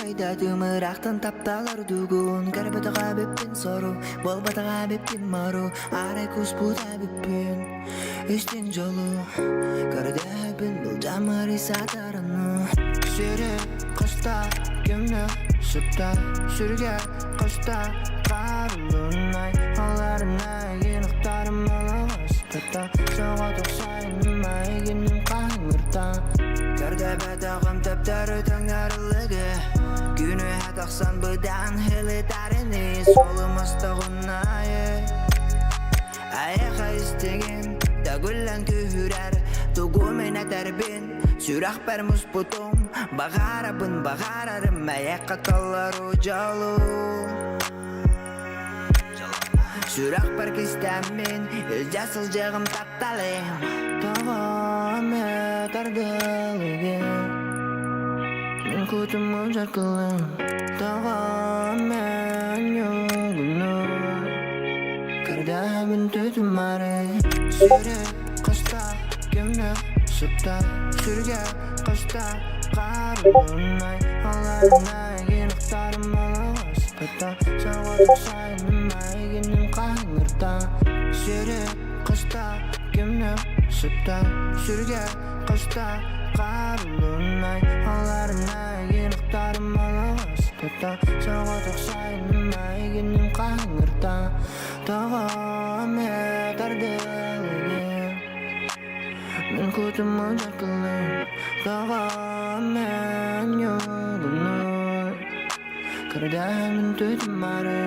Өйдөөтүм ыраахтан таптал ордугун Көрбөтөх эбиппин сору, буолбатах эбиппин мору Арай куспут эбиппин истиҥ дьолу Көрдөһөбүн былдьаммар сатарыны Сири кыста кимне сытта Сирге кыста карылынай Аларына енықтарым алағастата Соғатық сайыным айгенім қаңырта Көрдөбөтөҕүм төптөрү төҥнөрүлүгү Күнүһэ тахсан быдан хылытарыны Суолум остоҕунайы Айаха истигин төгүллэн күүһүрэр Тугу мин этэрбин сүрэхпэр муспутум Баҕарабын баҕарарым эйэххэ толору дьолу Сүрэхпэр кистэммин илдьэ сылдьыаҕым тапталым Тоҕо эмэ тардылыгын Мин кутуммун дьаркылым Тоҕо эмэ ньугуну Көрдөһөбүн түтүмары Сүрү кыста кимне сытта Сүргэ кыста карылынай Аларына енықтарым алағастата Сағатық сайыным айгенім қаңырта Сүрү кыста кимне сытта Сүргэ кыста карылынай Аларына енықтарым алағастата Сағатық сайыным айгенім қаңырта Тоҕо эмэ тардылыгын Мин кутуммун дьаркылыын Тоҕо эмэ ньугунуй Көрдөһөммүн түтүмары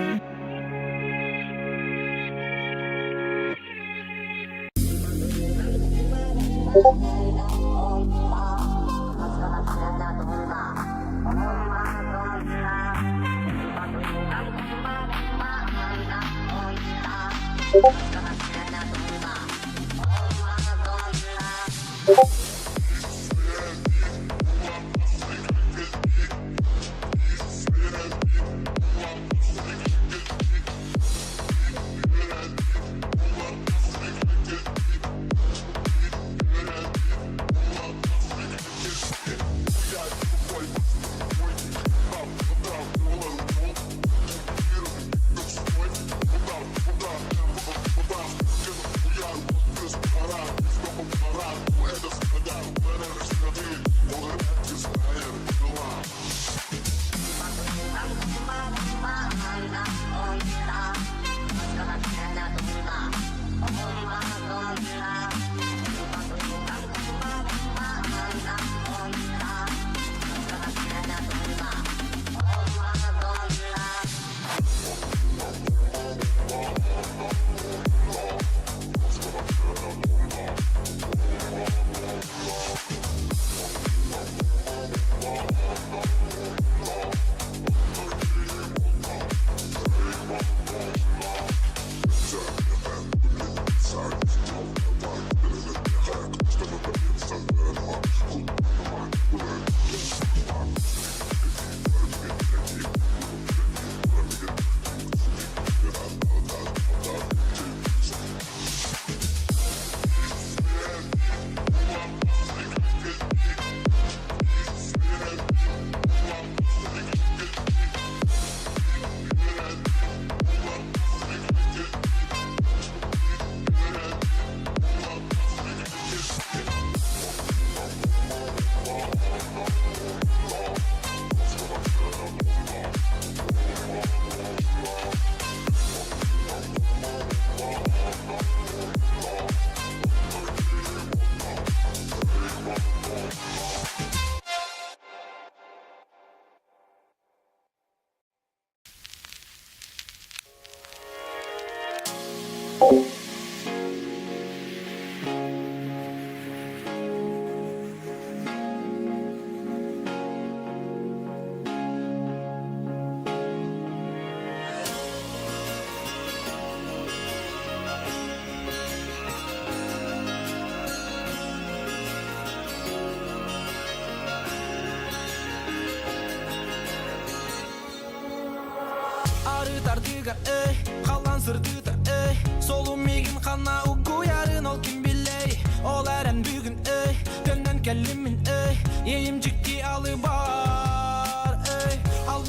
Арыт ардыгар эй, халлаан сырдыта эй, Солум миигин ханна угуйарын ол ким билей, Ол эрэн бүгүн эй, төннөн кэллим мин эй, Иэйим дьикти алыбар эй.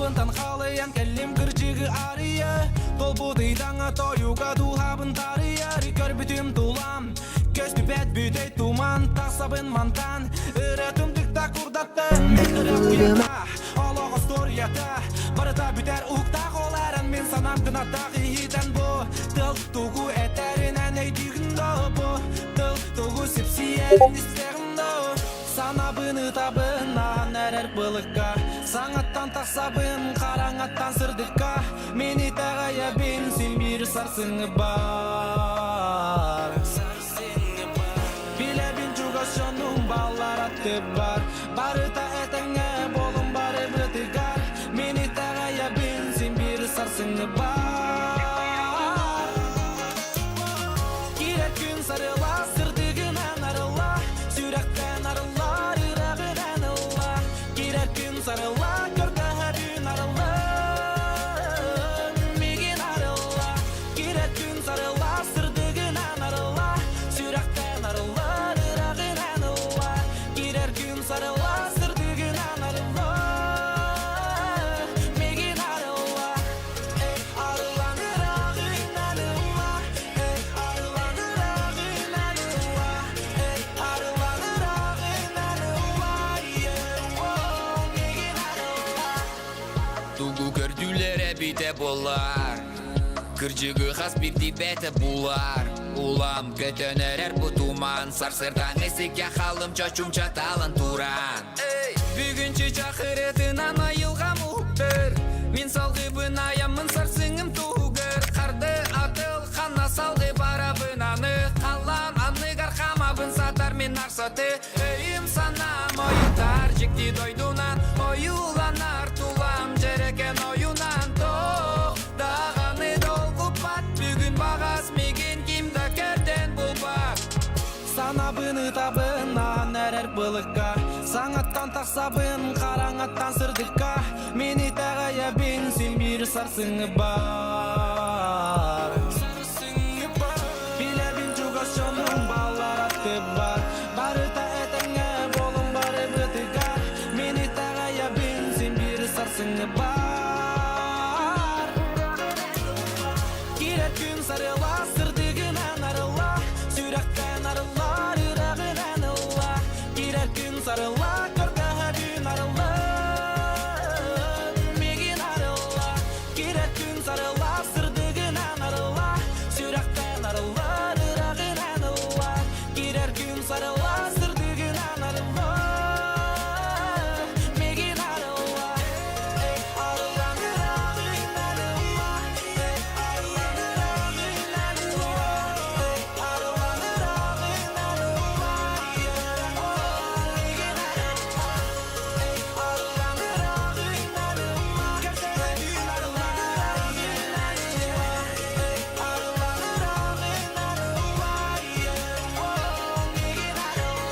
Албынтан халыйан кэллим кырдьыгы арыйа Толбут ыйдаҥа тойуга дууһабын тарыйар Көрбүтүм тулам Көстүбэт бүтэй туман Тахсабын мантан Ырытым тыкта курдаттын Ырыа уйата Олох остуоруйата Барыта бүтэр уһуктаах ол эрэн Мин санаам кынаттаах иһитэн бу Тыл тугу этэринэн өйдүүгүн доо бу Тыл тугу сипсийэрин истэҕин доо Санабын ытабын аан эрэр былыкка Саҥаттан тахсабын хараҥаттан сырдыкка Мин итэҕэйэбин син биир сарсыҥҥы баар Билэбин чугас дьонум бааллар аттыбар Барыта этэҥҥэ буолун бары бытыгар Мин итэҕэйэбин син биир сарсыҥҥы баар Киирэр күн сарыла сырдыгынан арылла Сүрэхтэн арыллар ыраҕынан ылла Киирэр күн сарыла көрдөһөрүн арылла Мигин арылла Киирэр күн сарыла сырдыгынан арылла Сүрэхтэн арыллар ыраҕынан ылла Киирэр күн сарыла сырдыгынан арылла Мигин арылла Арыллан ыраҕынан ылла Арыллан ыраҕынан ылла Арыллан ыраҕынан ылла Мигин арылла Тугу көрдүүлэр эбитэ буоллар Кырдьыгы хас биирдии бэйэтэ булар Улам көтөн эрэр бу туман Сарсыардааҥҥы сиргэ халым чочумча талан туран Бүгүн чычах ырытынан айылҕам уһуктар Мин салгыбын айаммын сарсыҥым туһугар Харды атыл ханна салгы барабын аны Халлаан анныгар хаамабын сатар мин арсаты Өйүм санаам ойутар дьикти дойдунан Ойууланар тулам дьэрэкэн ойунан Тоох даҕаны долгуппат Бүгүн баҕас мигин ким да кэрдэн булбат Санабын ытабын аан эрэр былыкка Саҥаттан тахсабын хараҥаттан сырдыкка Мин итэҕэйэбин син биир сарсыҥҥы баар Билэбин чугас дьонум бааллар аттыбар Барыта этэҥҥэ буолун бары бытыгар Мин итэҕэйэбин син биир сарсыҥҥы баар Киирэр күн сарыла сырдыгынан арылла Сүрэхтэн арыллар үрэҕинэн ылла Киирэр күн сарыла көрдөһөрүн арылла Мигин арылла Киирэр күн сарыла сырдыгынан арылла Сүрэхтэн арыллар үрэҕинэн ылла Киирэр күн сарыла сырдыгынан арылла Мигин арылла Арыллан ыраҕынан ылла Арыллан ыраҕынан ылла Арыллан ыраҕынан ылла Мигин арыллан ыраҕынан ылла Көрдөһөбүн арыллан ыраҕынан ылла Арыллан ыраҕынан ылла Мигин арылла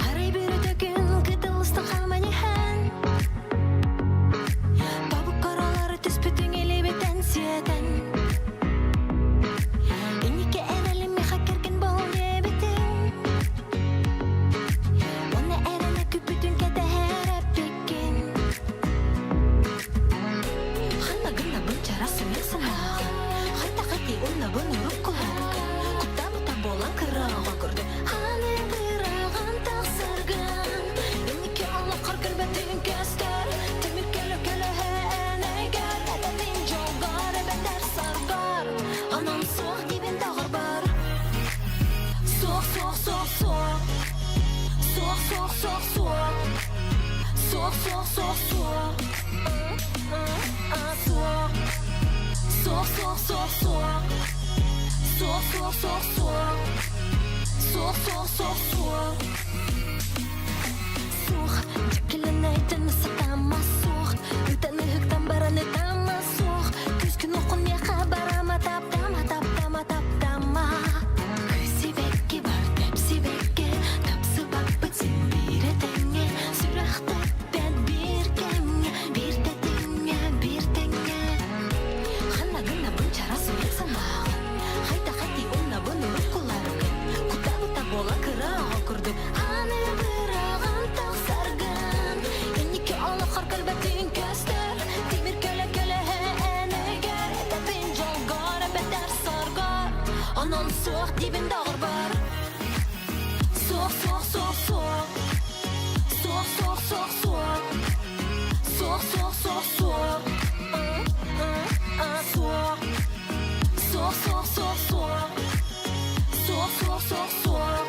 Арай бүрүтүкүн кытылыста хааман иһэн Тобук королары түспүтүҥ илибитэн сиэтэн Инники эрэлим миэхэ кэргэн буол диэбитиҥ Уонна эрэнэ күүппүтүн кэтэһэр эппиккин Ханна гынабын чараас уйа санаакын Хайта хати уннабын уруккулаакын Куттаабыта буолан кыраҕа көрдө Аны быраҕан тахсаргын Инники олоххор көрбөтүн көстөр Тимир көлө көлөһө энэгэр Эбэтин дьолгор эбэтэр саргар Онон суох диибин доҕорбор Суох, суох, суох, суох Суох, суох, суох, суох Суох, суох, суох, суох Суох Суох, суох, суох, суох Суох, суох, суох, суох Суох, суох, суох, суох Суох, дьүккүлэнэйтэн сатаама суох Ытан ыһыктан баран ытаама суох Күскүн оххун миэхэ барама таптама таптама таптама Кысибэкки бар тэпсибэккэ Тапсыбаппыт син биир этэҥҥэ Сүрэхтэппэт биир кэмҥэ суох суох Суох суох суох суох Суох Суох суох суох суох Суох суох суох суох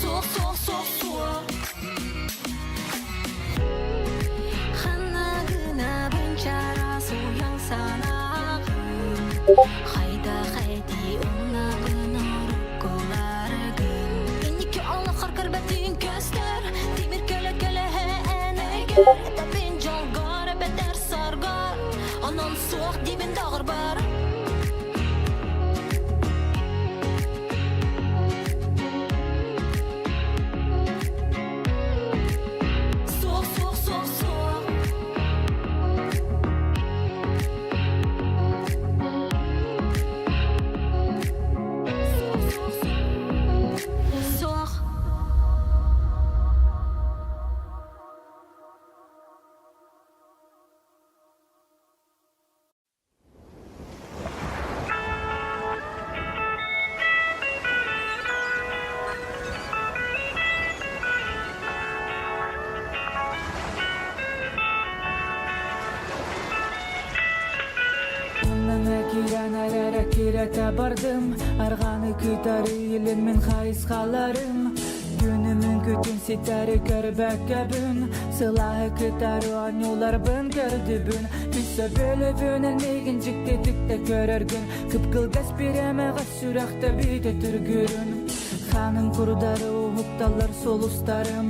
Суох суох суох суох Ханна гынабын чараас уйаҥ санааҕын Хайдах этии умнабын оруккуларгын Инники олоххор көрбөтүн көстөр Тимир көлө көлөһө эн өйгөр Этэбин дьолгор эбэтэр соргор Онон суох диибин доҕорбор Суох, суох, суох, суох. Суох, суох, суох. Суох. Киирэн кирэтэ бардым Арҕаны кытары илин мин хайысхаларым Күнүмүн күтүн ситэри көрбөккөбүн Сылааһы кытары оонньууларбын көрдүбүн Өссө бөлөбүн эн миигин дьиктитик да көрөргүн Кып-кылгас бириэмэҕэ сүрэхтэ бүтэ түргүрүн Ханым курдары уһукталлар сулустарым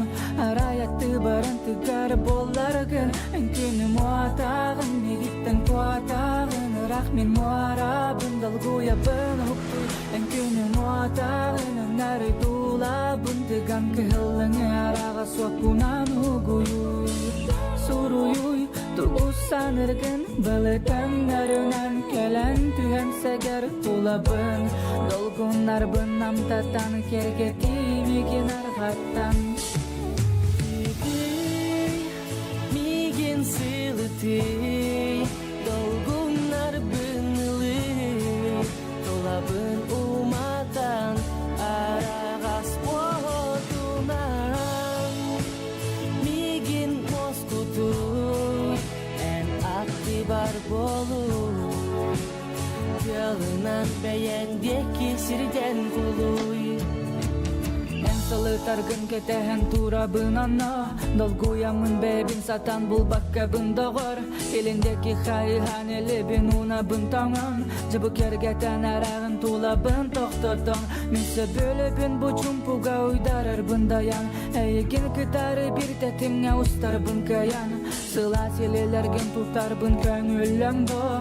Арай аттыбарын тыгар буолларгын Эн күнүм уотааҕын миигиттэн куотааҕын Ыраах мин муорабын долгуйабын уһуктуй Эн күнүм уотааҕын өҥнөрүй туулабын Тыган кыһыллыҥы араҕа суоккунан угуйуй Суруйуй тугу саныргын Былытаҥнарынан кэлэн түһэн сэгэр тулабын Долгуннарбын намтатан кэргэтии миигин арҕаттан Миигин сылытый, долгуннарбын ылый, тулабын уматан, араҕас уотунан. Миигин уоскутуй, эн аттыбар буолуй, тыалынан бэйэҥ диэки сирдэн кулуй. Эн сылытаргын кэтэһэн турабын онно Долгуйаммын бэйэбин сатаан булбаккабын доҕор Илин диэки хайыһан илибин уунабын тоҥон Дьыбы кэргэтэн араҕын тулабын тохтотон Мин сөбүлэбин бу чумпуга уйдарарбын дайан Эйигин кытары биир тэтимҥэ устарбын кыайан Сылаас илиилэргин тутарбын көҥүллэҥ дуо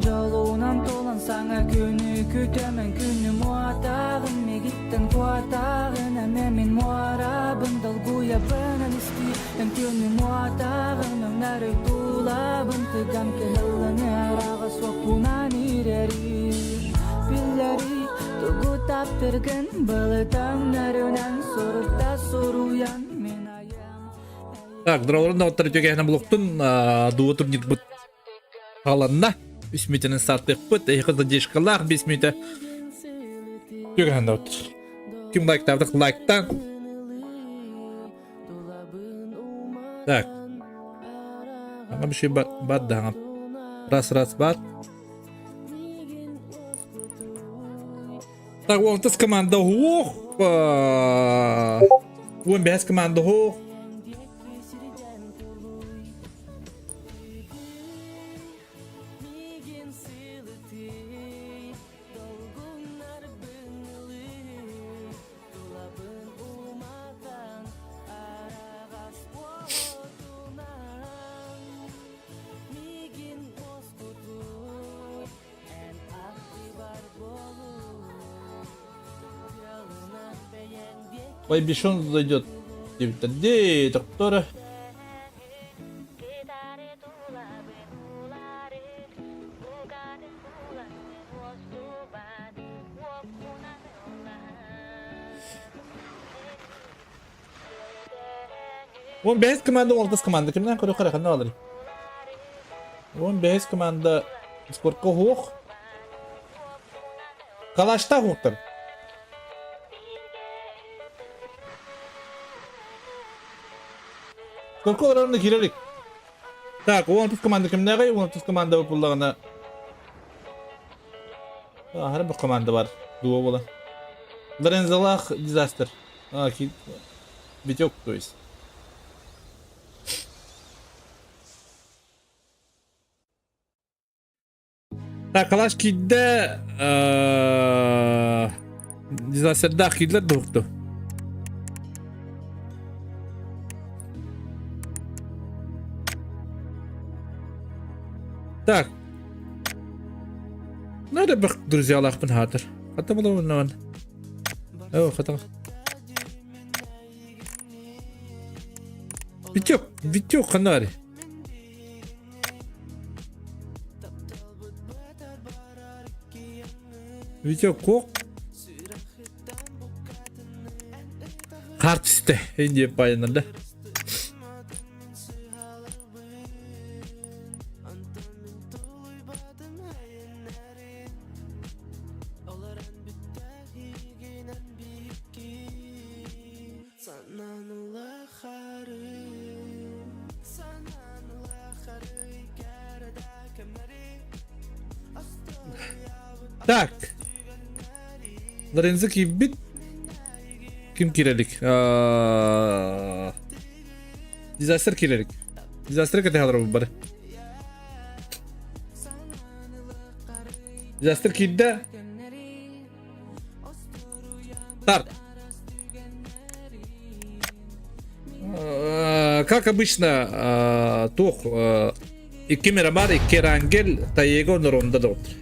Дьолунан туолан саҥа күнү күтэмэн күнү муотааҕын миигиттэн куотааҕын эмэ мин муорабын долгуйабын истии эн күнү муотааҕын өҥнөрүй туулабын тыган кыһылланы араҕа суоппунан ирэри биллэрий тугу таптыргын былытаҥнарынан сурукта суруйан мин айам Так, дроволун доҕоттор үтүөкэһинэ булуктун дуу турнирбыт хааланна. Үс мүтэнэн стартыахпыт. Эһиэхэ задержкалаах 5 мүтэ. Үтүөкэһин доҕоттор. Ким лайктаабытых лайктаан. Так. Ага bir şey бар да Раз раз бар. Так, 16 команда уох. 15 команда уох. Байбишон зайдет. Диэбиттэр доктора. 15 команда, 16 команда. Кимнен көрө көрө ханна алыр? 15 команда спортка хуох. Калашта хуохтар. Көркө олорон киирэрик. Так, 10 команда кимнээҕий? 10 команда буллаҕына Аһара бу команда бар. Дуо буолан. Лорензолах дизастер. А, Витек, то есть. Так, Калаш киирдэ дизастердаах киирдилэр дуһукту. Так. Надо бы друзьялаахпын хаатыр. Хата булабын О, хата. Витек, Витек ханари. Витек кок. Хаар түстэ. Индия пайынырда. Так. Лорензо киирбит. Ким киирэлик? Дизастер киирэлик. Дизастер кэтэһэлэр бары. Дизастер киирдэ. Старт. Как обычно, туох икки Мирамар, икки Рангель, Таего Норонда доҕоттор.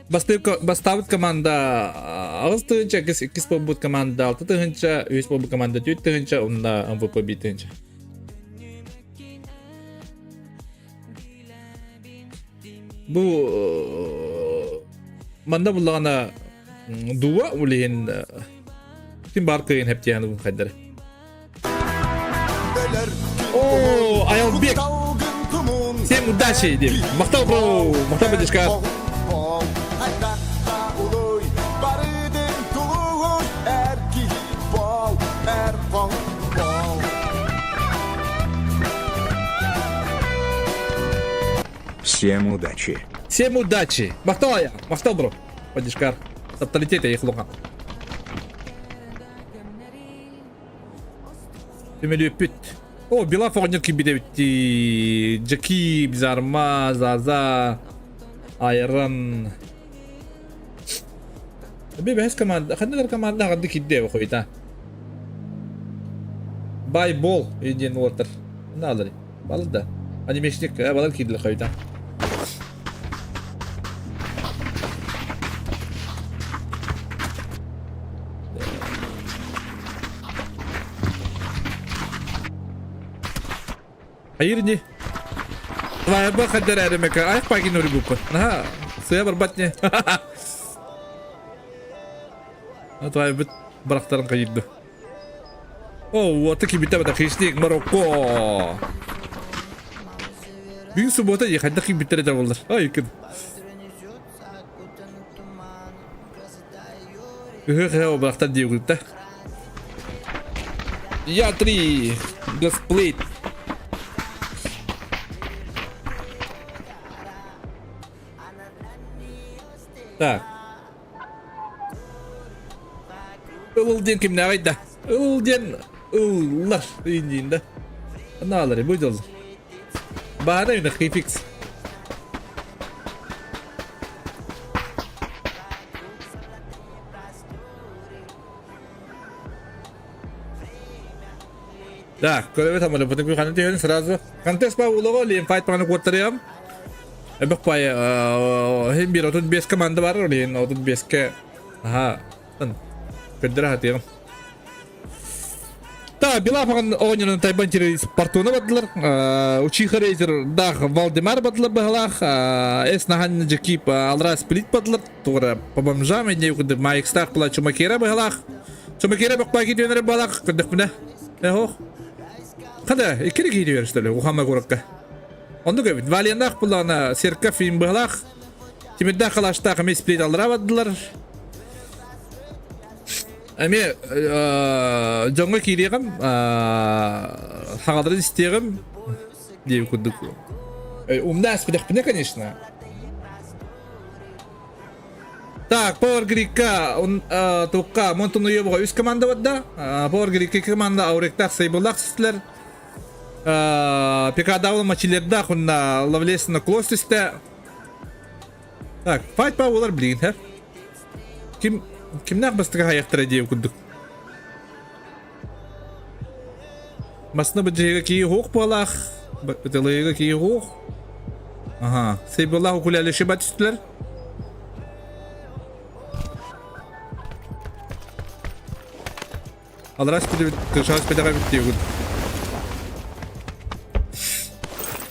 Бастаабыт команда 8 тыһыынча, иккис буолбут команда 6 тыһыынча, үһүс буолбут команда 4 тыһыынча, уонна МВП 1 тыһыынча. Бу манна буллаҕына дуба улиһин ким баар кыайын хэптиэһэн хайдары. О, Аялбек! Всем удачи, Дим! Махтал, бро! Махтал, братишка! Всем удачи. Всем удачи! Махтал, я! Махтал, бро! Подишкар. Авторитет я их лука. Түмөлүөппүт. О, Билаф оҕонньор киирбит эбит дии. Джаки, Бизарма, Заза, Айран. Бэбэс команда, ханнык команда ханнык киирдэ хойта. Байбол диэн уолаттар. Наалары. Балыр да. Анимешник балыр киирдилэр хойта. Хайыр ини. Твайба хаддар эремека аяк пагин урбуппун. Наха сыа барбат не. Твайбыт барахтарын кайырды. О, вот таки битэ бата хищник Марокко. Бүгүн суббота дии хайдах киирбиттэр этэ буоллар. Ай, ким. Ыһыах барахтар дии угутта. Я три. Гасплейт. Так. Ыл диэн кимнээҕий да? Ыл диэн ыллар индиин да. Анаалары бу дьыл. Баара үнэ хификс. Так, көрөбүт амары бутун ханы түһэн сразу. Контест ба улого лин файт паны куоттарыам. Эбэх пай хин бир 35 команда бар, лин 35-ке. Аха. Көрдөрө хатыам. Та, Билафаган оонньонон Тайбан тири Спартуна бардылар. Учиха Рейзер дах Валдемар бардылар быһалаах. Эс Нахан Джекип Алра Сплит бардылар. Тугара по бомжам не кудык Майкстах была Чумакера быһалаах. Чумакера бакпаки дүйөнөр быһалаах кырдык Эхох. Хада, иккири киири что ли, Ухама куракка. Оннук эбит. Валиянах буллаҕына Серка фильм быһалаах. Тимирдээх халаштаах эмиэ сплит аллара бардылар. Эмиэ дьоҥҥо киириэҕим, хаҕаларын истиэҕим диэбит курдук. Умна аспытэхпинэ, конечно. Так, Power Grid-ка туохха Монтонуйобуга үс команда барда. Power Grid-ка команда Ауректаах Сайбылаах систилэр. Пикадавла Мачилердаах уонна Лавлесна Клос түстэ. Так, файт па буолар билигин, һэ? Ким кимнээх бастакы хайахтара диэбит курдук. Масна быдьыга кии хуох буолаах, бытылыйыга кии хуох. Ага, Сейбылаах укулеле шиба түстүлэр. Алрас бүтүбүт, кышаас бэтэҕэ бүттүгүт.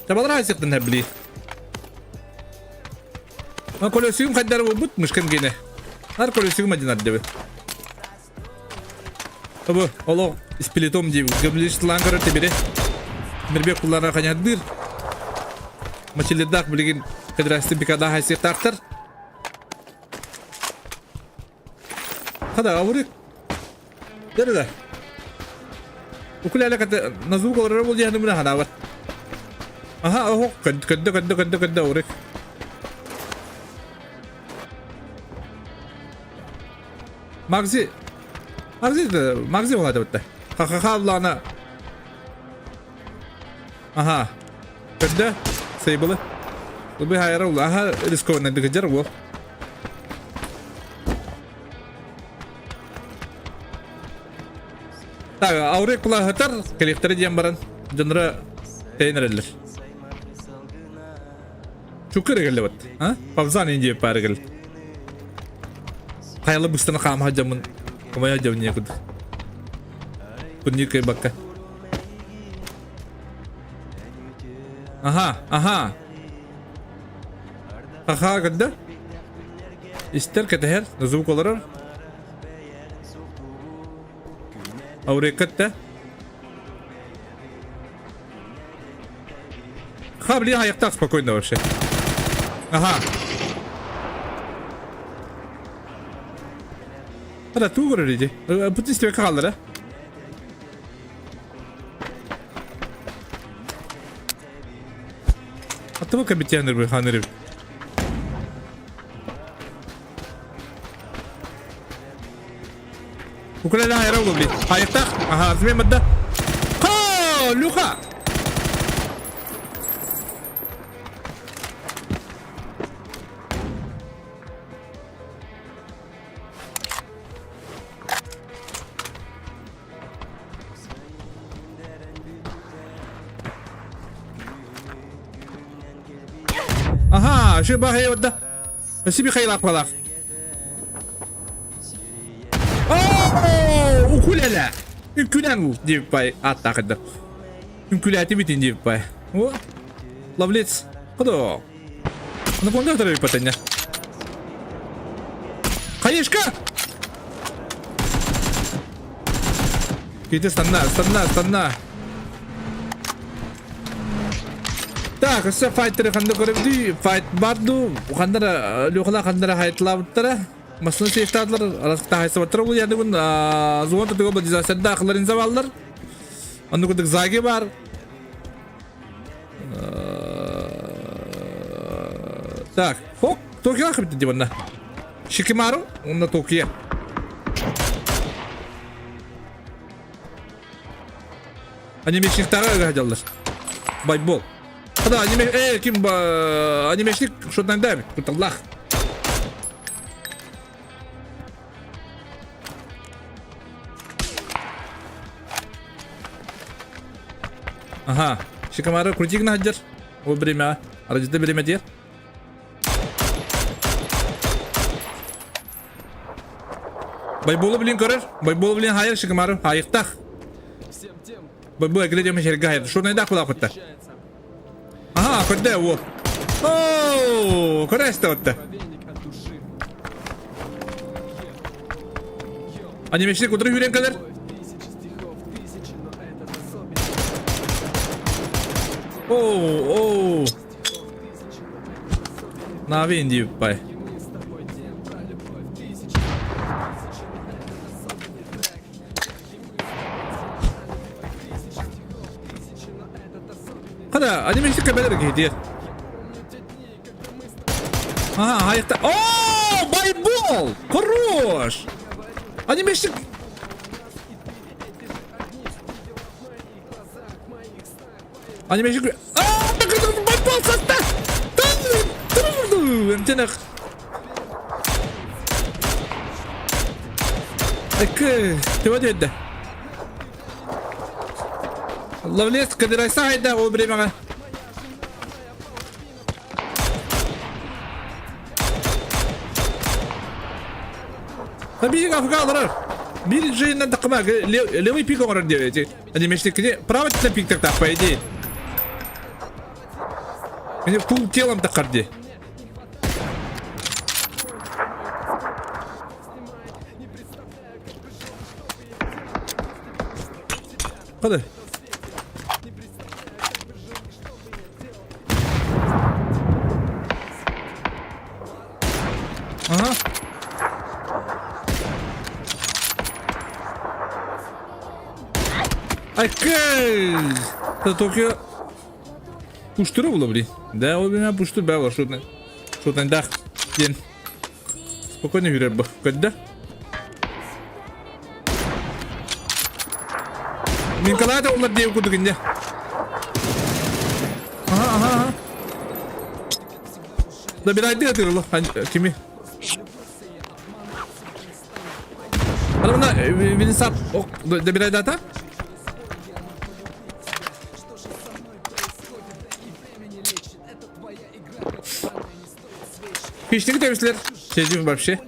Табалара айсыктын хэбли. Колесигым хайдары булбут мышкам гене. Ар колесигым один ардыбы. Бу олох испилитом диибит. Гөмлүс лаан көрөр тибири. Мирбек куллара ханядыр. Мачилердаах билигин федерация бикада хайсыктаахтар. Хада авырык. Дәрі Укулеле ката на звук олорор был диэхин мына ханаабат. Аха, оһох, көддө, көддө, көддө, көддө, авырык. Магзи Магзи Магзи буолаата бытта. Ха-ха-ха буллаҕына Аха. Көрдө. Сейбылы. Лыбы хайара ула. Аха рискованный дыгыдьар уол. Так, аурек кулаһытар, кэлиэхтэрэ диэн баран, дьонноро тэйэн эрэллэр. Чукыр кэллэ бат. А? Павзан индия пары кэл. Хайалы быстана хаама жамын. Комая жамын куд. Турнир кайбакка. Аха, аха. Аха кырда. Истер кэтэһэр, звук олорор. Ауреккатта. Ха, блин, аяқтақ спокойно вообще. Ага. Хада туу көрөр иди. Бу тистебе хааллара. Аттыба кабитяныр бу ханырып. Укулеле хайра блин. Хайыктах. Ага, зме мадда. Ха, Люха. Аха, şu бахай отда. Спасибо, Хайлак Балах. Оо, укулеле. Үҥкүлээн бу диэбит бай ааттаах эрдэ. Үҥкүлээтибит диэбит бай. О, ловлец. Кудо? Анаконда өтөрө патanya. Хаешка! Кити станна, станна, станна. Так, өссө файтеры ханна көрөбүтүй? Файт бар дуу? Ханнара Лехала ханнара хайтлаабыттара? Массыына сейфтаатылар, араскыта хайсыбаттара ол яныбын зуон тутуга мобилизацияда ахларын забаллар. Онну курдук заги бар. Так, хок, Токио хабит диванна. Шикимару, онна Токио. Анимешниктары ыга Байбол. Да, аниме... Э, ким анимешник шотнан дәбит. Куталлах. Ага. Шикамары крутик наһаддер. Ол время. Арадита время дер. Байболу блин көрөр. Байболу блин хайыр Шикамары. Айықтақ. Байбол әкіле деме жерге хайыр. Шурнайда құлақ құтты. Ага, көрді ол. Оу, көресті отты. Анимешник утырып жүрген кәлер. Оу, оу. Нави индииппай. Хада, анимешник кэбэлэр киһитиэр. Ага, хайыкта. О, байбол! Хорош! Анимешник Анимешник А, байбол сатта! Эмтенех. Эк, төбө диэдде. Ловлес кадырайса хайда ол времяга. Биир афга аларар. Биир жиыннан тақыма левый пик оҥорор диэбити. Анимешник правый пик так по идее. Мені пул телом тақар ди. Hadi. Aha. Айкэй! Токио пуштура була бли. Да, ол меня пуштур бә бар шутны. Шутны дах. Ден. Спокойно жүрер бу. Көдді. Мин калаата олар диэбит курдук инде. Аха, аха, аха. Да бирайды атырылы. Кими? Ана мына Винсап ок да бирайды ата? Хищник дебислер. Сезим вообще.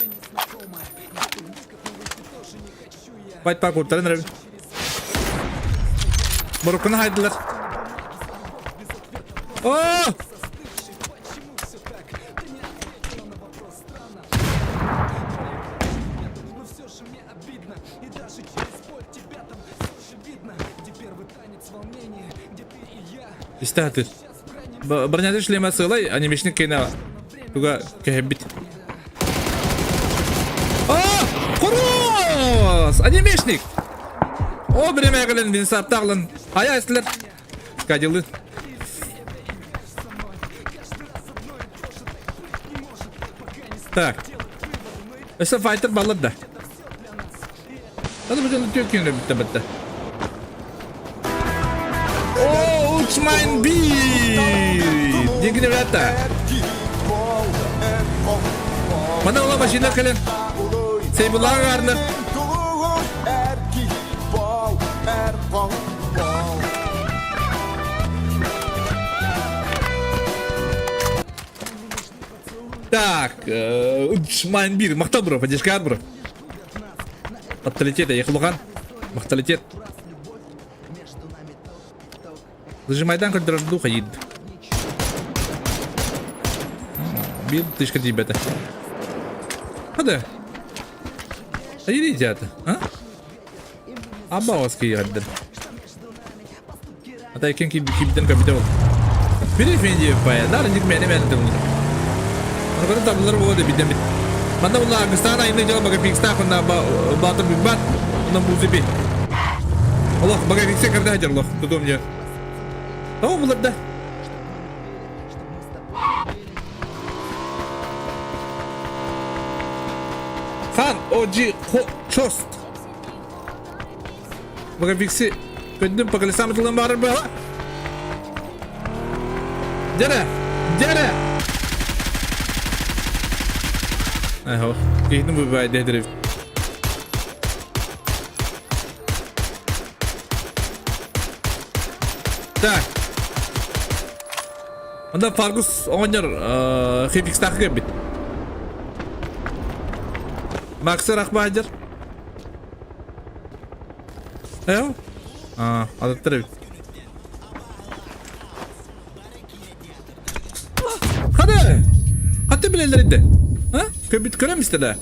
Байт парк уртарын эрэ. Боруккуну хайдылар. О! Истэ Бронята шлема сылай, анимешник кена туга кэһэбит. О! Курос! Анимешник! О, время кэлэн мин саптаглын. Ая эстилер. Кадилы. Так. Өссө файтер баллар да. Hadi bu canı tök yönü bitti bitti. О, Учмайн Би! Дикий ребята. Мана ола машина кэлэн. Сейбулаҕа арнар. Так, Учмайн бир, махтал бро, поддержка бро. Авторитет, Яхлухан. Авторитет. Зажимайдан көрдөрөр дуу хайыд. Биир тышка тиийбэтэ. Хада. Хайыри дьаата, а? Абба киирдэр. Ата иккен кибитен көбүтэ бол. Били фенди пая, дары ник мэне мэне тылны. Аны таблар буо да биден бит. Манна була Агыстаан айны дьол бага пикстаах онна баатыр биббат, онна бузы би. Олох бага пиксе кэрдэ хадьар олох тутуом дьэ. Тоҕо булар да? Хан Оджи Хо Чост. Бага пикси көндүм по колесам тылын баарар быһа. Дьэрэ! Дьэрэ! Эхо, киһитин бубай дэдирив. Так. Онда Фаргус оҕонньор хипикстаахы кэлбит. Максар Ахбаадьыр. Эхо? Аа, адаттар эбит. Хады! Хаты билэллэр А? Көбүт көрөм истэ Аа,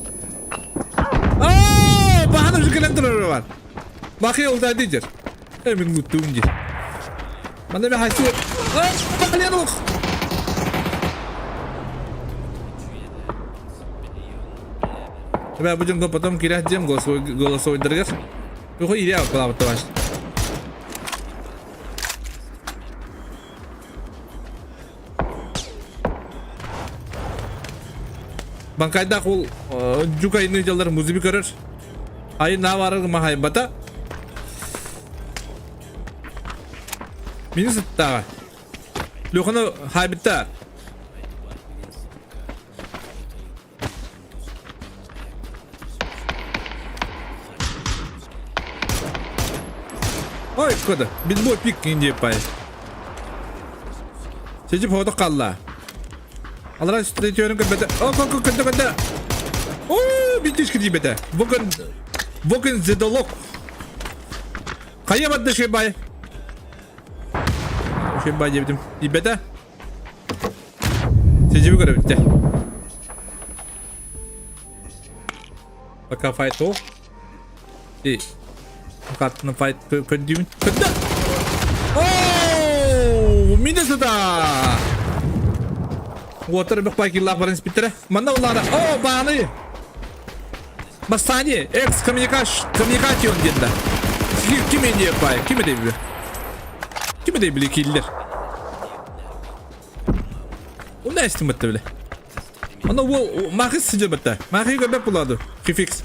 баһан уже кэлэн турар бар. Бахи ол да дидер. Э, мин луттуум ди. Манда мен хайсы. Аа, блин, ух. Ребят, будем потом кирять дем голосовой дорогах. Выходи, я плавать, товарищ. Банкайдаах ол дьукайны дьаллар музыби көрөр. Айы нааварар махайбата. Мини сыттаҕа. Леханы хайбытта. Ой, кода, битбой пик инде пай. Сидип ходу қалла. Алара үстіне көрбеті. О, кө көндө көндө. О, битишки дибете. Вокен Вокен зедолок. Кая бадды шебай. Шебай дебитим. Дибете. Сидип көрөбүттэ. Пока файт о. И Хаттын файт көндүүмүн. Көндө. Оо, Миннесота! Уотар бөх байкиллаах баран испиттэрэ. Манна улаана. Оо, бааны! Бастаани, экс коммуникацион диэн да. Ким инде бай? Ким эдебили? Ким эдебили киллер? Онда эстим бітті біле. Ана ол махис сидер бітті. Махи көбек болады. Хификс.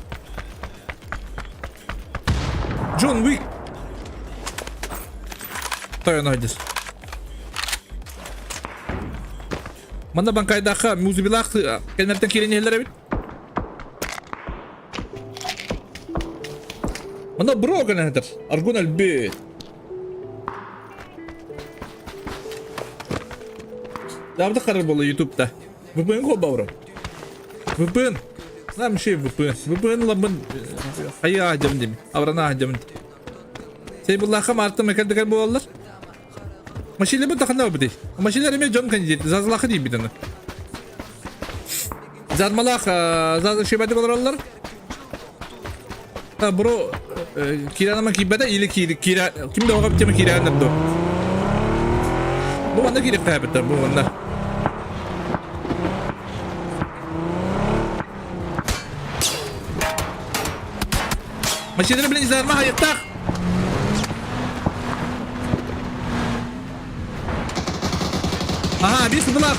Джон Уик. Тойон ойдыр. Манна банкайдаха музыбилах кенерден кирен елер бит. Манна бро кенердер. Аргун әлбет. Давда қарар болы ютубта. VPN қол бауырым. VPN. Нам шей VPN. VPN лабын хайа ажамын деймін. Абрана ажамын. Сей бұллаха марты мәкәл декәл болалар. Машина бұл тақында бітей. Машина реме жон кандидат. Зазлахы дейм бітіні. Зармалах заз шебәді болар Бро киранама кибәдә или кира ким дә оға тема кираныр до. Бу анда кирәк тәбәттә бу анда. Машина белән изарма хайыктак. Ага, бис булак.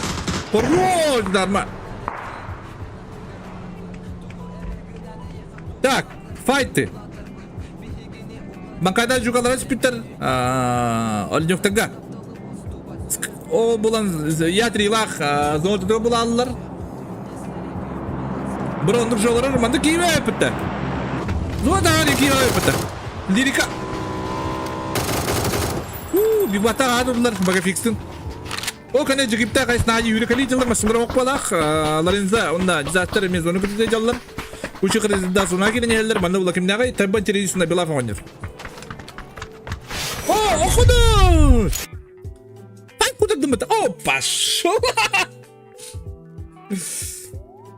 Король дарма. Так, файты. Банкайда жугалара спиттер. Олнюктага. О булан ятрилах золото булалар. Брондур жолорор манды кийбе битте. Золото кийбе битте. Лирика. У, бибата адырлар бага фикстин. О кане жигипта кайсына ажы юрекали жылдар масылар окпалах. Лоренза онда дизастер мен зону күтүдө жаллар. Учу кырызда суна келен елдер манда була кимнагы табан терезисына белаф оңонер. О, охуду! Так куда дымыта? О, пошел!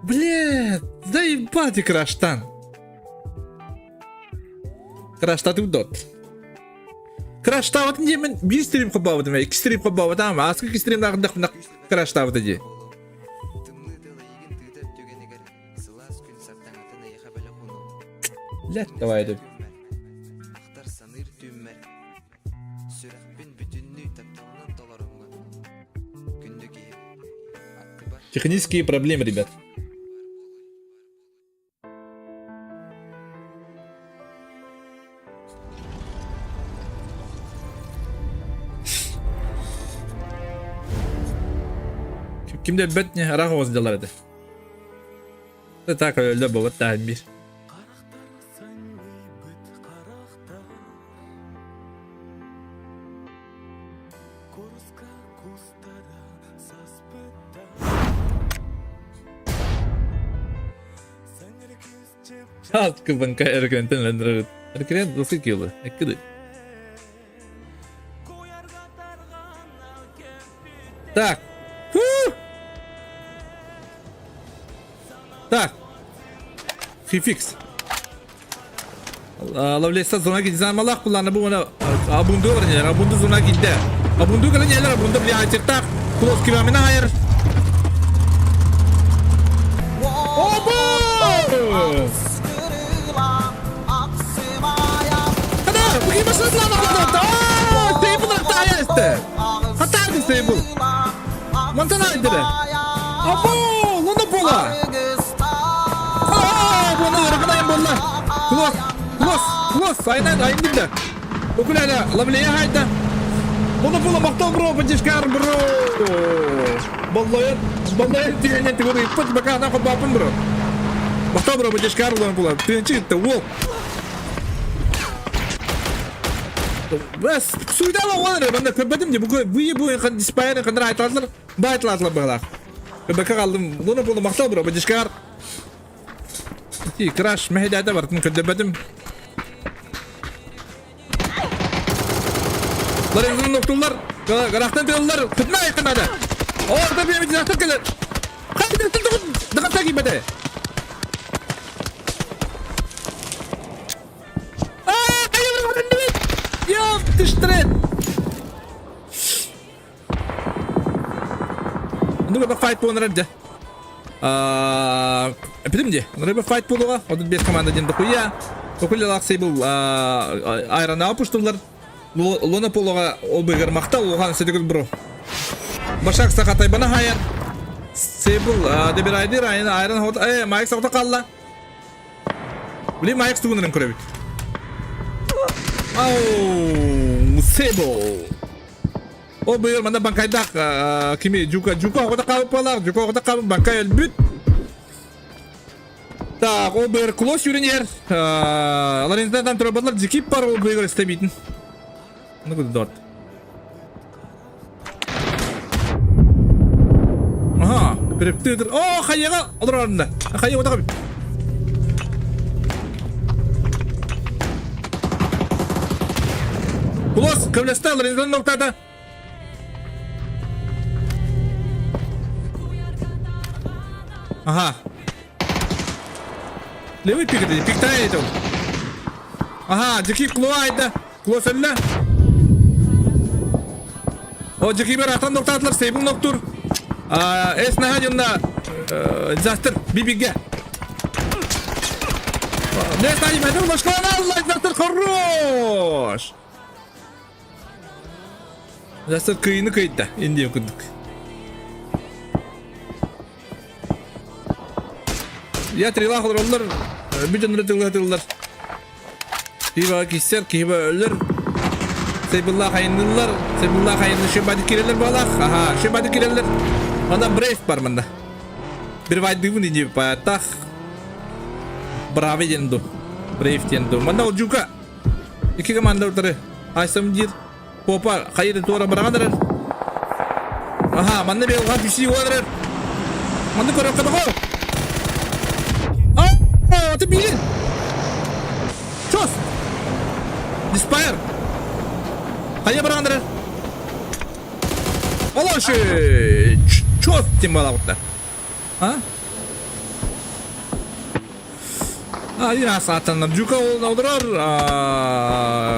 Блин, заебать краштан. Краштаты удот. Краштаватын диэмин биир стрим холбообутум икки стрим холбообутам ааска икки стрим даҕын краштаабыта дии. Лет давай деп. Технические проблемы, ребят. Ким да бэт не араах оҕус дьаллар этэ. Так өлө буолбат таһын биир. Аскы банка эркентен лендерет. Эркен досы килы. Эккиди. Так. Фу! Так. Фификс. Лавлеста зона гидзе малах буланы бу мына абунду бар нелер, абунду зона гидде. Абунду кала нелер, абунду бля айтыктак. Клос кибамина хайыр. Оба! Сейбл аттаайасты. Хатаарды Сейбл. Мантан айдыры. Або, луна була. Аа, буна ырыгынайын болла. Клос, клос, клос, айнан айын да. Укуляля, лавлия хайда. Луна була мактал бро, поддержкар бро. Боллойын, боллойын тигенен тигуры иппыт бака ана хобапын бро. Мактал бро, поддержкар луна була. Тыынчы итте, уол. Бэс, суйдала олар, манда көрбөтүм де, бу бу бу диспайр кандыр айталар, байталар баглар. Бэка калдым, луна була мактал бро, поддержкар. Ти краш мэхэдэ бартын көрдөбөтүм. Ларензон ноктулар, гарахтан тыллар, кытна айкынады. Орда bir bir келер. Хайда дыгата кийбеде. Аа, Ёп, тыштрет. Ну, ба файт буолар дьэ. Эпитим дии. Рыба файт буолуоҕа. 35 команда диэн дохуя. Окулялаах Сейбл айрана опуштулар. Луна полоға ол быгар мақтал оған сөтігіл бро. Башак сақатай бана хайар. Сейбл дебирайдыр айран айран хот э майк сақта қалла. Били майк тугунарын көрөбүт. Ау, Сейбл. Ол быйыл манда банкайдах кими жука жука оҕото хаалбыт буоллаах жука оҕото хаалбыт банкай өлбүт. Так, ол быйыл клос юринер. Ларинтан турабаллар дикип бар ол быйыл истебитин. Ну куда дот. Ага, перептыдыр. О, хайыга олорорунда. Хайы отаға Клос, көмлөстө Ларинтан ноктата. Ага. Левый пик это, пиктает он. Ага, дикий клуайда. Клосөллө. О, дикий бер атан ноктатылар, сейбл ноктур. Эс нахадинна дизастер бибиге. Нес нахадин, мәдін башкалана алла, дизастер хорош. Дизастер кыйыны кыйда, инди курдук. Я трилах олороллор, бүтүн тыллар. Киһи киссер, киһи өлөр. Сейбулла хайыннылар, Сейбулла хайынны шөбады кирелер балах. Аха, шөбады кирелер. Манда брейф бар манда. Бир вайдыбын иди патах. Браво денду. Брейф денду. Манда ол жука. Ики команда утары. Айсам дир. Попа хайыр туора барагандар. Аха, манна бе уга күси уарар. Манна көрөк кадого. А, ты билин. Чос. Диспайр. Хайа барагандар. Олошы. Чос тем балабытта. А? А, ира саатаннар жука ол олорор.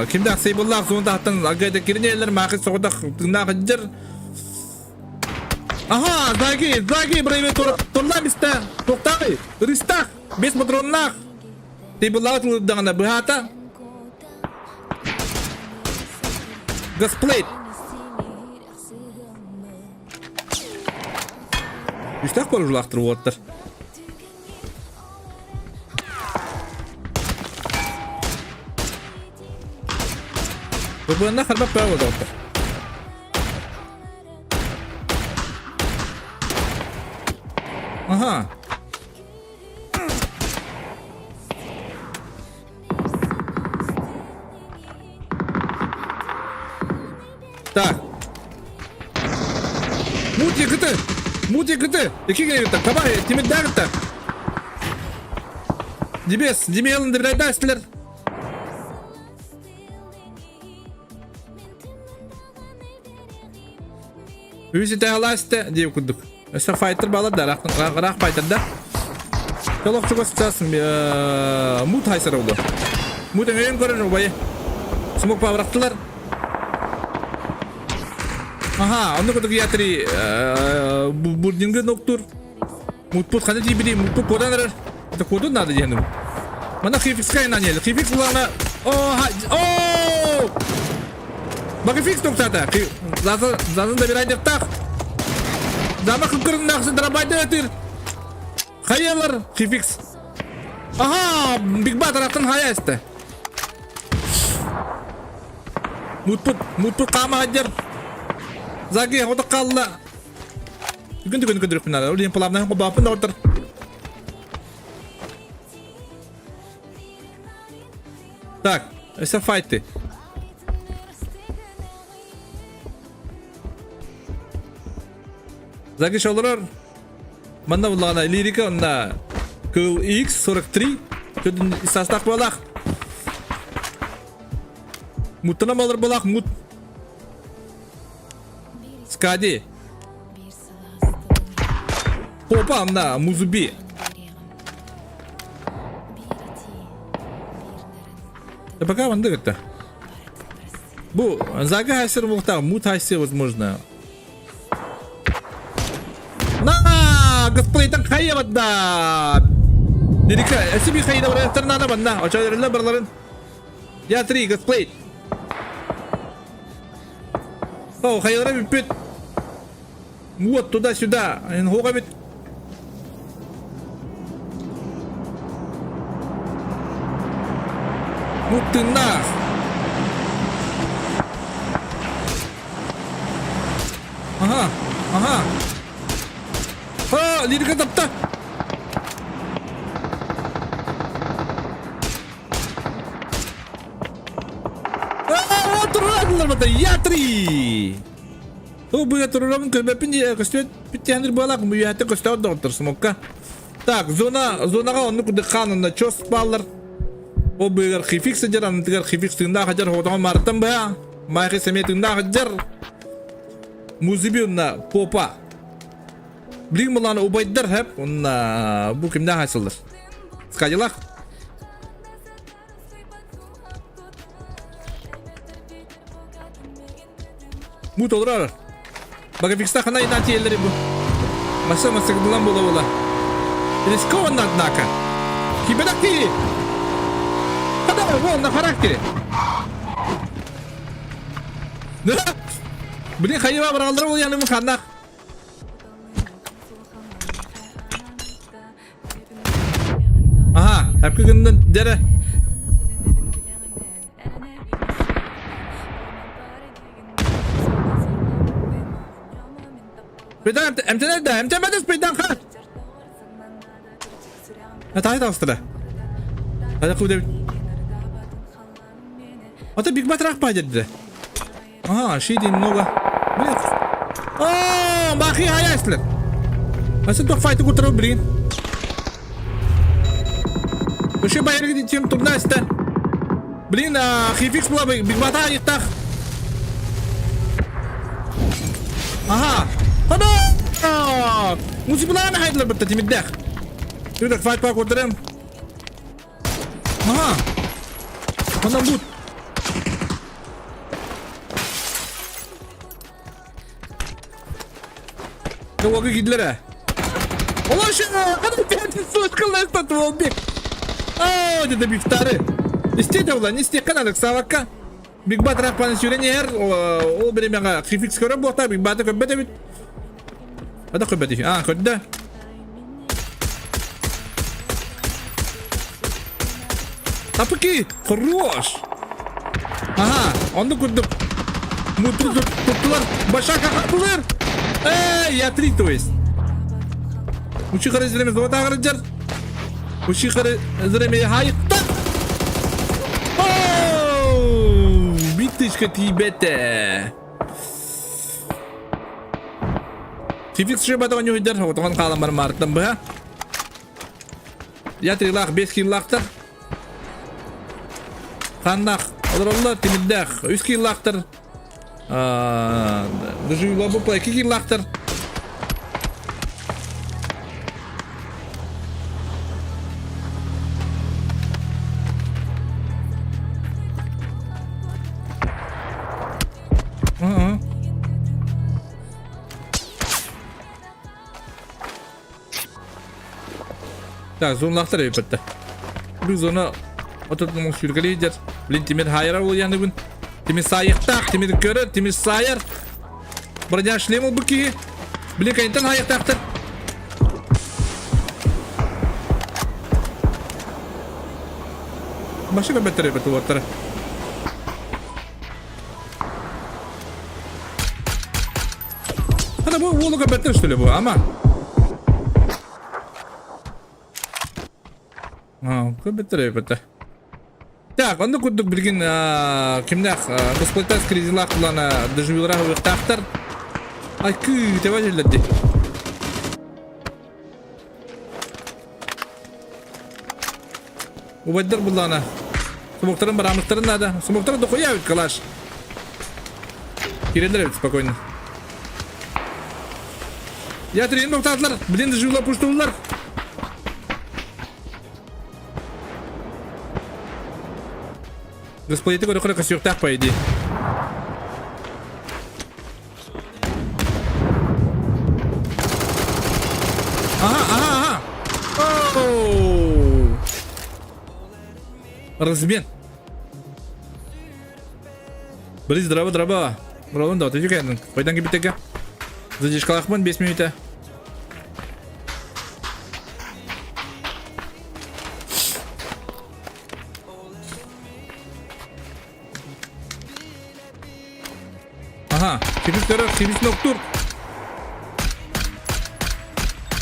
Кимдах сейбуллах зуунтахтан агайда кирнелер махы соҕудах тыҥнаах дьэр. Ага, заги, заги, брейве турла мисте. Тоқтағый, ристах, бес патроннах. Сейбуллах тылыддаҕына быһаата. Гасплейт. Үстэх поружулаахтыр уоттар. Быбыанна харбап баа бодоттар. Ага. Так. Мути кыты! Мути кыты! Ики киректа. Кабай, тимирдагыта. Дебес, Демелын дебрайдастылар. Үсі тәғаласты деп күдік. Өсі файтер бала да, рақ файтер да. Толық чуга сытасың, мут хайсар oldu. Мут өңөйін көрір обайы. Смок пабырақтылар. Ага, онны күдік ятри бурдингі ноктур. Мутпут қаны тибири, мутпут кодан ырыр. Это коду надо дегенім. Мана хификс кайна нел. Хификс улана. О, о! Багафикс тоқтата. Зазын добирайдықтақ. Зама кыкырын дарабайды өтір. Хайалар Хификс. Ага, Биг Бат арақтан хая эсті. Мутпут, мутпут қама хаддер. Заги, ота қалла. Күн түгін күндіріп күнәлі. Олин плавно қобапын да отыр. Так, өсө файты. Загиш олорор. Манна буллаҕына лирика онна Кыл X43 төдүн састах буолах. Муттана болар булах мут. Скади. Попа онна музуби. Да пока ванды это. Бу зага хайсер мухта, мут хайсер возможно. На, госплейтан хайя бадда. Дирика, эсиби хайда бараттар нана банна. Очаларында барларын. Я три, госплейт. О, хайалара бүппүт. Вот туда-сюда. Хоға бит. Ну ты нах. Ага, ага. А, лирика тапта. А, туралар бата, я три. Ол быга турарабын көрбөппүн көстүбэт бүттэхэнир буолаах үйэһэттэн көстөҕөр доҕоттор смокка. Так, зона зонаҕа оннук курдук хаан онно чос бааллар. Ол быыгар хифик сылдьар, аннытыгар хифик тыыннаах сылдьар, хотоҕо маарыттан быһа. Маахи сэмиэ тыыннаах сылдьар. Музыби онно попа. Билигин булааны убайдар хэп, онно бу кимнээх айсыллар. Скадилах. Бу толорор. Багафикста хана инаа тиэллэри бу. Маса масыгдылан була була. Рискованно, однако. Киберактири! Хада, вон, на характере. Блин, хайыва баралдыр ол яны ханнах. Ага, әпкі күннен дәрі. Спайдан эмтенер да, эмтенмеди спайдан ха. Тай таҕыстыра. Хайа куда Ата Биг Батрах падерді. Ага, шиди много. Блин. О, бахи хаяслер. Асы туох файты кутару, блин. Вообще байыргы тем турнаста. Блин, хификс була Биг Бата айыктах. Ага. Ана! Мусибуланы хайдылар бітті тимиддэх. Түрдік файт па көрдірем. Ага. Ана бут. Уолга киирдилэр ээ. Олоша! Сочкалаах Оо, деді бифтары. Исте де була, не истиэххэ наада, ыксаабакка. Биг Бат рахпаны сүүрэн иһэр, ол бириэмэҕэ хификс көрөр буолта, Биг Баты көрбөт эбит. Ада көрбөт А, көрдө. Тапыки, хорош. Ага, оннук курдук. Муту туттулар, башака хапылыр. Эй, я три, то есть. Учи харызреме золота харыджар. Учи харызреме хайытта. Оу, биттишка тиибэтэ. Тификс шебатан юйдар, отогон хаалан бар маарыттан быһа. Я трилах, 5 киллаахтар. Ханнах, олороллор, тимирдээх, 3 киллаахтар. Доживлобупа 2 киллаахтар. Так, зоналаахтар эбиппэттэ. Бу зона ототун сүүргэлии дьэр. Блин, Тимир хайара буолуйааныбын. Тимир саайыахтаах, Тимир көрөр, Тимир саайар. Броня шлем ылбыт киһи. Блин, кэнниттэн хаайыахтаахтар. Машина бэттэр эбит уоттара. Хана бу уолу көрбөттөр что ли бу, ама? А, көрбөттөр эбит. Так, онно курдук билигин кимнээх Госполитас кризилаах булана дежурилара ыахтаахтар. Ай күүтэбэ дьэллэрди. Убайдар буллаана. Сумуктарын барамыктарын надо. Сумуктары дохуя ведь калаш. Киреллер эбит спокойно. Я тренин тоқтатылар. Блин, дежурила пуштулар. Госполиты көрө-көрө көсүөхтээх по идее. Ага, ага, ага. Оу! Размен. Борис, здраво, здраво. Ролан, да, ты кәндін. Қайдан кебітеге? Задержкалақпын 5 минута. Аха, Хибис көрөр, Хибис ноктур.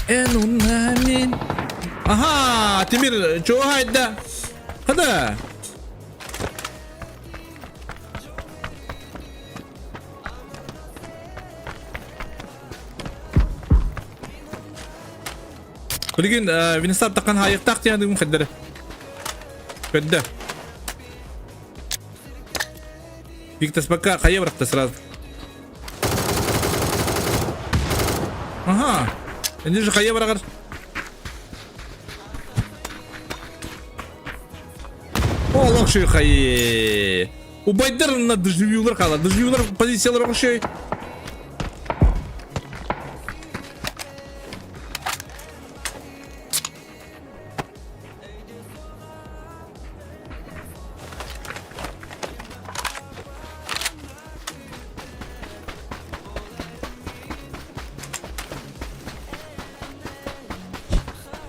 Эн унамин. Аха, Тимир, чего хайда? Хада. Билигин Винстап таққан хайықтақ диэн хэддэрэ. Көрдө. Виктор пока хайа бырахта сразу. Ага. Энди же хайа бырагар. Олох шүй хайы. Убайдар на дежавюлар қала. Дежавюлар позициялар оқшай.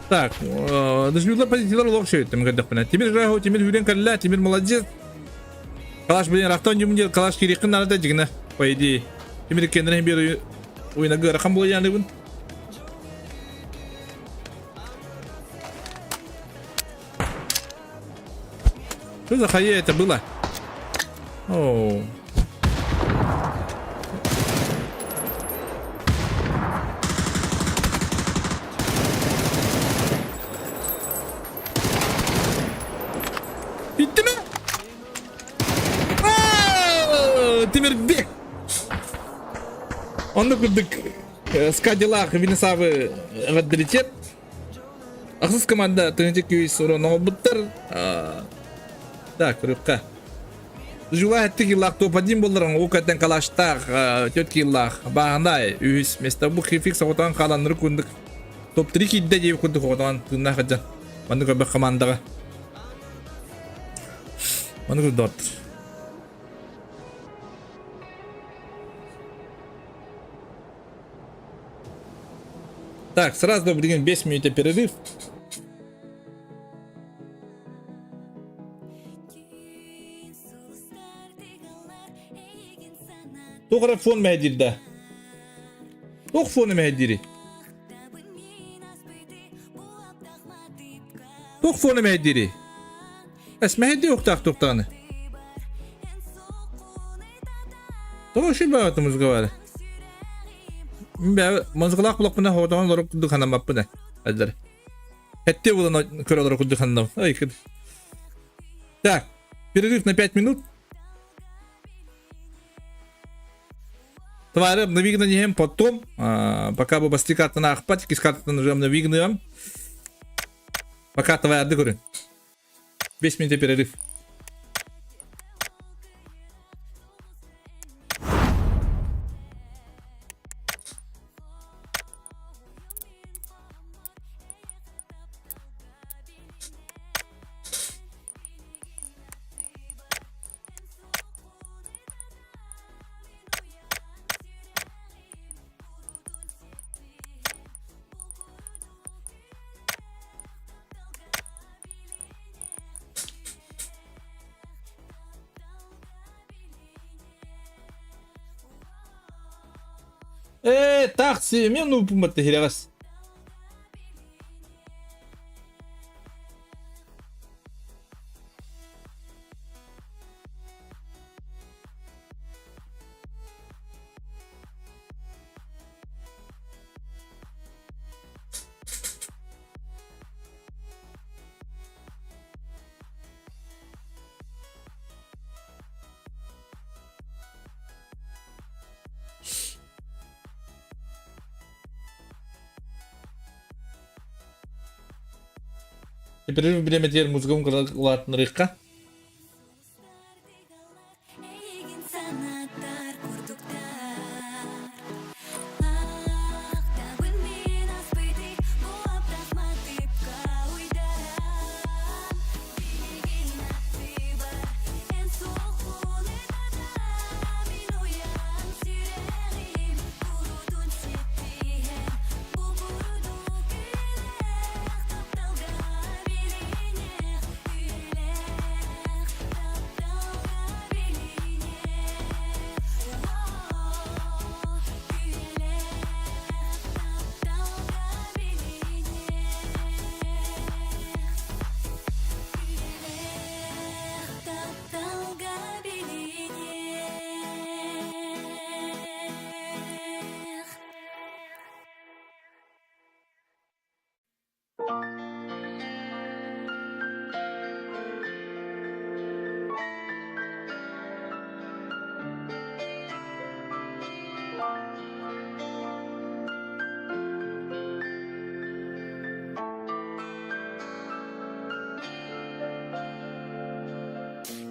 Так, дежавюлар позициялар олох шөйттім көрдөхпүнэ. Тимир Жайхо, Тимир хүрен кэллэ, Тимир молодец. Калаш блин, рахтан дьюмдер, калаш кирихин нарада дьигинэ, по идее. Тимир кендерин бир уйнагы ырахан буолуйааныбын. Что за хае это было? Оу. Bitti mi? Aa, Тимирбек! Онно курдук Скадилах Винесавы эҕэрдэлитиэт. Ахсыс команда тыһыынча күүс уран оҥорбуттар. Так, көрүөххэ. Жула этти киллаах топ-1 болларың уу кэттен калаштаах төрт киллаах бааһынай үһүс место бу хифик соҕотоон хааланнары курдук топ-3 киирдэ диэбит курдук оҕотоон тыыннаах сылдьан маннык көрбөх командаҕа маннык курдук Так, сразу билигин 5 минут перерыв. Туох эрэ фон мэһэйдиир да? Туох фону мэһэйдиирий? Туох фону мэһэйдиирий? Эс мэһэйдии уохтаах туохтаҕына. Тоҕо үчүгэй баҕатым разговаривали? Мин мозголаах булахпына хоотоҕон олорор курдук санаммаппын ээ. Эллэр. Эттиэ булан көрө олорор курдук сананным. Ой, Так, перерыв на 5 минут. Твары обновигнанем потом, пока бы басти картаны ахпат, иккис картаны уже обновигныам. Пока твоя көрүн. 5 минут перерыв. Ээ, такси, мен нууппун тиһирэҕэс. Перерыв бириэмэтигэр музыкам улаатыннарыахха.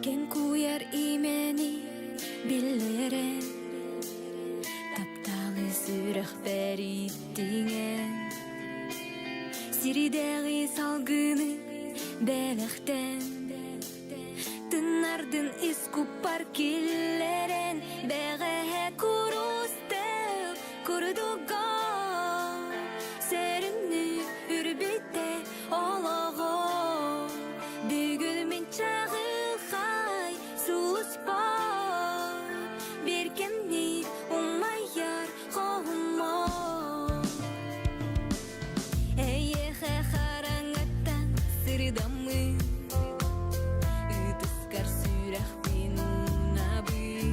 Кэм куйар имэни биллэрэн Тапталы сүрэхпэр иттиҥэн Сиридээҕи салгыны бэлэхтэн Тыннардын ис куппар киллэрэн Бэҕэһээ курустым курдуга Сэринни үрбүтэ олоҕо Бүгүн мин чаҕылхай сулуспар Бир кэмни умайар хоһуммо Эйиэхэ хараҥаттан сырдаммын Ытыскар сүрэхпин уунабын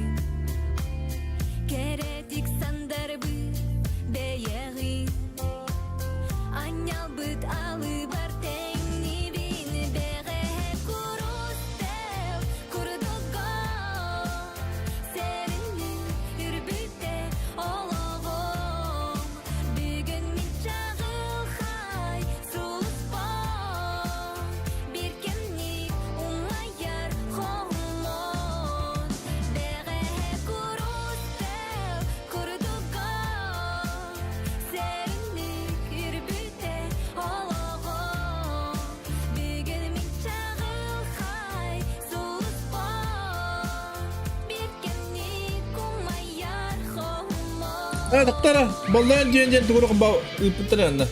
Кэрэтик сандарбыт бэйэҕин Анньалбыт алыбар тэҥнибин Бэҕэһээ курустэл курдуга Сэриннин үрбүтэ олоҕум Бүгүн мин чаҕылхай сулуспун Бир кэмник умайар хоһуммун Бэҕэһээ курустэл курдуга Сэринник үрбүтэ олоҕум Бүгүн мин чаҕылхай сулуспун Бир кэмник умайар хоһуммун Э, доктора, боллоон диэн диэн тугурук ыыппыттар анна.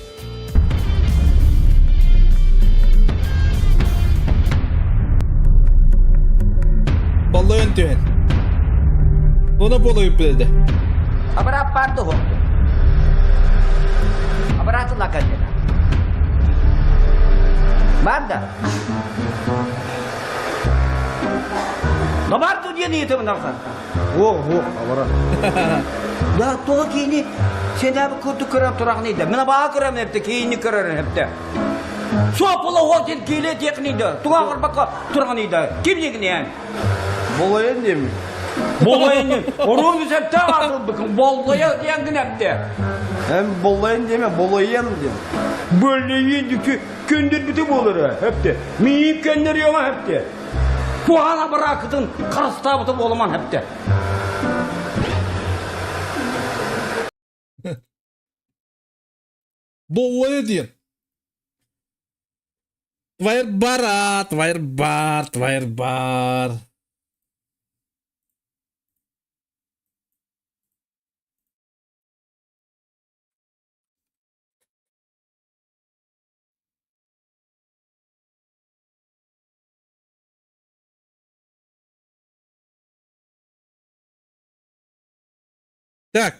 Боллоон түһэн. Оны поло ыыппыт этэ. Аппарат баар дуо? Аппарат лаканнена. Бар да. Но бар ду диэн ыйытыбын алхан. Ох, ох, аппарат. Да, тоҕо киини сенәбі курдук көрөн тураҕын ыйда. Мин абаа көрөм эпте, киини көрөрүн эпте. Суопула уол сен кииле диэхин ыйда. Туга көрбакка турагын ыйда. Ким дигин Болайын деймін. Болайын. Оруун үсәптә атылбыкын боллая диэн әпте. Hem болайын деме, болайын дейм. Бөллейин көндөрбүтү болор әпте. Миip көндөрүөңө әпте. Куана баракытын карыстабыты болуман әпте. Боллоя диэн. Твайр бара, твайр бар, твайр бар. Так.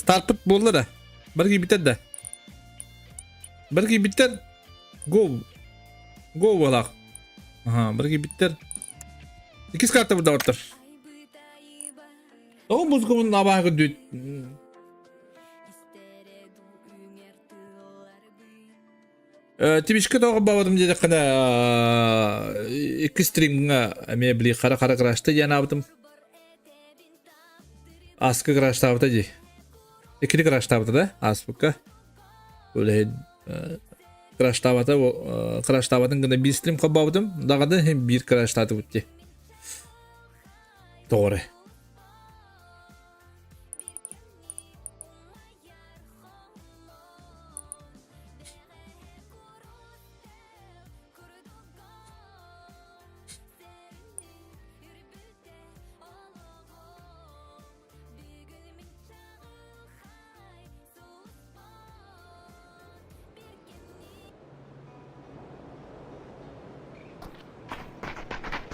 Старпыт буолла да. Бары киирбиттэр да. Бары киирбиттэр. Го. Го буолаах. Аха, бары киирбиттэр. Иккис карта бардабаттар. Тоҕо музыкабын абааһы көрдүүт. Тибишке тоҕо бабатым диэтэххинэ икки стримҥа эмиэ били хара-хара крашта диэн аабытым. Аска краштаабыта дии. Иккини краштаабыта да ааспыкка. Үлэһит краштаабата краштаабатын гына биир стрим холбообутум. Даҕаны иһин биир краштаатыбыт дии. Тоҕо эрэ.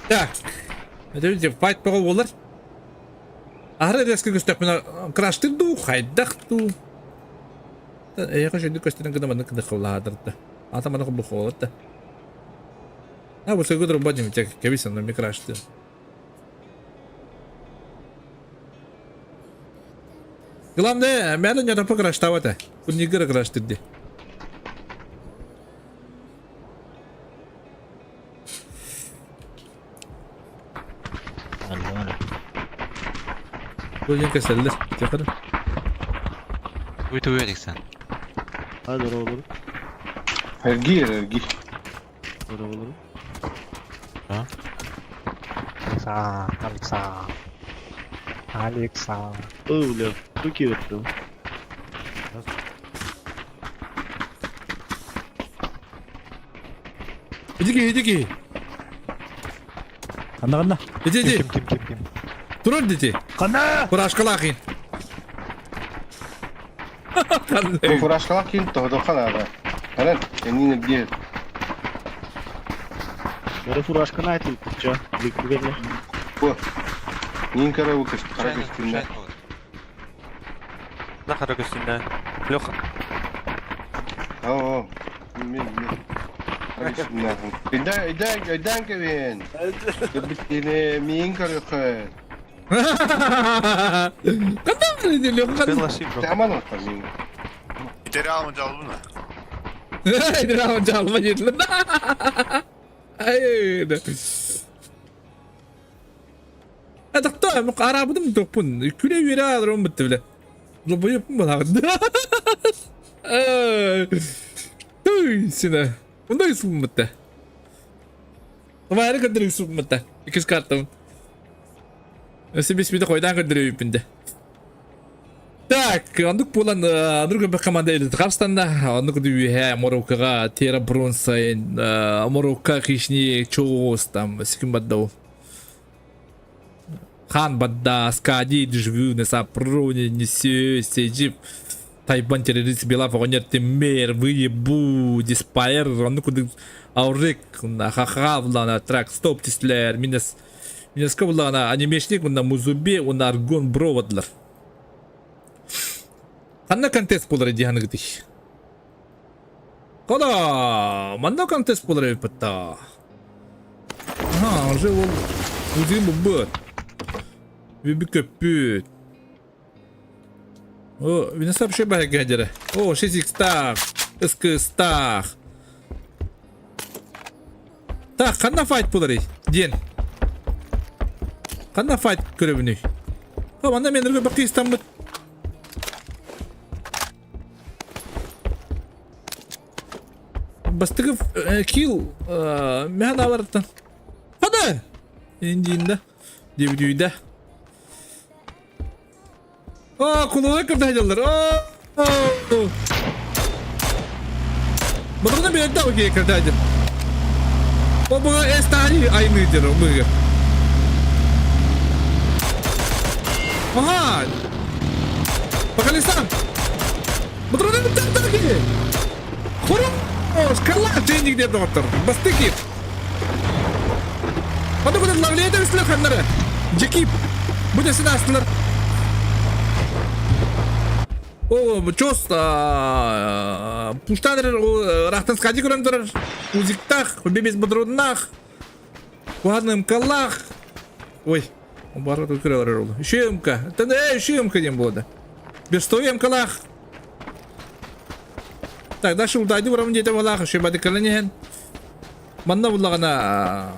Так. Это видите, файт бөҕө буолар. Аһара резко көстөхпүнэ краштыр дуу, хайдах дуу. Эйиэхэ үчүгдүк көстөрүн гына маннык кыдыххылаһаатар да. Ата маннык бухуолар да. А, бу сыгы турба дим, кэбис онно микрашты. Главное, мэлэ не топа краштавата. Куннигыра краштырды. Бу кэсэллэр. Тихо. Уйду Эриксон. Hadi olur. Ergi ergi. Olur. Алекса, Алекса. Алекса. Ой, бля, руки открыл. Иди, иди. Ханна ханна? Иди, иди. Ким ким ким ким. Турар дити. Ханна! Фуражкалаах Бу фуражкалаах киин тоһодохха наада. Аран, эннин эргиэр. Бары фуражканы айтылыппытча, бүккүгерле. Бу. Нин көрө бу хара көстүүннэ. На хара көстүүннэ. Леха. Оо, мен мен. Хара көстүүннэ. Өйдөөн, өйдөөн, өйдөөн кэбиэн. Көрбүттине миин көрүөххэ. Таман оттар миин. Итералмы жалбына. Итералмы жалба диэтилэр. Атахта араабытым тохпун. Күлэ үөрэ адарым бытты биле. Лобойоппун балаҕын. Ой, сина. Мындай суммутта. Вайры көрдөрүк суммутта. Иккис картабын. Өссө бес мүнөт хойдаан көрдөрөбүппүн де. Так, оннук буолан аныр көмө команда элит Хапстанда, оннук үһэ Мороккаға Тера Бронсайн, Морокко Хишни Чоус там сиким баддау. Хан бадда, Скади, Дежвю, Неса Прони, Несё, Сежип, Тайбан террорист Белав, Огонер Темер, Выебу, Диспайр, оннук Аурик, Хаха, Влана, Трак, Стоп, Тислер, Минес, Минеска буллаҕына анимешник уонна Музуби уонна Аргон Броводлар. Ханна контест буолар дии саныгытый? Кода, манна контест буолар эбиппит Аха, уже ол узин бубут. Бүбү көппүт. О, Винесап вообще баһа О, 6 стах, СК стах. Так, ханна файт буоларый? Диэн. Ханна файт көрөбүнүй? О, манна мен өргө бакыыстаммыт. Бастыгы килл мэхэн аварыттан. Хада! Индиинда. Дебүдүйдэ. О, кулуга кырдайдылар. О! Бұны берді ау кырдайды. О, бұға эстани айны дер, бұға. Ага! По колесам! Бұны берді Хорош! Калаш денег деді отыр. Бастыки! Аны бұны лавлейді үстілі ханнары. Жекип! Бұны сен астылар. О, чос пуштан ыраахтан скади көрөн турар. Узиктаах, бебес бодроннаах, куһаҕан ымкалаах. Ой, бары көрө барар ол. Үчүгэй ымка. Тэн э үчүгэй ымка диэн буолда. Бестовый ымкалаах. Так, дальше ултайды барамын диэтэ балаах, үчүгэй бадыккалан иһэн. Манна буллаҕына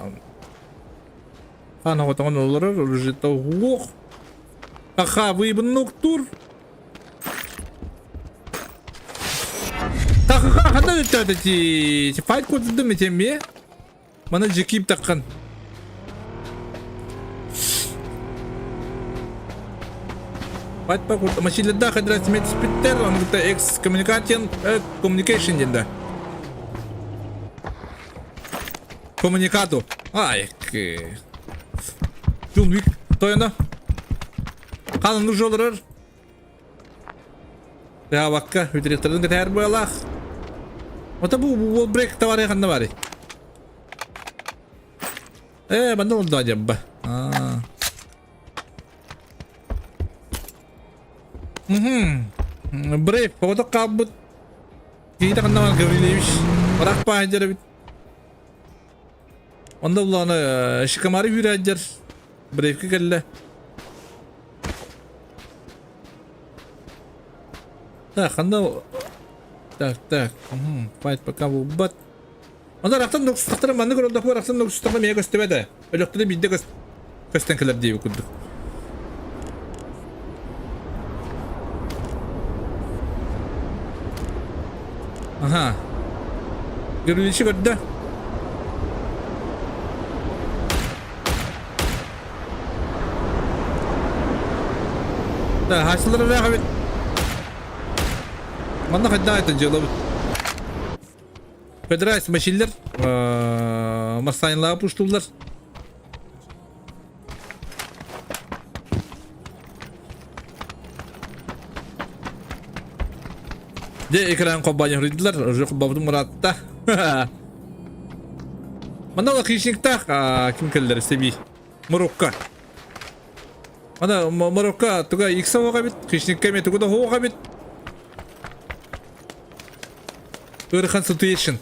хаан оҕотоҕун олорор, оружиета уох. Аха, выебнуктур. Тахыха ханна өттөөтө ти файт коддум этемме. Мана жекип таккан. Файт па курт машинада хадра смет спиттер, он говорит экс коммуникацион communication денда. Коммуникату. Ай, Джун Уик тойона. Хаан нужно олорор. Бакка үтүрүктэрин кэтэһэр быалаах. Ото бу бу брейк товары ханна бары? Э, манна олдо дьабба. Аа. Мгм. Брейк, оҕото хаалбыт. Киһитэ ханна бар Гаврильевич? Барах паһыдьар эбит. Онно буллаҕына Шикамары үүрээддэр. Брейвке кэллэ. Так, ханна... Так, так. Файт пока булбат. Онно рахтан нуксустахтара маннык оролдохпор рахтан нуксустахтара миэ көстүбэт ээ. Өлөхтөрө биирдэ көстөн кэлэр диэбит курдук. Аха. Гавриловичи көрдө. Да, хаачылар ыраах эбит. Манна хайдах айтан дьыалабыт. Федерация машинлер массайынлаға пуштулар. Дьэ экран холбоон хоруйдулар, уже холбообутум ыраатта. Манна ола хищниктаах ким кэллэр сэби? Марокко. Ана Марокко туга икса оҕа эбит, хищникка эмиэ тугу да оһуох эбит. Ыарахан situation.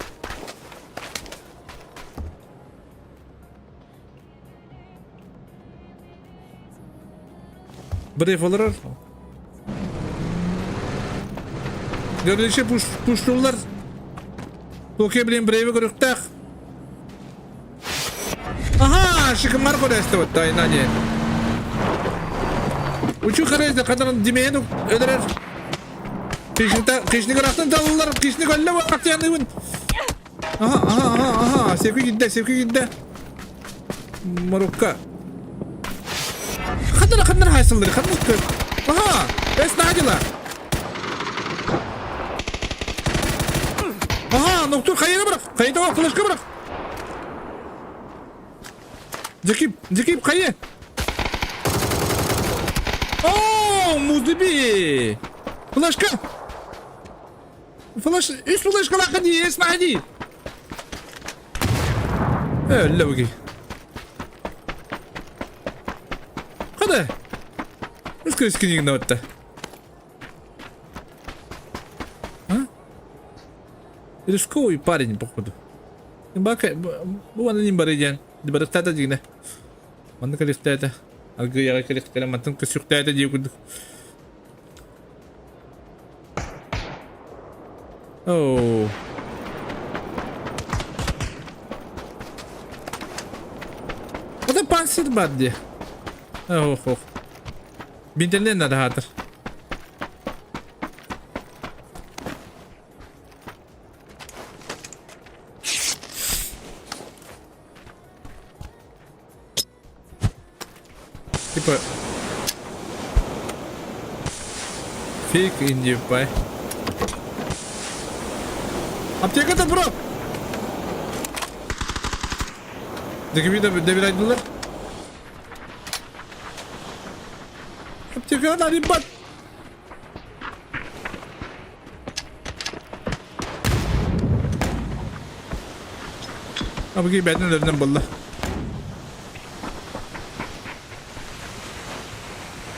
Брейф олорор. Görünüşe puş, puştullar. Токио блин брейви көрүктээх. Аха, шикымар көрөстө вот тайна не. Учу көрөстө кадан димеен өдөрөр. Кишникта кишник арахтан талылар, кишник өллө вакытяныбын. Аха, аха, аха, аха, севки гидде, севки гидде. Марокко. Ханнара ханнара хайсыллары, ханна Аха, эс надила. Аха, ноктур хайына бырах, хайыта бар, флешка бырах. Дикип, дикип, хайы. О, музыби. Флешка. Флеш, үс флешкалаахха дии, эс дии. Өллө буги. Хада. Үс көс кинигин отта. А? Рисковый парень, походу. Бака, бу аны ним бар диэн. Барыктаата дигинэ. Манна кэлихтээтэ. Аргыйаҕа кэлихтэрэ мантан көсүхтээтэ дии курдук. Оо. Это панцирь бар дии. Ох, ох. Бинтеннен надо хаатыр. Типа... Фейк инди пай. Аптеката бро! Дегибида дебирайдылар. Аптеката ребят! Абыгый бэйэтин өлөрүнэн буолла.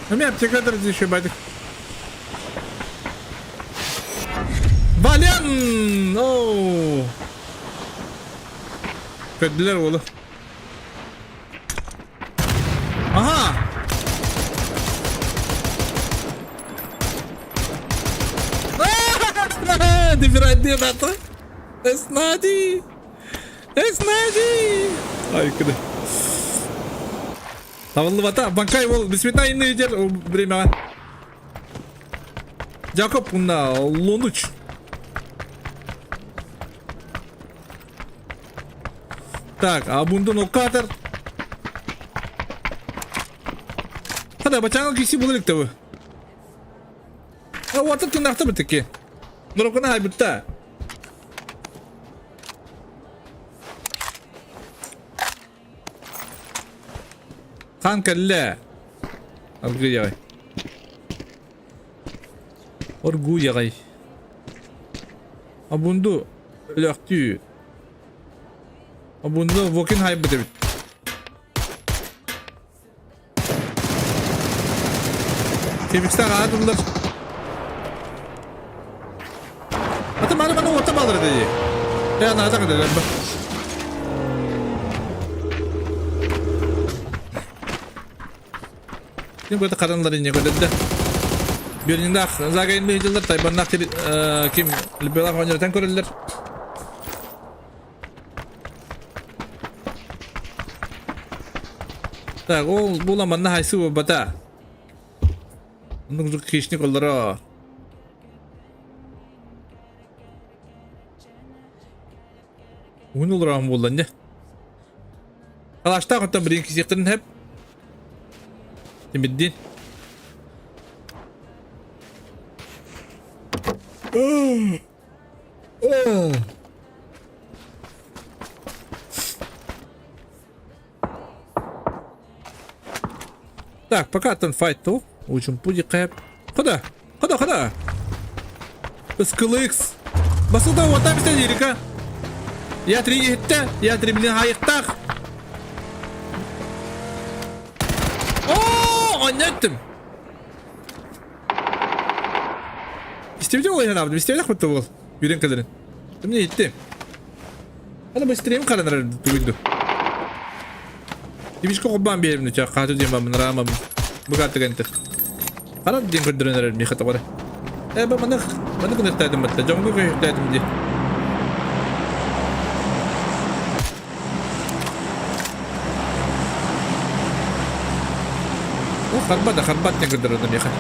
Эмиэ аптекалар еще бадык. Валян! Оу! Көрдүлэр уолу. Аха! Дебирайдыан аты. Эснади! Эснади! Ай, кыды. Табыллыбата. Банкай ол бесметна инны идер времяға. Жакоб мына Лонуч. Так, а бунду нокатор. Хада бачаңа киси булыр икте А ватыр тынакты битеки. Нурокуна хайбытта. Хан кэллэ. Аргуй аҕай. Оргуй аҕай. Абунду өлөхтүү. Абунду Вокин хайбыт эбит. Кемикстер аадыллар. Ата маны маны ота балыр dedi. Ya nada kadar ben. Ким көтө харанлар инне көтөдө. Биринде загайын жылдар тайбаннах ким либелах оñоротан көрөллөр. Так, ол була манна хайсы бата. Оннук хищник олоро. Уһун олороон буолла дьэ. Калаштаах оттон билигин кисиэхтэрин сөп. Тимирдиин. Так, пока там файт ту. Учим пуди кэп. Куда? Куда, куда? SKLX. Басылда ота бистен лирика. Я три иһиттэ, я три блин хайыктаах. О, оннеттим. Истибитим ол иһэн аабытым, истибэтэх бутта буол. Үүрэн кэлэрин. Эмне иһиттим. Аны быстрее харанар тугуйду. Тибишка холбаан биэримни ча хааты диэн баммын раамам. Бу картыган Харат диэн көрдөрөн эрэр миэхэ тоҕо эрэ. Ээ бу маннык маннык ыныктаатым батта дьоҥҥо көһүктаатым дии. О, харбат да харбат диэн көрдөрөр миэхэ.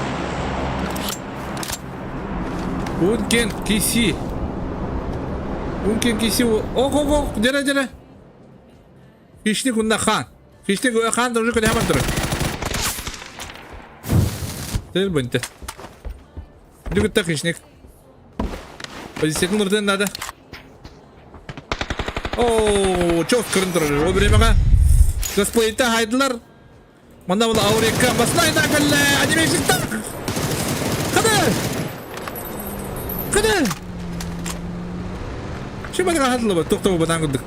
Ункен киси. Ункен киси. Ох, ох, ох, дьэрэ, дьэрэ. Хищник унна хаан. Хищник хаан тоже көтө турар. Тэр бынты. Дүгүттэ хищник. Позициятын ырытыан наада. Оо, чос көрөн турар. Ол времяга косплейта хайдылар. Манна бұл Аурика баснайда кэллэ. Анимешниктар. Кыды! Кыды! Шибаға хатылы тоқтау батан курдук.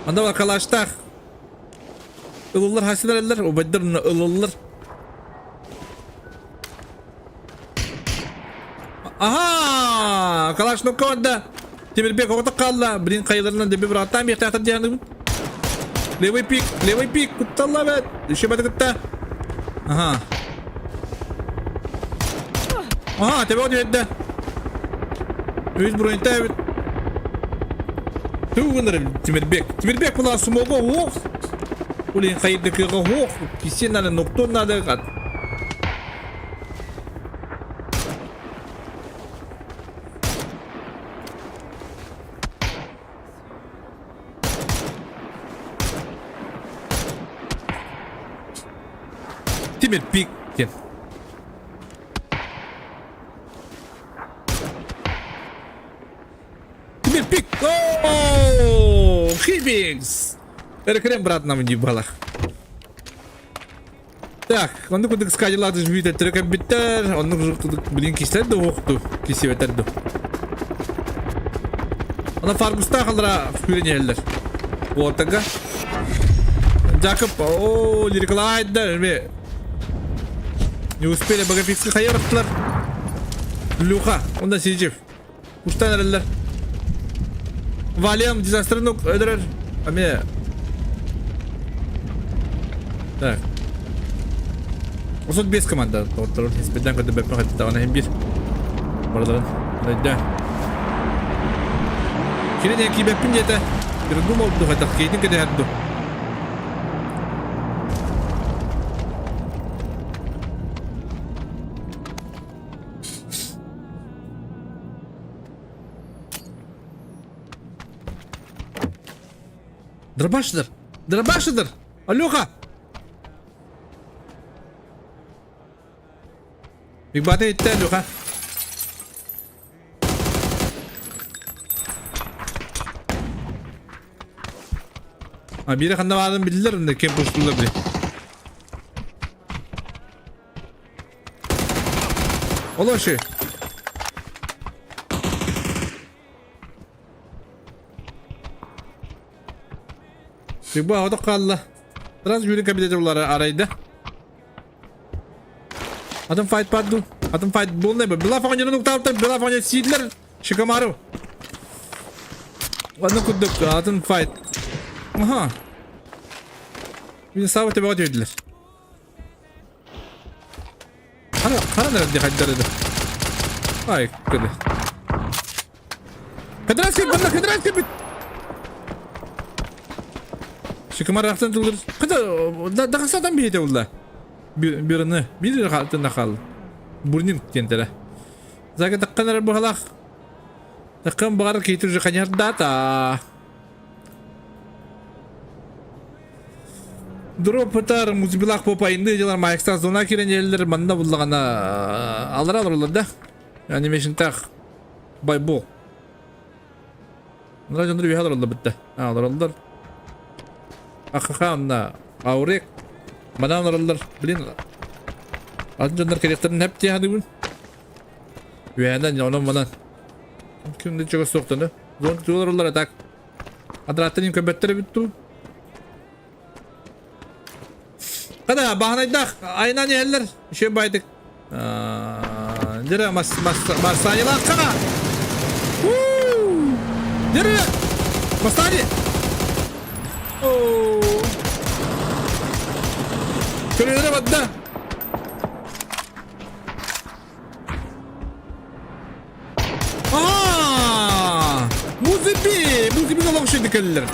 Анда бар калаштах. Ылыллар хасилар эллер, убайдар ылыллар. Аха! Калашников онда. Тимирбек оҕото хаалла. Блин, хайаларынан деби бырааттаан биэхтээхтэр диэханыбын. Левый пик, левый пик, кутталла бэт. Еще баты кытта. Аха. Аха, тебе түһэрдэ. Үс броньта эбит. Тугу гынар Тимирбек. Тимирбек була смогу ох. Блин, хайдыкыга ох. Кисе надо, ноктон надо. Тимир пик диэн. Тимир пик! О, Хибингс! Эркрем брат нам не балах. Так, оннук курдук скадилаатыш бүтэттерэ кэлбиттэр, оннук курдук блин кистэр да уохту, кисибэтэр ду. Ана Фаргустаах алара күүрэн иһэллэр. Уотага. Жакоб, о, лирикалаайда, эме. Не успели богофиксы хайыраттылар. Люха, онда Сиджив. Уштан эрэллэр. Валиам дизастрын өдөрөр. Аме. Так. 35 команда тоғыттырыр. Испеден көтө бөппө хаттаҕына иһин биир. Барыларын өйдөөн. Кирин киибэппин диэтэ. Передумал ду хатах кейтин кэтэһэр ду. Дробашидер! Дробашидер! Алёха! Бигбата иттэ Алёха. А бире ханна баарын билдилер инде кем пуштулар били. Олоши. Бигба одок қалла. Раз жүйрі кабинеті бұлары арайды. Атын файт падду. Атын файт болнай. Была фоңа нуктаптар, была фоңа сидлер. Шикамару. Ладно курдук, атын файт. Аха. Мин сабы төбөҕө түһүдүлэр. Хара, хара нэрэ хайдарыды. Ай, кыды. Кыдырас кеп, бында кыдырас кеп. Шикамар рахтан тулыр. Кыда, дагасадан бейте улла. Бирини, бир халтында кал. Бурнин тентеле. Зага такканар бухалах. Таккан багар кейтүр же каняр дата. Дроп ытар, музбилах попайынды дьылар маякстан зона кирен еллер манна буллагана алар алар да. Анимешнтах байбол. Мына дьоннор үһэ олороллор бытта. Олороллор. Ахаха онна Аурек манан олороллор. Блин. Атын дьоннор кэлиэхтэрин хэп дии саныыбын. Үһэнэн онон манан. Ким да чугас суохтан Зон олороллор так. Адраттан им көбөттөр эбит дуу. Када баһанайдаах айынан иһэллэр. Үчүгэй байдык. Дьэрэ мас мас Марсанилаахха. Дьэрэ Мастани. Көрүлэрэ бадда. Аа! Музыби! Музыби олох кэллэр.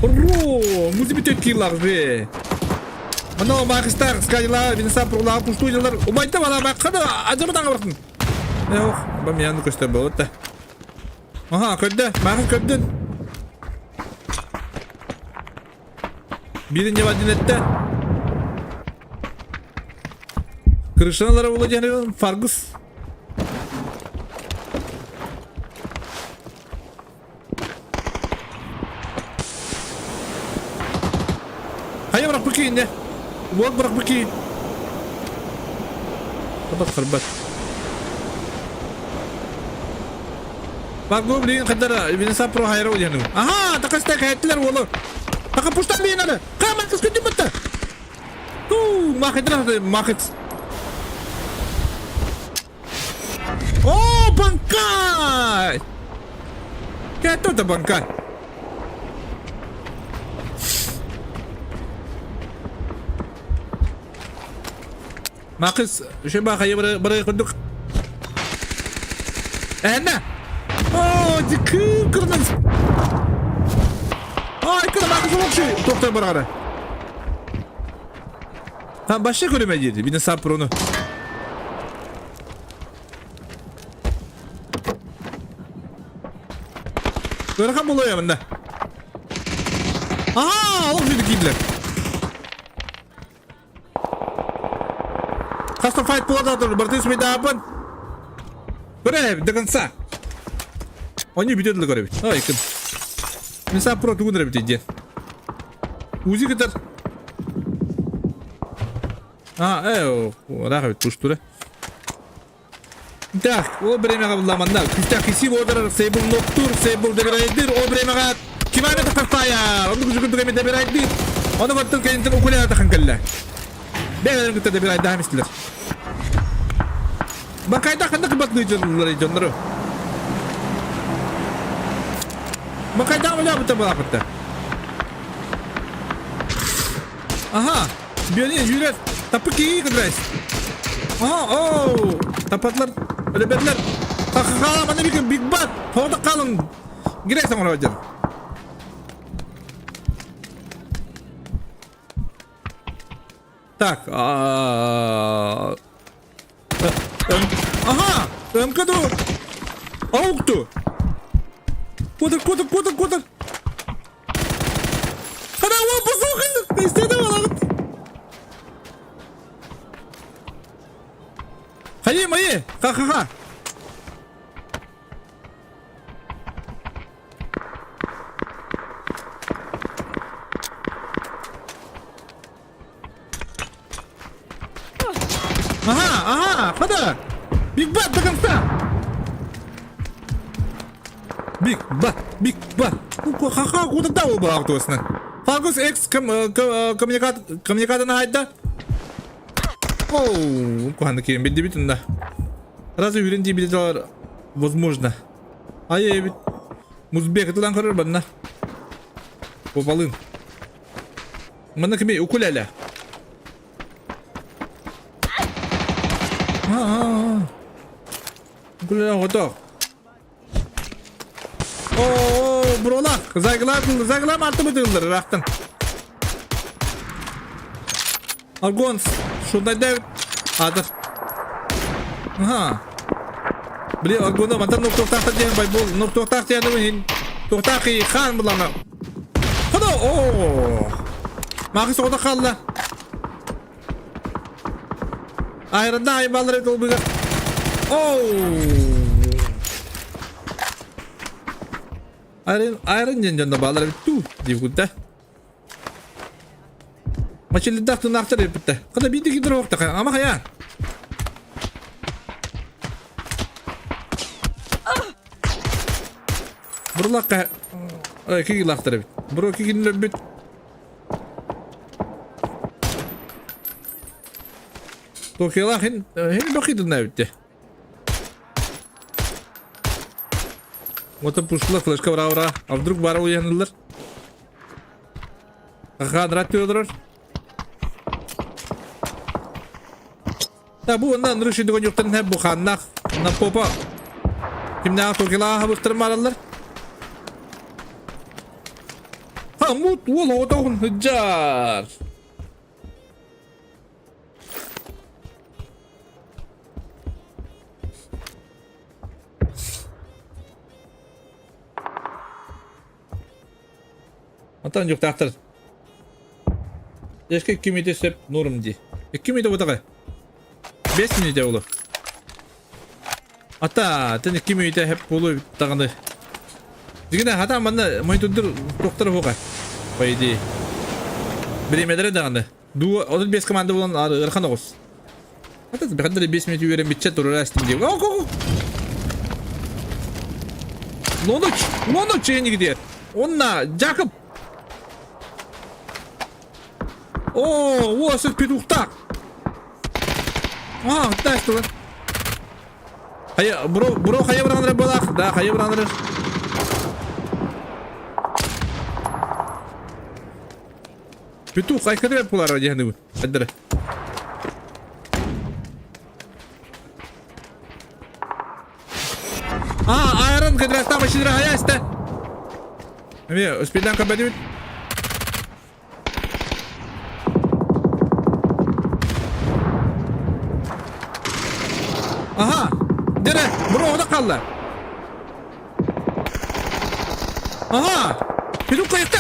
Ру! Музыби төткилар бе. Ано махистар скайла винса прула пуштуйлар. Убайта бала баккада ажабы таңа бартын. Ох, бам яны көстө болот да. Аха, көрдө, махын көрдүн. Бирин жаба динетте. Крышаналара була диэн Фаргус. Хайа бырахпыт киинне. Уот бырахпыт киин. Хабат харбат. Багу блин хадара Винса про хайра диэну. Аха, такаста кайттылар уолу. Така пуштан биин аны. Кама кыз күтүм бытта. Туу, махыдра махыт. О, банкай! Кэтто банкай. Макыс, шеба хайы бары курдук. Эһэннэ! О, дикы кырнан. Ай, кыр макыс олохши. Тохтой баргара. Ha başka көрөмө диэди. Бина сапрону. Ыарахан болуо мында. Аха, олох жүдү киирдилэр. Хаста файт буолар бартын смейдаапын. Көрө, до конца. Они бүтөдүлөр көрөбүт. Ой, кым. Мен сапро тугун эребит диэн. Узи кытар. А, ыраах эбит туштура. Так, ол времяға булламанда. Күстә киси бодыр, сейбул ноктур, сейбул дебирайдыр, ол времяға киманы тахтая. Оны күжүгүн түгеме дебирайдыр. Оны коттун кенинтен укуля тахан келле. Бәлерин кытта дебирайда хамистилер. Бакайда ханнык батныйдылар дьоннору? Бакайда оля бата Ага, Бионин yürер. Тапы кии кыдрайс. Ага, оу. Тапатлар, ребятлар. Ха-ха-ха, мана бик биг бат. Хода қалың. Гирек саңыр одер. Так, а Ага, МК-ду. Аукту. Кудыр, кудыр, кудыр, кудыр. Хана, о, бузуқын. Истеді балағыт. Хайы, майы, ха-ха-ха. Ага, ага, хода! Биг Бат до конца! Биг Бат, Биг Бат. Ха-ха, куда дал бы автосна? Фаргус X коммуникатор на хайда? Оу, куханды кием бит дебит да. Разве үйрен дебит возможно. Ай, бит. Музбек ытылан көрөр банна. Попалын. Манна кими укулеле. Укулеле готов. О, бролах, зайгылар, зайгылар марты бытылдыр, рахтан. Аргонс, шундай дәв. Адыр. Ага. Били аргона мантан нуктуктахта диэн байбол, нуктуктах диэн уһин. Туктахи хан булана. Хода, о. Махы соғда қалла. Айрында айбалар ет олбыга. Оу. Айрын, айрын ден жонда балар бит ту деп күтті. Мачылдах тунахтар битте. Када биди кидер вакта ама хая. Бурлакка киги лахтар бит. Буро кигинлер бит. Токила хин хин бакыдына битте. Вот пушла флешка ура ура. А вдруг бар уянылар? Хадрат олорор. Та бу оннан рыши дөгөн юктан һәм бу ханнах на попа. Кимнәг токила хабыстырмалар. Хамут уол отоғын хыджар. Онтон дьуктаахтар. Дьэшкэ 2 мүнүүтэ сөп нуурум дии. 2 мүнүүтэ буотаҕай. 5 мүнүүтэ буолуо. Ата, тэн 2 мүнүүтэ сөп буолуо эбит даҕаны. Дьиҥинэ хатаан манна монитордур туохтара суоҕа. По идее. Бириэмэлэрэ даҕаны. Дуу 35 команда буолан ыарахан оҕус. Ата, бэхэннэр 5 мүнүүтэ үөрэммитчэ турара истим дии. О, о, о! Лоноч! Лоноч энигидиэр. Онна Жакоб О, о, сыр петухтаах. А, так что Хайа, бро, бро, хайа браннары балах. Да, хайа браннары. Петух, айкадыр булар дияны. Айдыр. А, айрон кыдырахта машина хайа Эми успедан кабадыбыт. Аха! Дере, бро ода қалды. Аха! Петух кайыкта.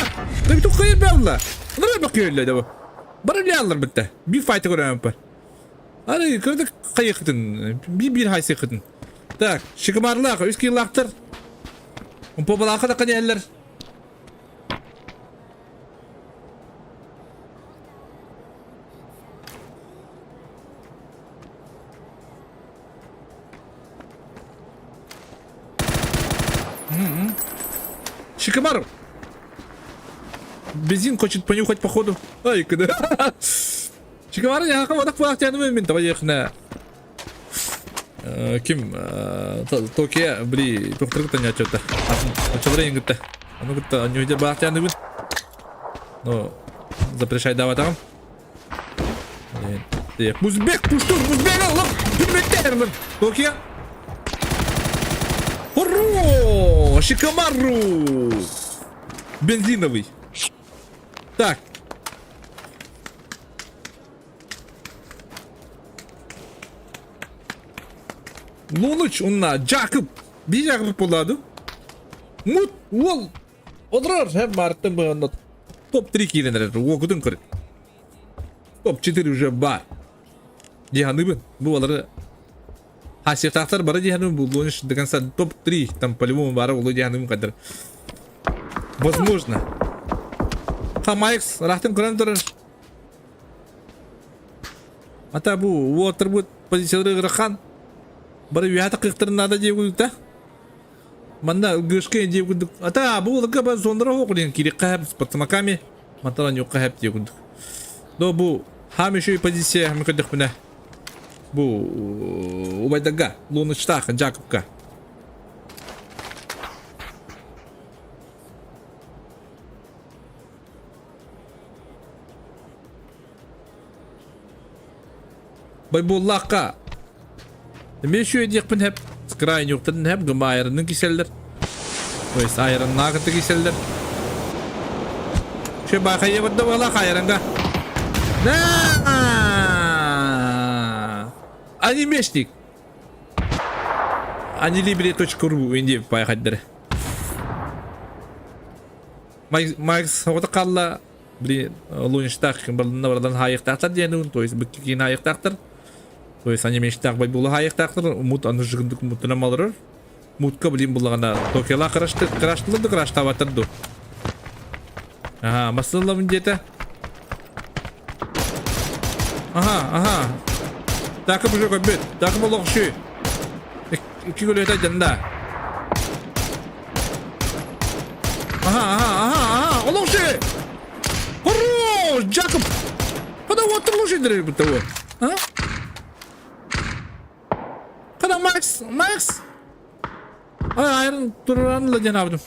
Петух кайыр бәулла. Ныры бакыйлы да бу. Бары ляллар битте. Bir файта көрөм бар. Ары кырдык кайыкытын. Bir bir хайсыкытын. Так, шикымарлах, үс килактыр. Попалаха да канеллер. Шикомару! Бензин хочет понюхать походу. Ай, куда? Шикомару, я кого-то пахтяну мен давай ехна. Ким Токио били тохтору кытта ньааччыта. Очолор ең кытта. Аны кытта анньуйда баахтааныбын. Но запрещайдаабатаҕым. Музбек, пуштун, Музбек, алып, дүрметтер Токио. Ура! Шикамару! Бензиновый. Так. Луныч унна Жакып. Би Жакып болады. Мут ол Одрар һәм мартын быһында топ-3 киирэн эрэр. Уокутун көрүн. Топ-4 уже бар. Диһаныбын. Бу балары Хасиятаахтар бары диһаныбын бу лониш до конца топ-3 там по-любому бары улу диһаныбын кадыр. Возможно. Хамайкс рахтын көрөн турар. Ата бу уотыр позициялары ырахан. Бары үһәті кыктырын надо диye Манна ылгышка диye курдук. Ата бу ылга ба зондара хоқ диэн кириққа хэп с пацанаками мантан юққа хэп диye курдук. Но бу хам еще и позиция мүкөдөхпүнэ. Бу убайдага Лунычтаах Жакупка. Байбуллаахха эмиэ үчүгэй диэхпин сөп. Крайнюктарын сөп, гымаайарынын кисэллэр. То есть айраннаах кытта кисэллэр. Şu баахайа барда буолаах айранга. На! Анимешник. Анилибри.ру инди баахайдары. Макс оҕото хаалла блин луничтаах барылына барылан хаайыктаахтар диэн то есть быккикин хаайыктаахтар то есть анимештаах байбула хаайыктаахтар мут аны жыгындык муттунан малырыр мутка блин буллагана токела карашты караштылар да караштабаттар ду ага масыллабын диэтэ ага ага такы уже көбүт такы болоқшу икки көлөтө дьанда Ага, ага, ага, ага, олохши! Хорош, Джакоб! Када уоттар лошадь будто вот. А? Када Макс, Макс! Ай, айрын туран ла ден абдым.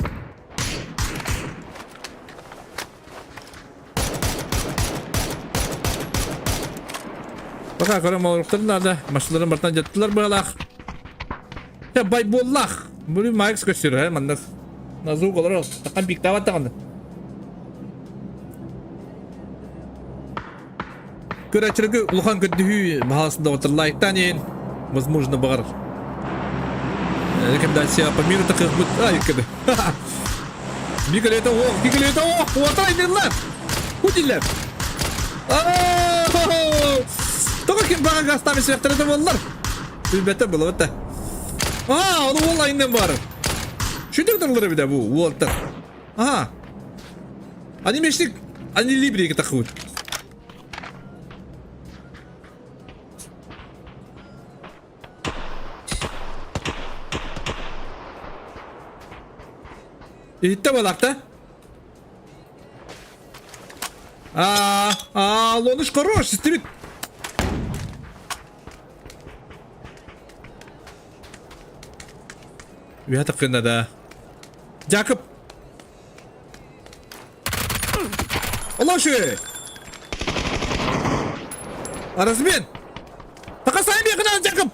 Пока көрөм олоруктар надо. Машиналарын бартан жаттылар быалаах. Те байболлах. Бу Макс көстөр, э, маннык. Назук олорор. Такан пиктабат даҕаны. Көрөөччүлэргэ улахан көрдөһүү баһаалысында отыр лайктаан иһин, возможно, баҕар рекомендация по миру такых ай кэбэ. Миколета ох, Миколета ох, уотай диллар. Худиллер. Тоҕо ким баҕа гастами сүрэхтэрэ буоллар. Билбэтэ булабыта. Аа, ол уол айынан бар. Шүтүк тыллары бida бу уолтар. Ага. Анимешник, ани либри тахут. Иһиттэ буолаахта. А, а, лоныш хорош, системит. Үһэ таххына да. Жакып. Олоши! Размен! Тақасайын бекінен Жакып!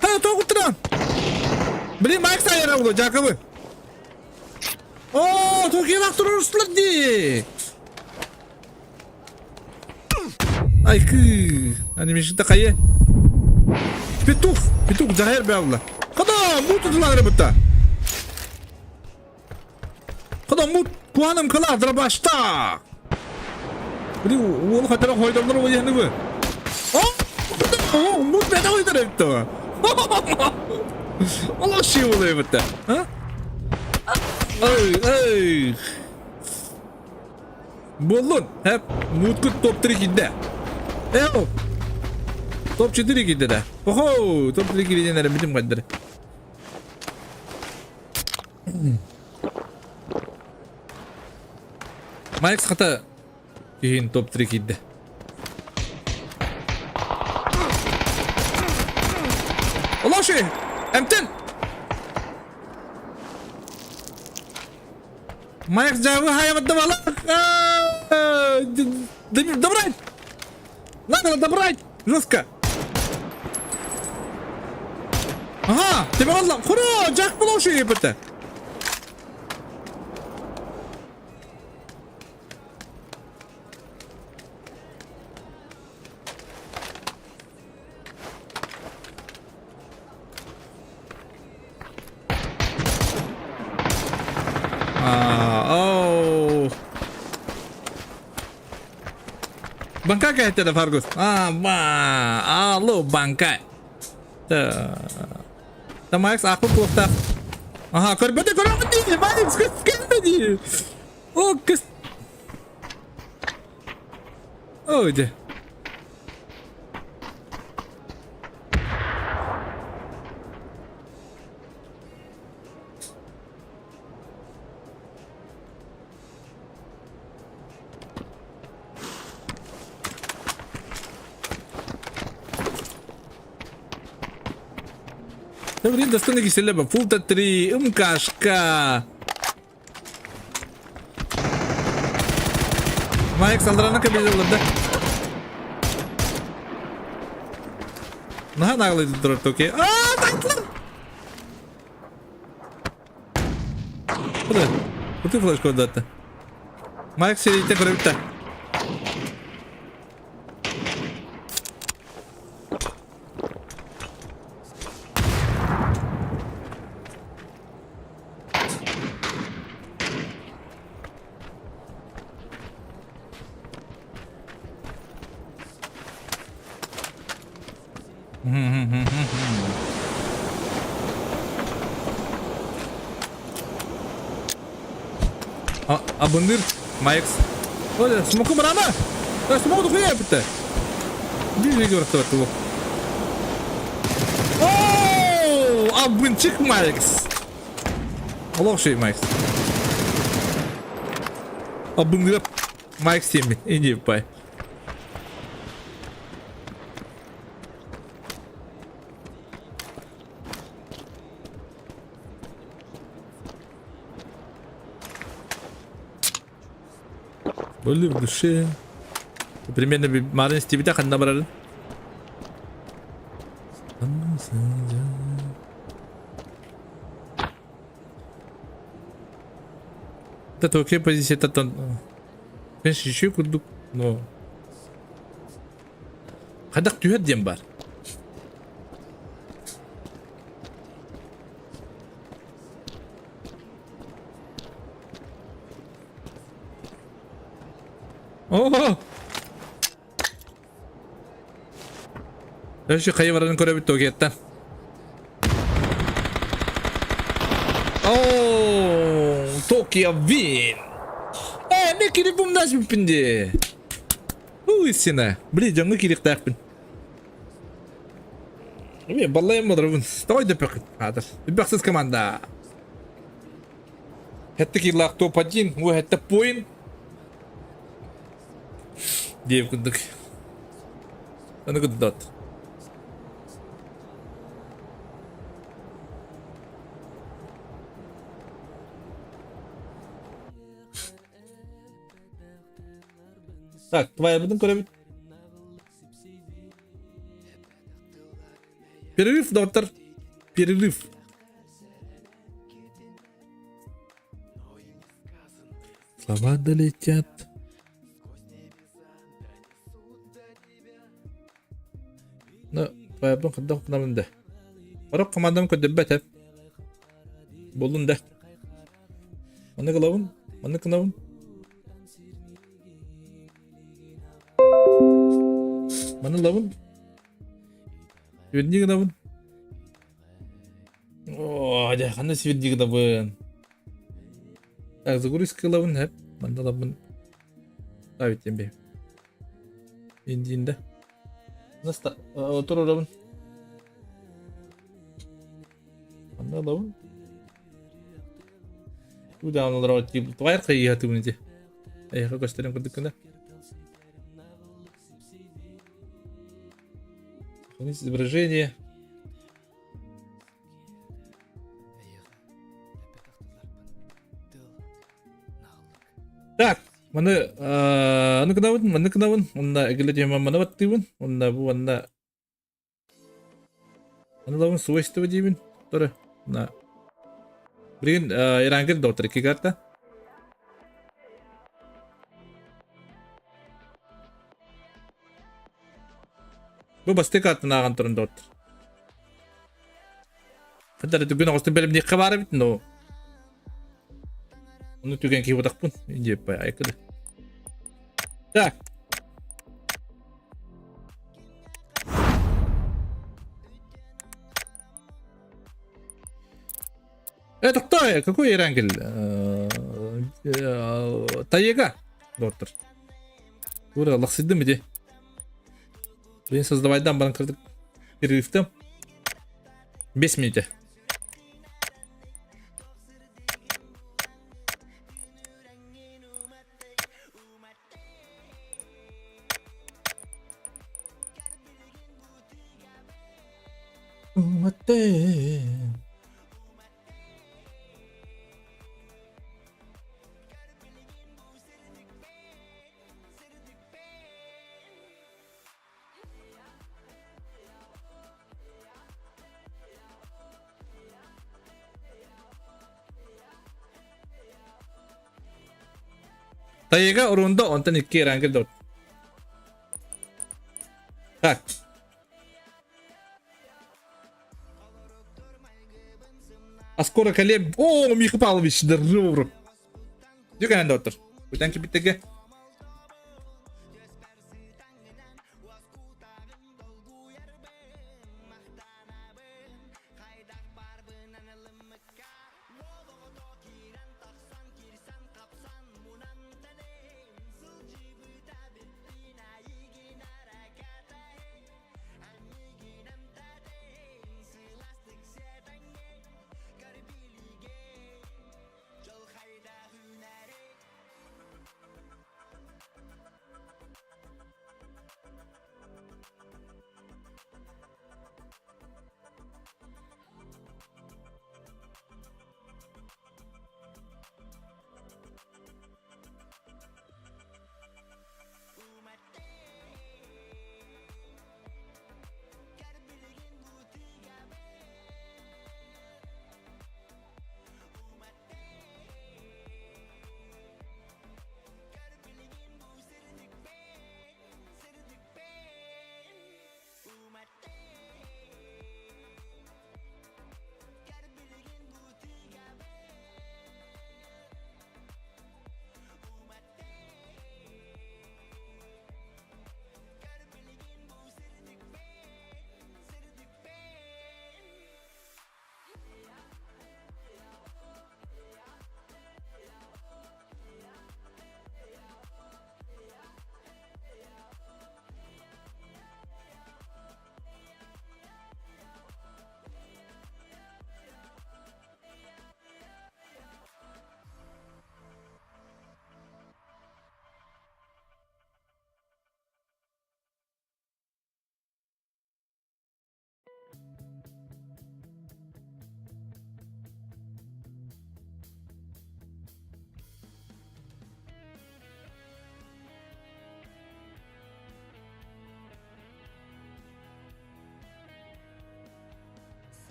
Ха, тоғыттыран! Блин, Майк сайара булу, Жакыбы! О, Токиялақ тұрырсылар ди! Айкы! Анимешті қайы? Петух! Петух, жахер бәулы. Қада, мут ұтылар бұтта! Қада, мут, куаным кыла, дробашта! Блин, ол қайтара қойдырдыр ғой енді бі. О, мут бәді қойдыр епті. Ол ши олай бітті. А? Ай, ай. Буоллун, хэп, муткут топ-3 киирдэ. Эу! Топ-4 киирдэ да. Охо, топ-3 киирдэн эрэ бүтүм кайдыр. Майкс хата киһин топ-3 киирдэ. Олоши! Эмтэн! Майк жабы хаябатта бала! Добрать! Надо добрать! Жестко! Ага, тебе алла! Хура! Жак булоши епете! А, оу. Банка кэһэтэ Фаргус. А, ба, алло, банка. Та. Та Макс ахпы куохтаах. Аха, көрбөтө көрөҕүн дии, Макс кэлбэ дии. О, кыс. Ой, дьэ. Блин, достойный киселеба. Фулта 3, МКшка. Майк салдыраны кабеллерде. Наһаа наглый турар токи. Аа, танклар! Куда? Куда флешку отдать-то? Майк серийте көрөбүт Абындыр Майкс. Оля, смоку барана! Смоку духуя бітті. Бір жерге барып бұл. Ооо, абынчык Майкс. Олох шей Майкс. Абындырып Майкс темми. Иди пай. Боли в душе. Примерно марын стибите ханна барарын. Это окей позиция это Конечно, еще курдук, но Хайдах түһэр диэн бар. Оо! Өссө хайа барарын көрөбүт Токиоттан. Оо, Токио вин! Э, мен кирип умнашпын де. Уйсина. Блин, дьоҥҥо киириэхтээхпин. Мен баллайым бодоробун. Давай дөпөк. Аатыр. Үбэхсис команда. Хэтте киллаах топ-1, у хэтте поин. Диэб курдук. Аны куддат. Так, твоябытын көрөбүт. Перерыв, доктор. Перерыв. Слова долетят. Ну, твоябын хаддах гынабын да. Орок командам көдөббөт эп. Булдун да. Маны кылабын, маны кынабын. Маны ылабын. Сверни гынабын. О, дьэ, ханна сверни гынабын. Так, загрузка ылабын, хэп. Манна ылабын. Ставить тебе. Индиинде. Наста, отур Манна ылабын. Удаан тварь хайыа тыбын Эйха көстөрүн курдук Сохранить изображение. Маны аны гынабын, маны гынабын, уонна эгилэ диэмэ маны баттыыбын, уонна бу уонна Аны свойства диибин. Торы. На. Билигин Ирангер доктор икки карта. Бу бастакы картаны ааҕан туран доктор. Хадары түгэн оҕостун бэлэмниэххэ баар эбит, но Ону түгэн киһи ботахпын. Диэппай айкыды. Так. Это кто? Какой Ирангель? Таега, доктор. Ура, лахсыдым иди. Блин, создавайдан баран кырдык перерывтым. 5 минуте. Тайга урунда онтон икки эрангел да. Так. А скоро коллег... О, Михаил Павлович, здорово. Дюкан доктор. Бүтән кибиттеге.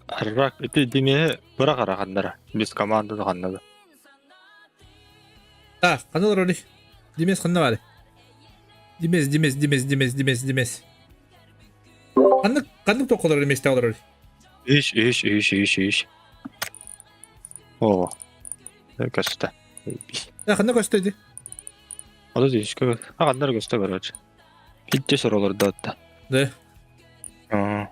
Арбак ити димиһи быра хараханнара без команданы ханна да. Так, ханна олорор Димес ханна баар? Димес, Димес, Димес, Димес, Димес, Димес. Ханнык, ханнык тоқ олорор миэстэ олорор? Иш, иш, иш, иш, иш. О, көстө. Ханна көстө ди? Ото дишке. А ханнар көстө короче. Итте соролорду атта. Да. Аа.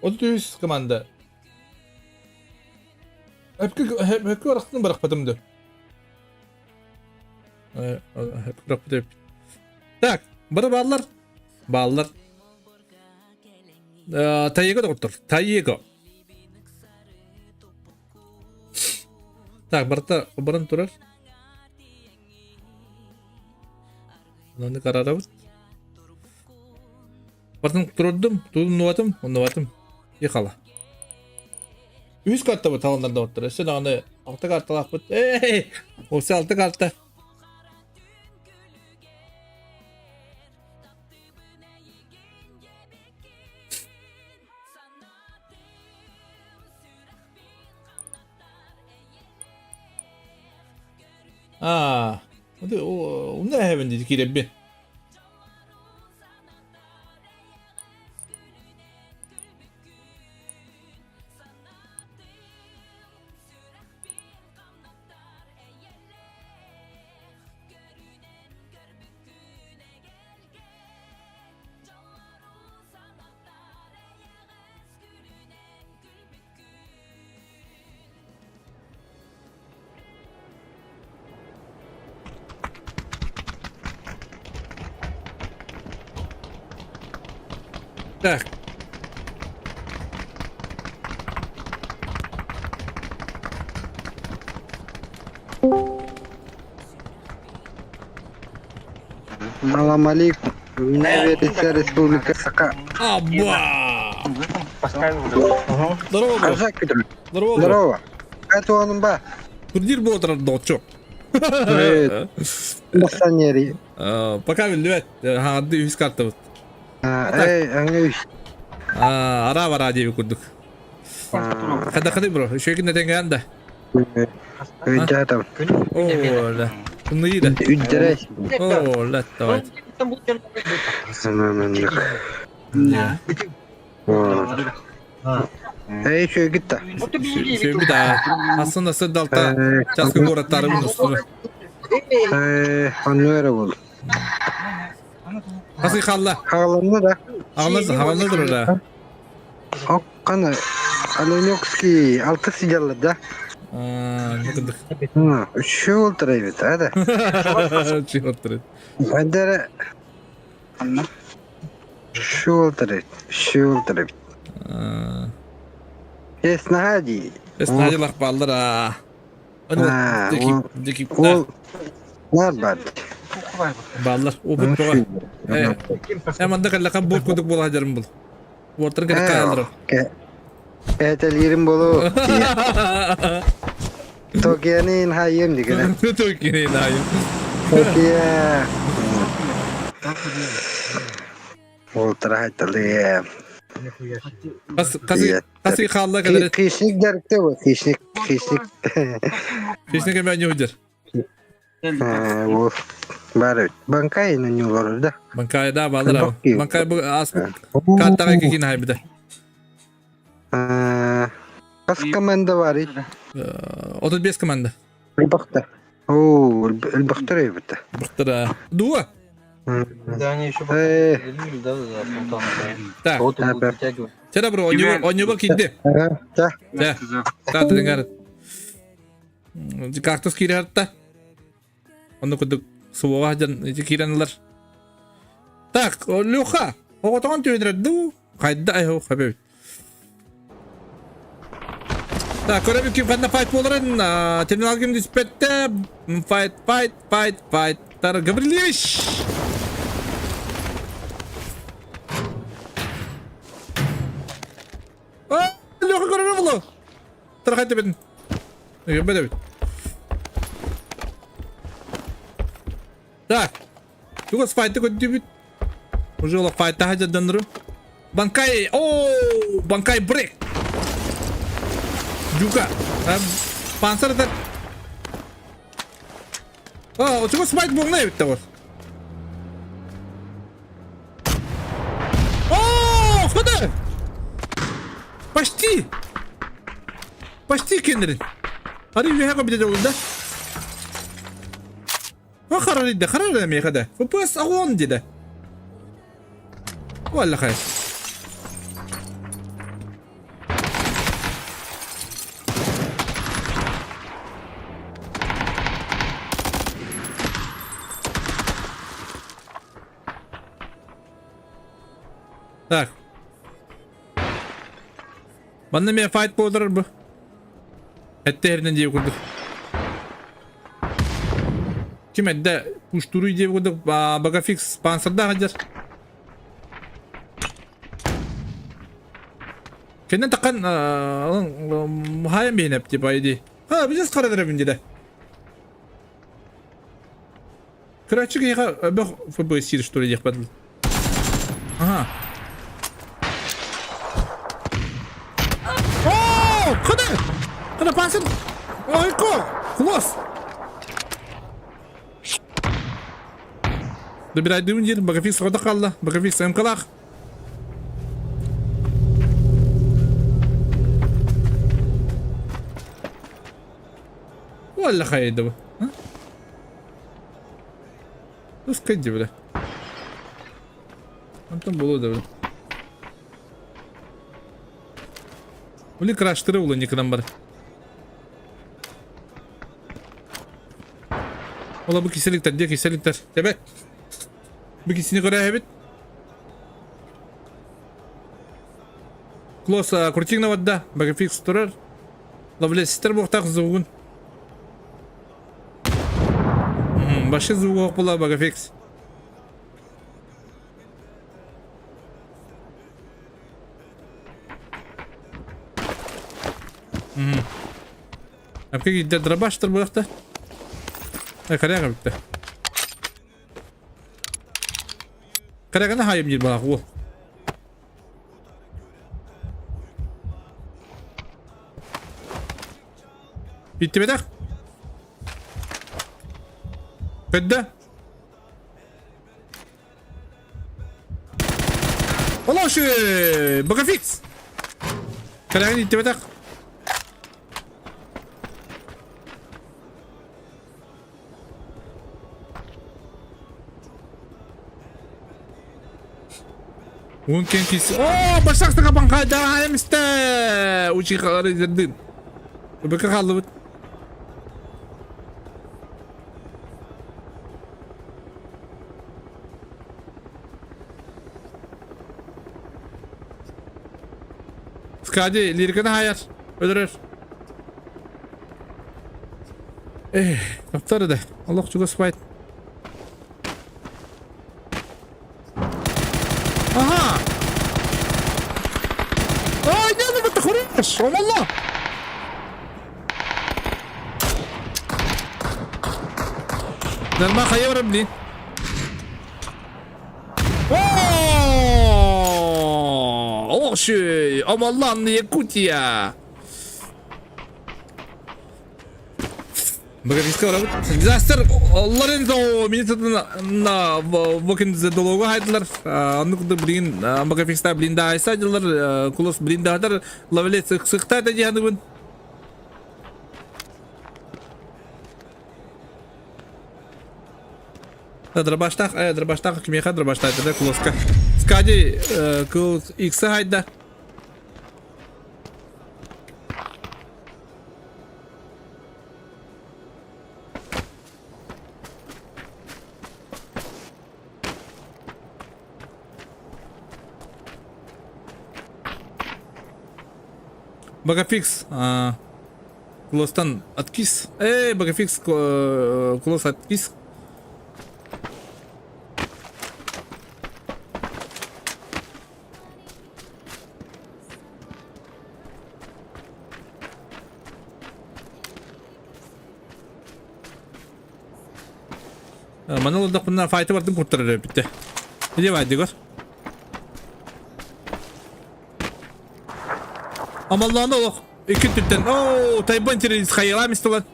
33 команда. Өпкө барахтын барахпатым да. Так, бары бааллар. Бааллар. Тайыга доҕоттор. Тайыга. Так, барыта баран турар. Онно карарабыт. Бартын турдум, тулуннубатым, оннубатым. Ехала. Үс картабыт таланнар доҕоттор. Өссө даҕаны алта карталаахпыт. Эй, осы алта карта. Аа, онно эһэбин дии киирэрбин. Так. Салам алейкум. Меня верится Республика Саха. Абба! Здорово, бро. Здорово, бро. Здорово. Это он ба. Турнир был доҕоччу. Басанери. Пока биллибэт. Хаҥарды үһүс картабыт. Эй, аңы Ара бара диэби курдук. Хадаханы бро, үчүгэй тэҥҥээн да. Өйдөөтөм. О, да. Тымныйы да. Үддэрэй. О, да, давай. Эй, үчүгэй да. Үчүгэй да. Асын асы далта часкы городтары устуну. Э, онну эрэ бол. Хасы халла. Хааланна да. Хааланна, хааланна да. Окканы Аленёкский алты сидяллар да. Үчү олтура эбит, а да. Үчү олтура. Эдere Үчү олтура, үчү олтура эбит. Эснади. Эснади лахпаллар а. Ол нар бар. Баллар, опыт тоҕо. Э, манда каллахан бу кудук буола жарым бул. Уортарын кэлэ хааллар. Этэлиирим болу. Токионин хайым дигene. Токионин хайым. Токио. Уолтара хайталы. Касы хаалла кэлэр. Хищник дәрікте ғой, хищник, хищник. Хищник эме ньюдер. Ол бар Банкай на олорор да. Банкай да балар. Банкай бу ас картага кикин хайбыта. Хас команда бар? 35 команда. Элбахта. О, элбахтар эбит. Элбахтар. Дуа. Да, они еще пока да, за Султана. Так. Чара бро, онюба кидде. Да. Да. Да, тренер. Кактус киирэ Онно курдук суоҕа дьон ити киирэн ылар. Так, Леха, оҕотоҕун түөнүрэр дуу? Хайда айху хабебит. Так, көрөбүт ким ханна файт буоларын, терминал ким түспэттэ, файт, файт, файт, файт. Тар Гаврилевич! А, Леха көрөрө булу. Тархай тебин. Бэдэбит. Так. Тугас файты көттүбүт. Уже олох файта хадьарданырым. Банкай, о, банкай брек. Дюка. Пансар это. А, чугас файт буолна эбит вот. О, куда? Почти. Почти кеннерин. Ары үөһэ көбүтэ да. Харар иде, харар эмиэхэ да. FPS огон диде. Валлахай. Так. Манна эмиэ файт буолар бу. Этте эринен диэбит курдук. Ким эрдэ пуштуруй диэбит курдук Багафикс спонсордаах дьэр. Кэннен такан хайан биһинэп типа иди. Ха, бизнес карадарабын диде. Короче, киһиэхэ бөх ФБ сиир что ли диэх бадыл. Ага. О, куда? Куда пасен? Ойко! Хлос! Добирайдыбын диир, Багафикс саҕата хаалла. Багафикс МКлаах. Уолла хайдыбы. Ускайди бля. Антон булу да бля. Ули краштыры улы никынан бар. Ола бу киселиктер, де киселиктер. Тебет. Бу кисini көрө Клосс крутигна вадда, багафикс турар. Лавлесистер буохтаах звугун. Башы звук була багафикс. Апка киирдэ дробаштар буолахта. Каряга бүтте. Каряганы хайым диир балах уол. Иттибэтэх. Көддө. Олоши! Багафикс! Каряганы иттибэтэх. Мумкин кис... О, башақсыға банқайда емісті! Учи қалары зердін. Үбікі қалды бұт. Скади, лириканы хайар. Өлөрөр. Эх, таптар да. Олох чугас файт. Ага! Ай, не, ну это хорош! О, Норма хайа блин. О, Оши, Амалан, Якутия. Дизастер Лорензо минутына вокин долого хайдылар. Оннук да блин Багафикста блин да айсадылар, кулос блин да лавелет сыхта да дианыбын. Дробаштах, дробаштах, кимиэхэ дробаштаах кулоска. Скади кыл икса хайда. Багафикс Кулостан откис. Эй, Багафикс Кулос откис. Маны олордохпуна файты бардым куртарар эбиттэ. Иди баайдыгар. Амаллааны олох икки түттэн. Оо, тайбан террорист хайалаам истилан.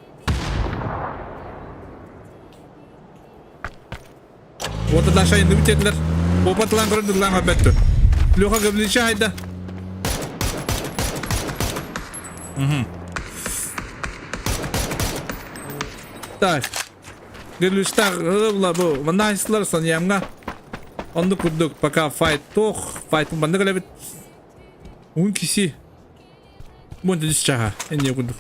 Вот Даша инды бүтедилер. Опатылан көрөн дылан көрбөттү. Леха Гавриловича хайда. Так. Гавриловичтаах ылла бу манна хайсылар саньямҥа. Оннук курдук пока файт туох файт маннык элэбит. Уун киси. Бу түс чаха. Энне курдук.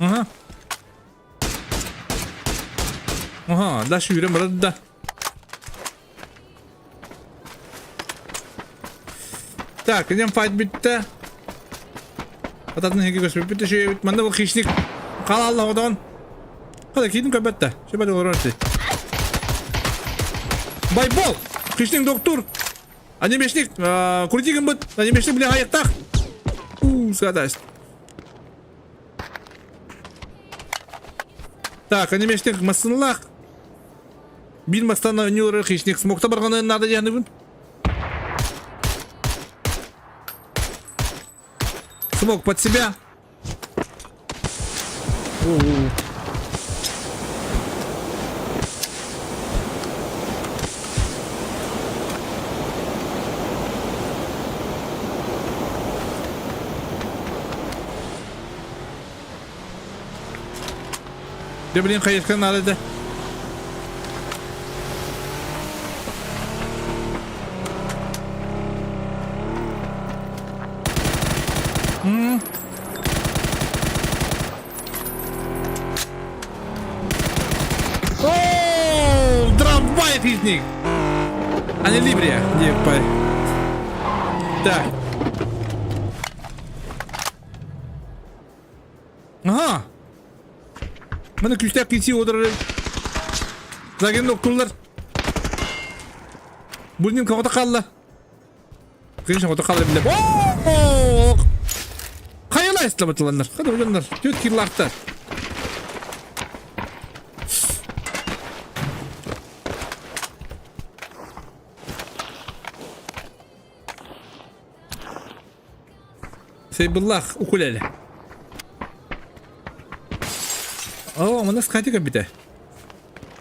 Ага. Ага, да сүүрэн барар да. Так, идем файт бүттэ. Ататын хеги көспүппүт үчүгэйбит. Манна бу хищник халалла одон. Хада киитин көрбөт да. Сөбөт олорор ти. Байбол! Хищник доктор! Анимешник, крутигин быт. Анимешник бля аяқтақ. У, скадасть. Так, анимешник массынлах. Бир мастан ойнуур хищник смокта барганы надо диэнибин. Смок под себя. О-о-о. Дьэ блин хайыска наада этэ. О, драмбай хищник! А не Либрия, где по... Так. Аха! Маны күүстээх киирсии одорор Загин доктурлар. Бурнин кого-то хаалла. Конечно, кого-то хаалла биле. О! Хайала исламатыланнар. Хада уганнар. Төт киллартар. Сейбыллах укулеле. О, мана скати кабите.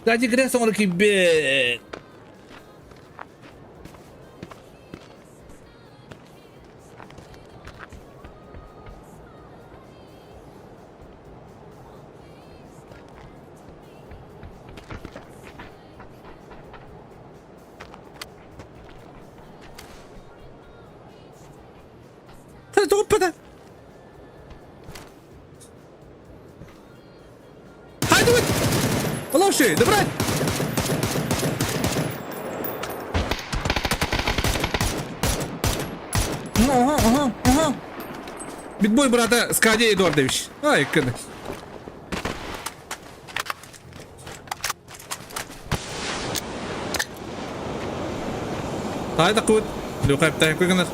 Скати кире соңор кибет. Тоҕуппата. Хайдыбыт! Олоуши, добрать! Ага, ага, ага. Битбой брата Скади Эдуардович. Ай, кыны. Таай такыбыт. Люкайптайын гынар.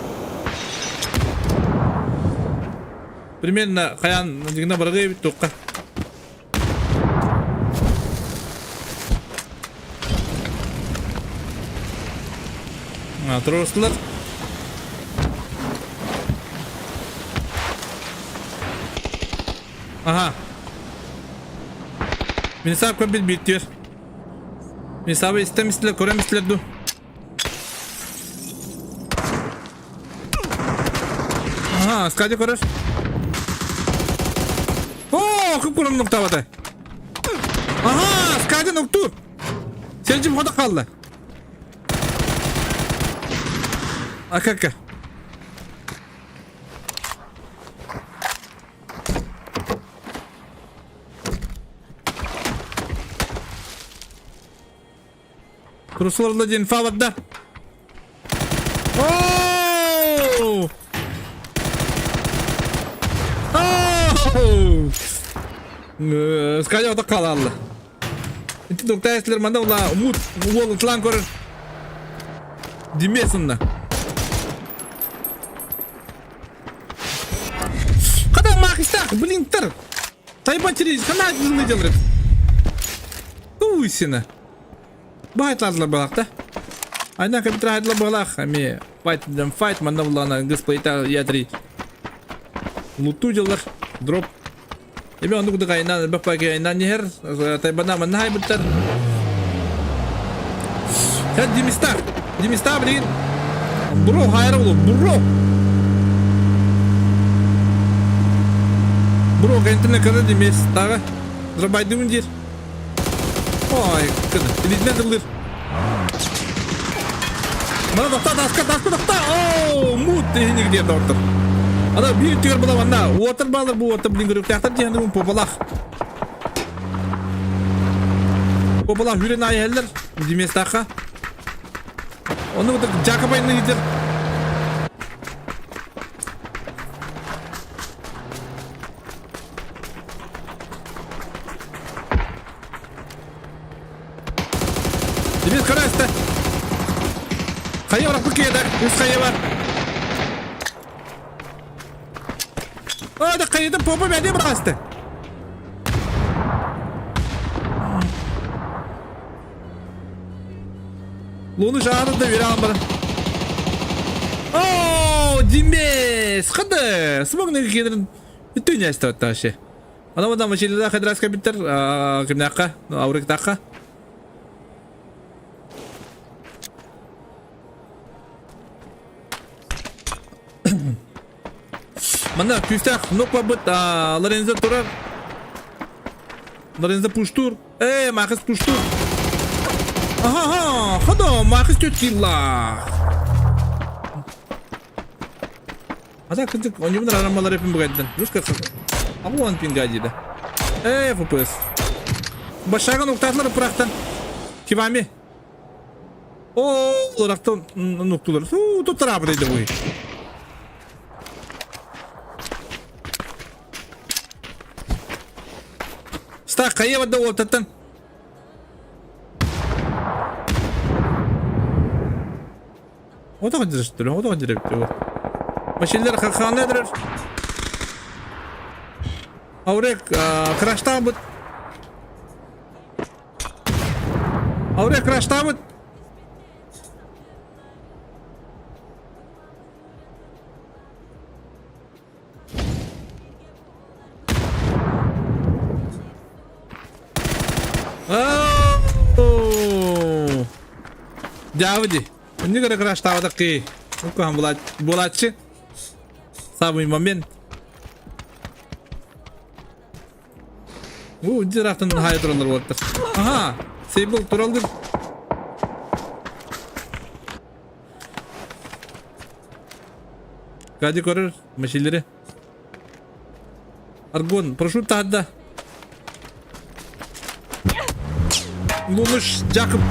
Примерно хаян дигна баргы бит туққа. Тростылар. Ага. Мин саап көрбүт бииртиэр. Мин саабы истэм истилэр, көрөм истилэр ду. Ага, скади көрөр. О, кып көрөм нуктабата. Ага, скади нуктур. Сенжим хода қалды. Акака. Русларла диэн фабарда. Оу! Оу! Скажи, ото калалла. Ити доктайслер манда ула умут уол ытлан көрөр. Димесинна. Хата махистах, блин, тар. Тайба через хана дылны делает. Туйсина. Баайтлардылар балах да. Айна компьютер хайдылар балах. Ами файт дем файт манна булана гысплейта ятри. Луту делар. Дроп. Эми оннук кудук айынан бак баки айынан нихер. Тайбана манна хайбыттар. Sen Dimistar. Dimistar билигин. Бро хайра болу. Бро. Бро кентине кыры Димис. Тагы. Дробайдымын дир. Ой, кыны. Илитинен тыллыр. Мана тохта, таска, таска, тохта. Оо, мут дехиник диэн доҕоттор. Ана биир түгэр була манна уотар баалар бу уота блин көрүктээхтэр диэн попалах. Попалах хүрен айһэллэр диместаха. Оны вот Жакобайны гидер. Демис караста. Хайа барах киэдэ, үс хайа бар. А, да хайыдан попа бәде барасты. Луну жаады да бере албарын. О, Димес! Қады! Смогны кедерін бүтін ясты вообще. Ана мында машинада хадраска биттер, кимнәккә, аурыктакка. Манна күүстээх нокпа быт Лорензо турар. Лорензо пуштур. Э, Махис пуштур. Ага, хадо, Махис төт килла. Ата кырдьык онньубун арамалар эпин бугайдан. Руска Абуан пинга диде. Э, ФПС. Башаган уктатлар пырахтан. Кивами. О, ырахтан нуктулар. Су, тут тарапы дейdi буй. Ста кайя бадда уолтаттан. Отоҕо дьырыштыр, отоҕо дьирэбит Машиналар хахааны эдэрэр. Аурек краштаабыт. Аурек краштаабыт. Дьаабы Инник эрэ краштаабатах кии. Уккахан буолааччы. Самый момент. У, дирахтан хай туралар буолтар. Ага, сейбл туралдыр. Гади көрөр машилери. Аргон, прошу тада. Луныш Жакып.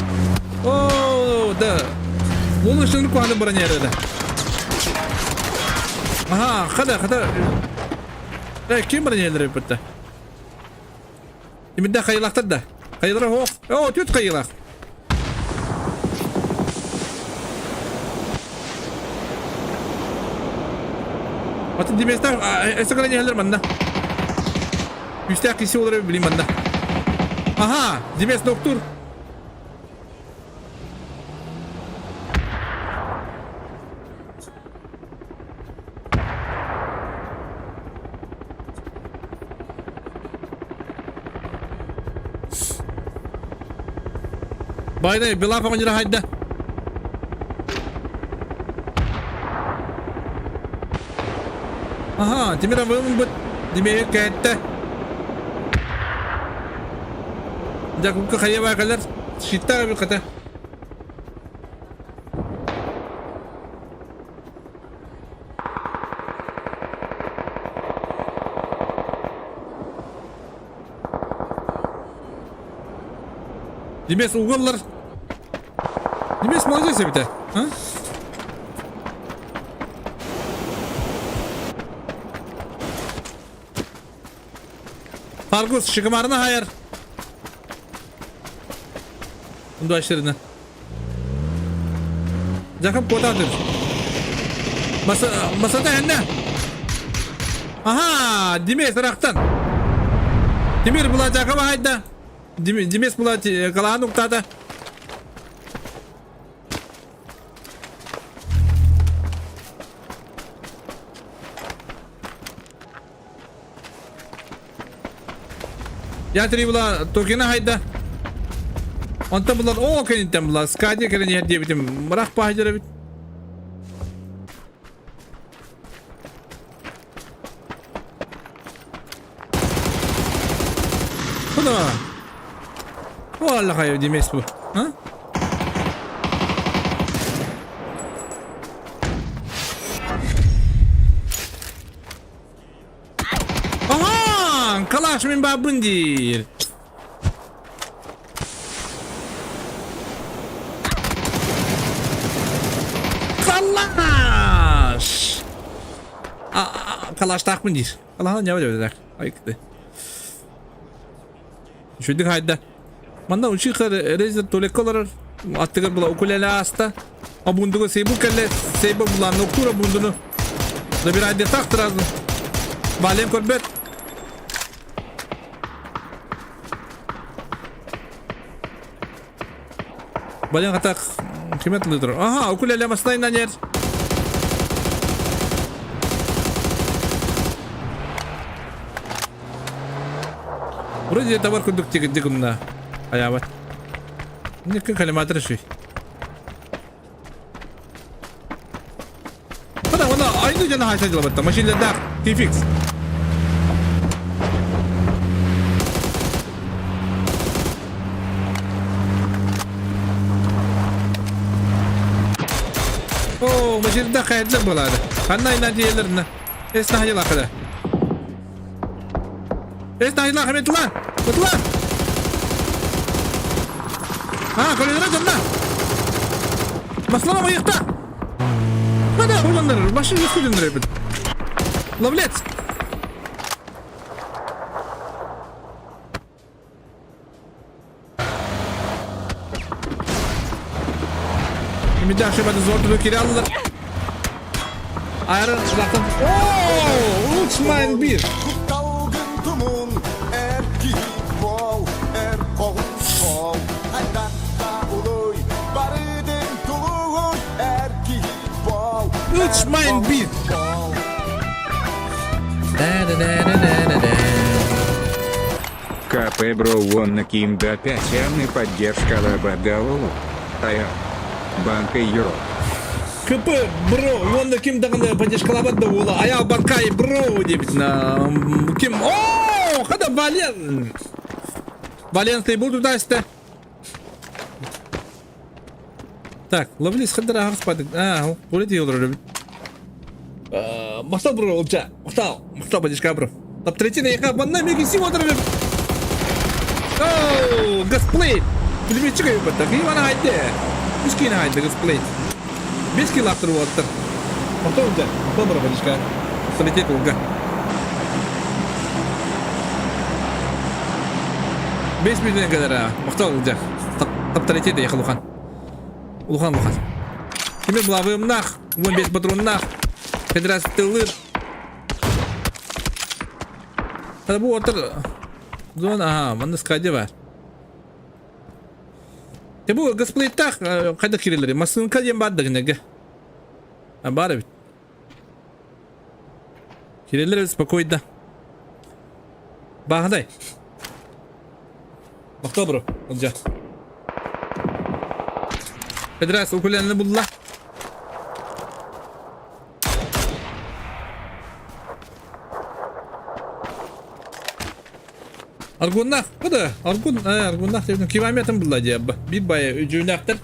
О, да. Луныш куаны бронереді. Ага, хада, хада. Э, ким бронерді бітті? Именно хайылақтар да. Хайылар о, о, түт хайылақ. Атын деместер, эсэ нехелер манна. Үстээх киси олар билим манна. Ага, демес доктор. Байдай, била оҕонньоро хайда. Аха, Тимир абыйын Димеге кэттэ. Дьакупка хайа баакалар щиттаах эбит хата. Димес угаллар. Димес молодец эбитэ. А? Фаргус шикымарына хайар. Унду ашырына. Жакын куотаатыр. Маса масата энне. Аха, Димес ырахтан. Тимир була Жакыба хайда. Димес була калаан уктаата. Я була Токина хайда. Онтон булар оо кэнниттэн була Скадия кэлэн иһэр диэбитим мырах баһдьар эбит. Куда? О, Аллахай, Димес бу. А? Калаш мин баабын диир. Калаш! Калаштаахпын диир. Калаһан ньаба дьэбэтэх. Айыкты. Үчүгдүк хайда. Манна учи резер тулекка олорор. Аттыгар була укулеле ааста. Обундуга сейбу кэллэ. Сейбу булаан уктуур обундуну. Забирай так сразу. Вален көрбөт. Вален хатак киме тылыдыр. Ага, укулеле маснайна нер. Вроде товар курдук тигидди гынна. Аябат. Никка коллиматор шүй. Хада она айны жана хайса жылабатта. Машина Тификс. О, машина хайдлар болады. Ханна инан диелерine. Эсна хайла хада. Эсна хайла хада тула. Тула. А, колелere дьонна. Маслама майыкта. Хада уланнар, машина хүдүннөр эбит. Ловлец. Имидаши бады зор кире алылар. Айрын лақтан. Ооо, Ultman 1. Ultman 1. Да-да-да-да-да-да. КП бро вон на ким до 5 М и поддержка лабадалу. Ая. Банка Европ. КП, бро, вон ким даҕаны поддержкалаабат да уола айаал банкай бро диэбит ким о хада Вален Вален был туда истэ так ловлис хаддар аһар спадык а поле тиий олорор эбит махтал бро олча махтал махтал поддержка бро топ третий яка манна меги си отыр эбит о гасплей пулеметчик эбит так ивана хайде үс киин хайде гасплей Бес километр уоттар. Махтал дьэ, махтал бро поддержка. Солететь улга. Бес мүнүүтүнэн кэлэр махтал дьэ. Тапталитет ехал улахан. Улахан улахан. Кими булавымнах, 15 патроннах. Федерация тылыр. Бу отыр зона, ага, манна скаде бар. Те бу гасплейтах хайда кирилери. Масынка диэн бар да гинеге. А бар эбит. Кириллер спокойно. Бааһынай. Махтал бро, Олжа. Педрас укуленни булла. Аргуннах, куда? Аргун, э, Аргуннах деп километр булла диэбба. Бир бай үдүүнээхтэр.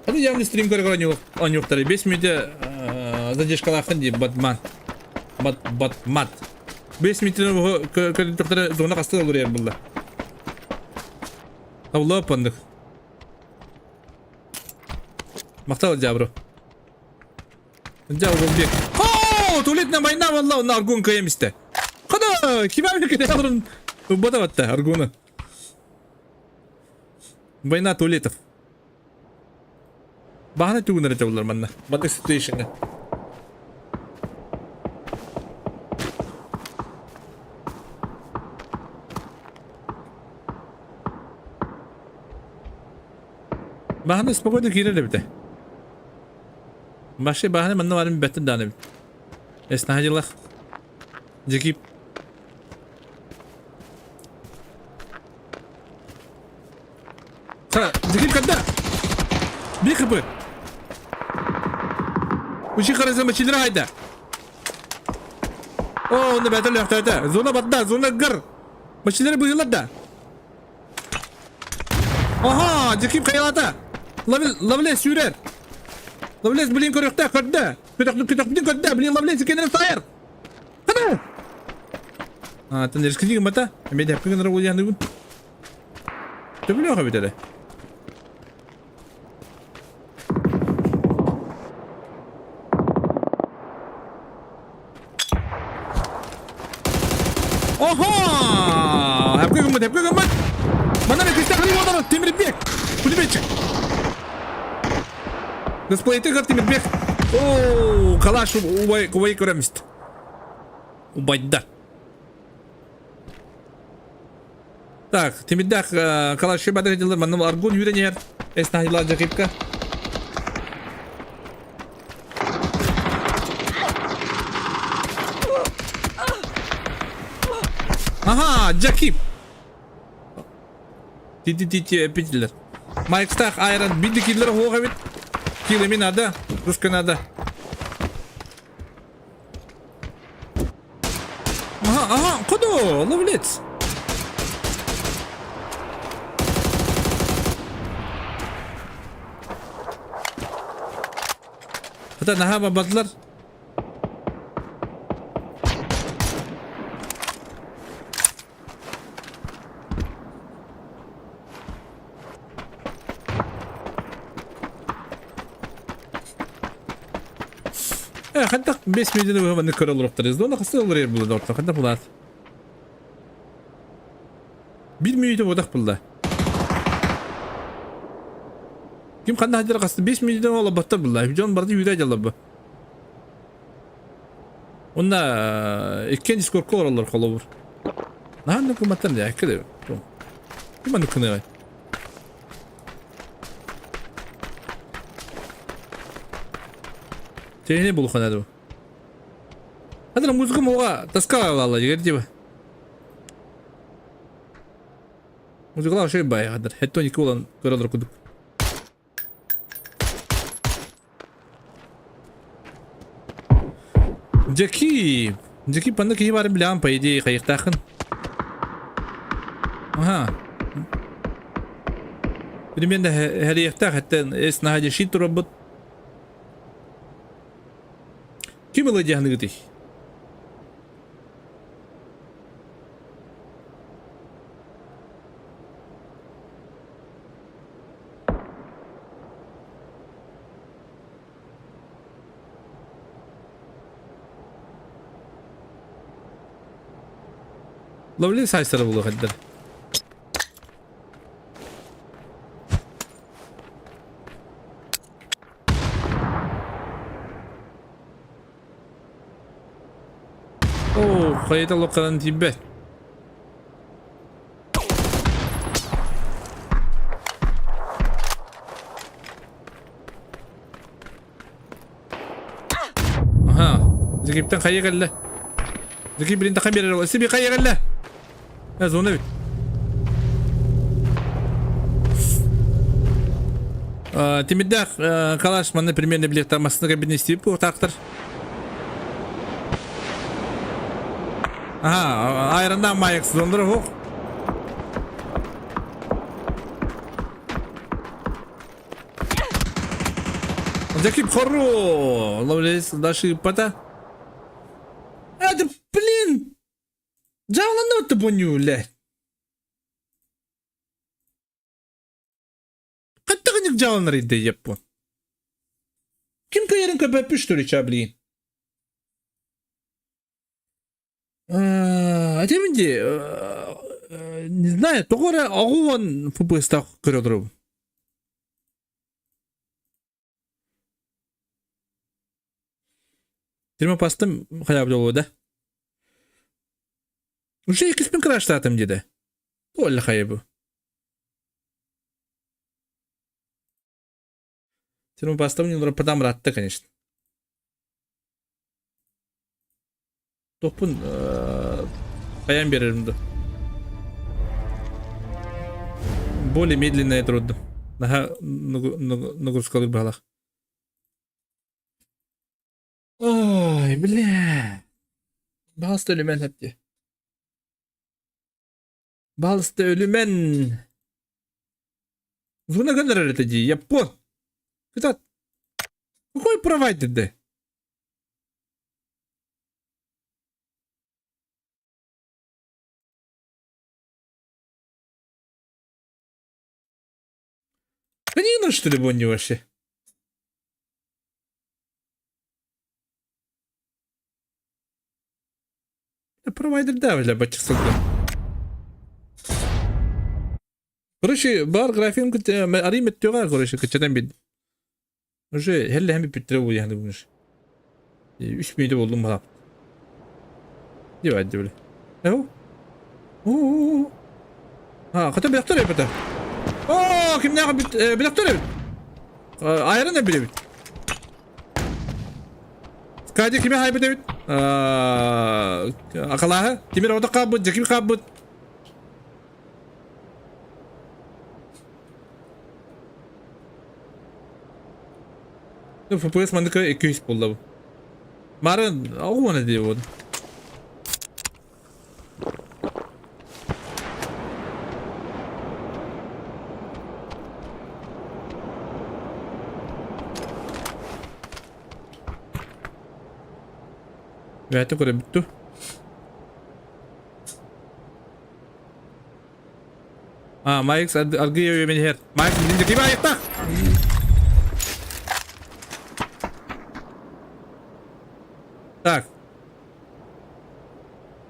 Hadi явный стрим көрөр оонньуохтары. 5 мүнүүтэ задержкалаахын дии Батман. Бат Батмат. 5 мүнүүтэ көрдөхтөрө зона хаста олоруйар булла. Тавла пандык. Махтал дьабро. Дьабро бек. О, туалетная война валла на Аргун каемисте. Када, кимами кете алырын. Бата батта Аргуна. Война туалетов. Баһана түгүнэр этэ булар манна. Маннык ситуэйшҥҥа. Баһана спокойно киирэр эбитэ. Баши баһана манна барын бэттин дааны эбит. Эснаһа дьылах. Дьикип. Сара, дьикип когда? Бир хп. Учи харыза мачилер хайда. О, онно бээтэ лөхтөөтө. Зона батта, зона гыр. Мачилер быһыылар да. Аха, дьикип хайалата. Лавлес сүүрэр. Лавлес блин көрүөхтээх көрдө. Көтөхпүтүн көрдө. Блин, Лавлес кенен сайыр. Када! А, тен рискни гыммата. Эмиэ дэппи гынара буолуйаныгын. Төбөлөөх эбит эрэ. Охо! Хәпкә гыммат, хәпкә гыммат! Манан экисте хали уолар Тимирбек! Пулеметчик! Дисплейты гар Тимирбек! О, калаш убай, убай көрөмүст. Убайда. Так, Тимирдах калаш бады дылар манна аргун үйренер. Эс нахила жакипка. Ага, Джакип. Ти-ти-ти эпитилер. Майкстах айран бидди киллер хоға бит. Килеми надо, русска надо. Ага, ага, куда? Ловлец. Хата наһаа бардылар. Э, хантах 5 мүнөтүнү быһа маннык көрө олоруохтар. Зона хасты олорор була орто. Хантах булаат. Бир мүнөтү бодах булла. Ким ханна хадыр хасты 5 мүнөтүн олоботтор булла. Дьон барды үүрэ дьаллабы. Онна иккен дискордка олороллор холобур. Наһаа кыматтан дьэ кэлэ. Ким маннык кыныгай? Тени булухан эду. Хадыр музыка моға тоска алала егер диба. Музыкалар шей бай хадыр. Хеттон екі болан көрөлөр кудук. Дьэки, Дьэки панна киһи баарын билэҕин по идее хайыктааххын. Аха. Примерно хэриэхтээх хэттэн эс наһаа дьэ шит турарбыт. Ким ылы дьаһаныгытый? Ловли сайсара булу хаддар. Оо, хайта локканан тиийбэт. Аха. Зикиптен хайа кэллэ. Зики билин тахан биэрэр. Сиби хайа кэллэ. Э, зона бит. Тимирдээх калаш манна примерно билиэхтаах массыына кабина истибит буолтаахтар. Аха, айрандаах маайык сезоннара суох. Закип хору! Ловлес дальше пата. Это, блин! Дьааланна ты бля. Хаттаҕынньык дьааланар идеяппун. Ким кыайарын көбөппүш төрүча блин. Этебин дии, не знаю, тоҕо эрэ оҕуон фбстах көрө олоробун. Термопастым хотя бы да? Уже иккиспин краштаатым диде. Туолла хайы бу. Термопастым не потом ратта, конечно. Топпун хайан берерим да. Более медленная трудно. Наха нагрузкалык баалах. Ой, бля. Балыста өлүмэн хэпти. Балыста өлүмэн. Зуна гönderер это ди, япон. Кытат. Какой провайдер де? что ли, Бонни вообще? Провайдер да, бля, бачча Короче, бар графигым арый мөттүөҕэ, короче, кыччатан бит. Уже хеллэһэн бүппүттэрэ буолуйаһаны бүгүн. Үс мүнүүтэ буоллум балап. Дивай дивли. Эу. Оо. А, хотя билэхтэр эбит. Оо, кимнээх билэхтэр эбит. Айран эбит. Кадя кими хайбыт эбит? Акалааһы. Тимир оҕото хаалбыт, Дьэким хаалбыт. FPS маннык 200 буолла бу. Марын оҕуона дии буолла. Бэйэтэ көрөбүт дуу? А, Майкс аргыйа үөмэн иһэр. Майкс билин ким айыктах? Так.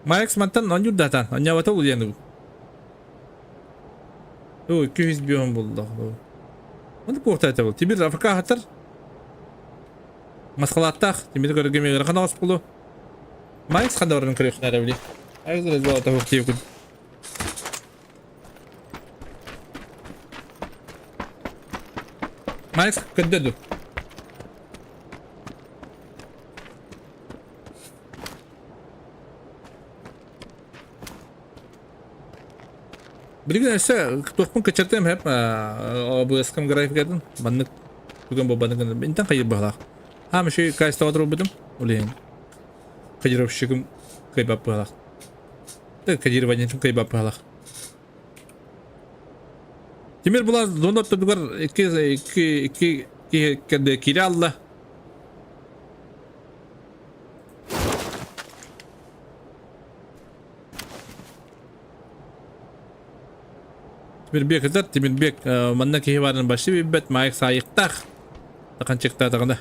Майкс мантан онньурдатан, онньабата улуйан О, 200 бион булла. Оны куохта был. Тимир АФК хатар. Масхалааттаах. Тимир көргө мегер хана оспулу. Майкс ханда баран көрүөхнәрэ били. Айгыз разбалата хуктиюкун. Майкс көддөдү. Билигин өссө туохпун кыччатыам хэп ОБС-кам графикатын маннык бүгүн буолбаны гына интен хайыр быһалаах. Хаам еще кайстаҕа турбутум улиһин кодировщигым кыайбап быһалаах. Кодированиетын кыайбап быһалаах. Тимир була зона ортотугар икки икки икки киһи киирэ алла. Тимирбек ытар, Тимирбек манна киһи баарын башы билбэт, маайык саайыктаах. Таканчыктаатаҕына.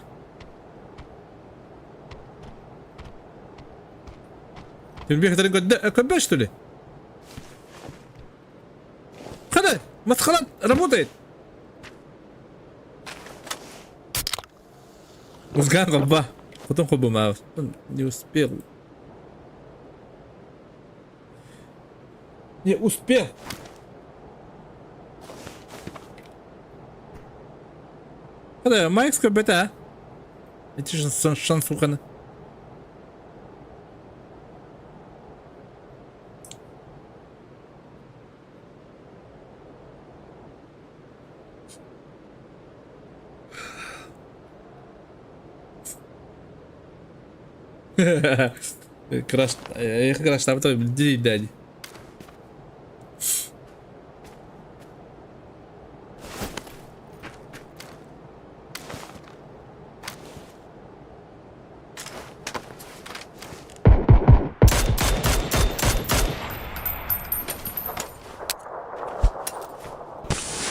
Тимирбек ытарын көрдө, көрбө что ли? Хана, масхалат работает. Узган голба. Потом хобума. Не успел. Не успел. Хана, Майкс көрбөтө, а? Эти шанс уханы. Краш, я краш там то дядь.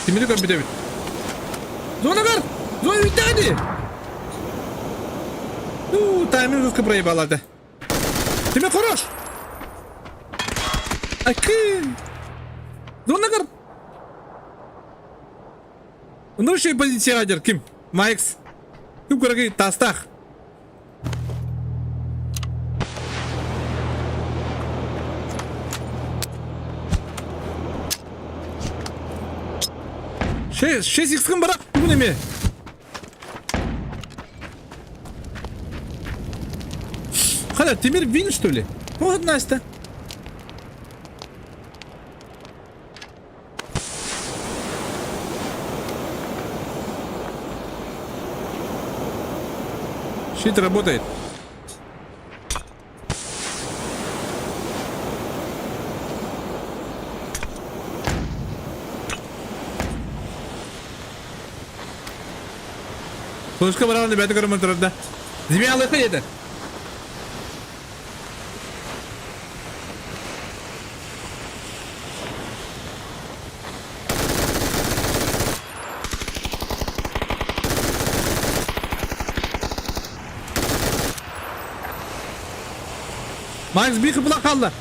Тимири көрбүт эбит. Зонагар! Зона бүттэ Ну, тайминг жестко проебал это. Тимир хорош! Акы! Зонагар! Ну еще и позиция ким? Майкс. Ким көрөги тастах. Шесть икс барак бүгүн эме. Халя, Тимир вин, что ли? Вот Настя. Щит работает. Флешка баран ребята көрөмөн турар да. Змея алыха еді. Макс биир кыпылах хаалла.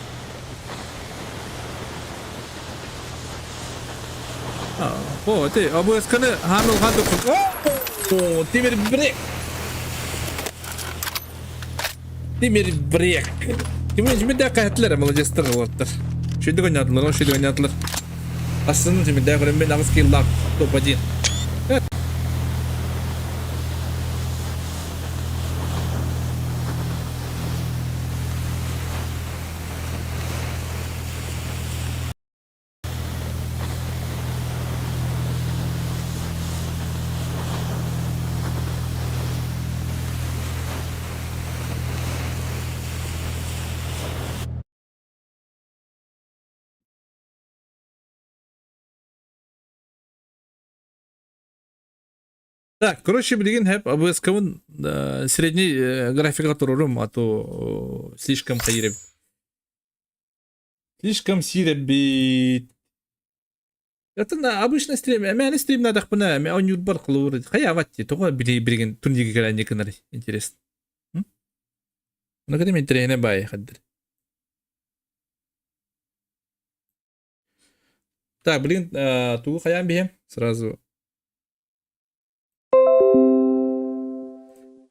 О, ты ОБСКны хаамыл хаан О, Тимир Брек. Тимир Брек. Кимин жимидэ каһатлар, молодецтар олоттар. Шүйді ойнадылар, шүйді ойнадылар. Асын жимидэ көрөнбен ағыз киллак топ-1. Так, короче, билигин хэп АБС-кабын средний графикаҕа турарым, а то слишком хайыр эбит. Слишком сиир эбит. Это на обычный стрим, мээнэ стримнаадахпына, эмэ оонньуурбар холобур хайаабат дии, тоҕо билигин турнирга кэлэн гынар интересно. Ону кытта интэриэһинэй баайы хаддыр. Так, блин, тугу хайаан биһиэм? Сразу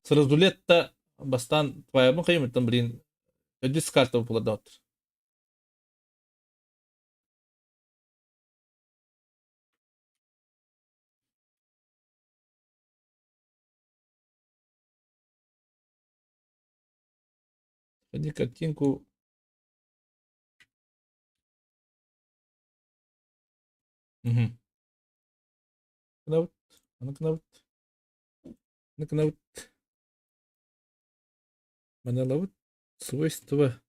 Сразу летта бастаан твоябын хайымыттан, блин, өдүс карта була Ходи картинку. Угу. Кнопт, кнопт, кнопт. Маналабыт свойства.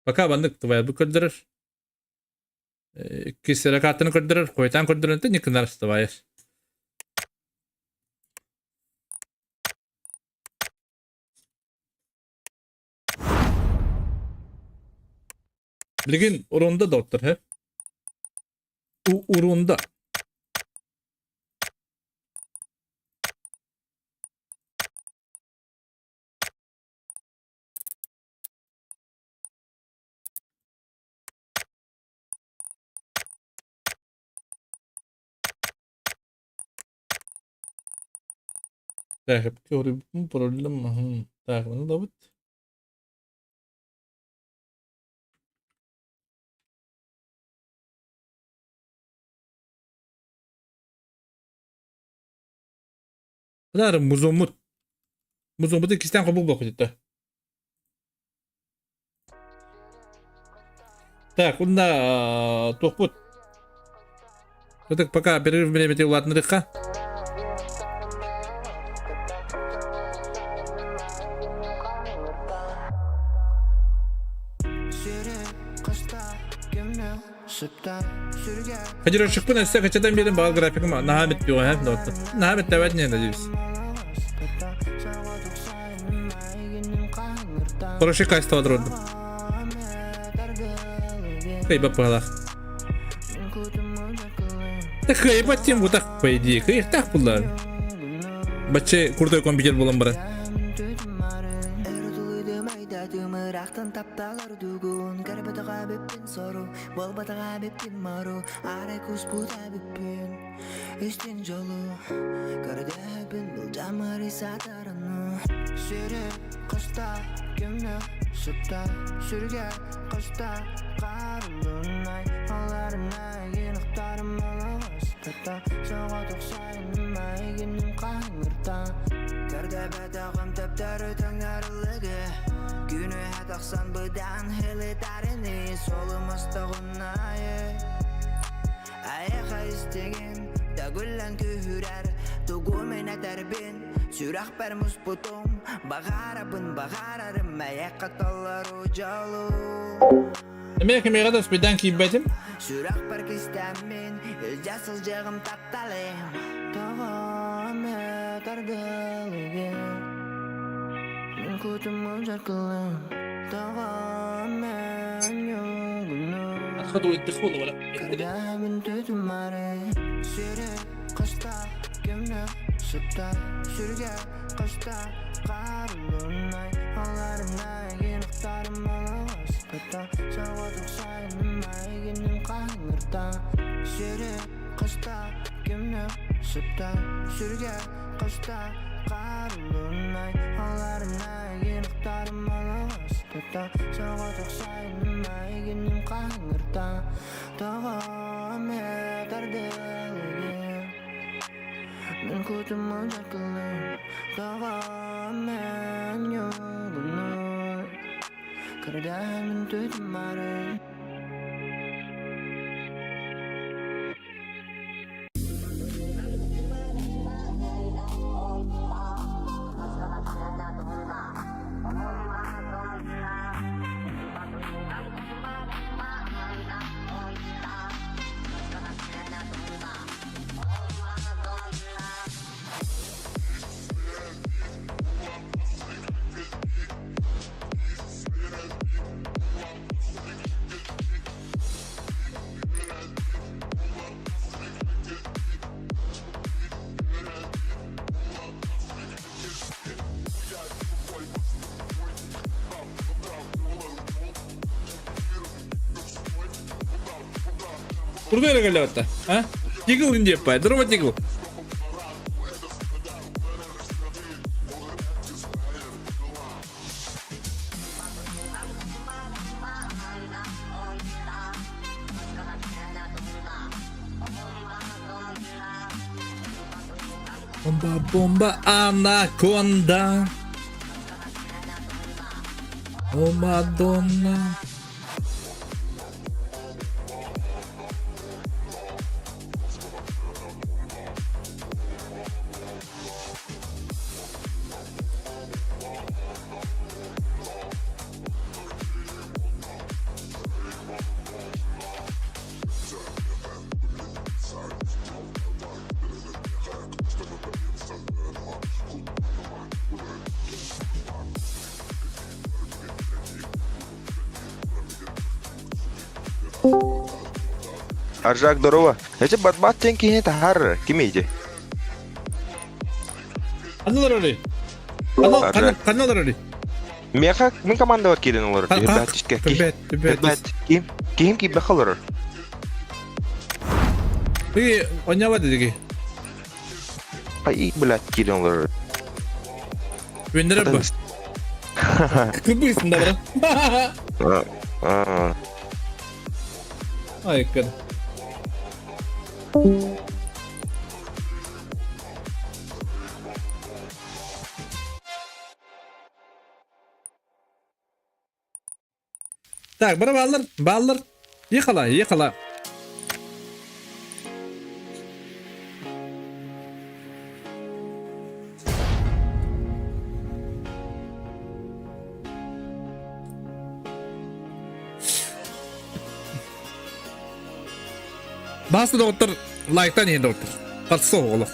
Пока маннык твоябы көрдөрөр. Иккис ракатын көрдөрөр, хуйтан көрдөрөн не кынар твояр. Билигин урунда доктор, he? У урунда. Так, проблема. Так, ну да. Бынаар музоммут. Музоммуту кистээн хобук бохутутта. Так, уонна туохпут? Ытык пока перерыв бириэмэтэ улаатынырыкка. Кодировщикпын өссө качатан биэрэн баҕар графикым наһаа бүттүөҕэ наһаа бүттээбэт не надеюсь. Хороший качество турдум. Кыйбап быһалаах. Да кыайбат тем вот так по идее. Кыйыктаах буллар. Бачча крутой компьютер булан баран. Эмиэ кимиэхэ да успейдаан киирбэтим. сыпта Сүргэ қыста қарылынай Аларына егін баласпыта Сауатық сайыным айгенім қаңырта Сире қыста кемне сыпта Сүрге қыста қарылынай Аларына егін баласпыта Сауатық сайыным айгенім қаңырта Тоҕо тардылыгын Мин кутум жаркылын Тоҕо мен юлуну Көрдәмин түтүмарын Турду эрэ кэллэбэтэ. А? Тигл диэппай, здорово, Тигл. Бомба, бомба, анаконда. О, Мадонна. Аржак, здорово. Эти батбат тен кихи тахар кимейди. Ханна олорорий? Ханна ханна олорорий? Меха мин команда бар кирен олорор. Ребят, Ребят, ребят, ким ким ким бахалорор. Ты онява деги. Ай, блядь, кирен олорор. Вендер бу. Кыбысың да бра. Ай, кыр. Так, бара бааллар, бааллар. Ехала, ехала. Баасы доҕоттор лайктан иһин доҕоттор. Харса оҕолор.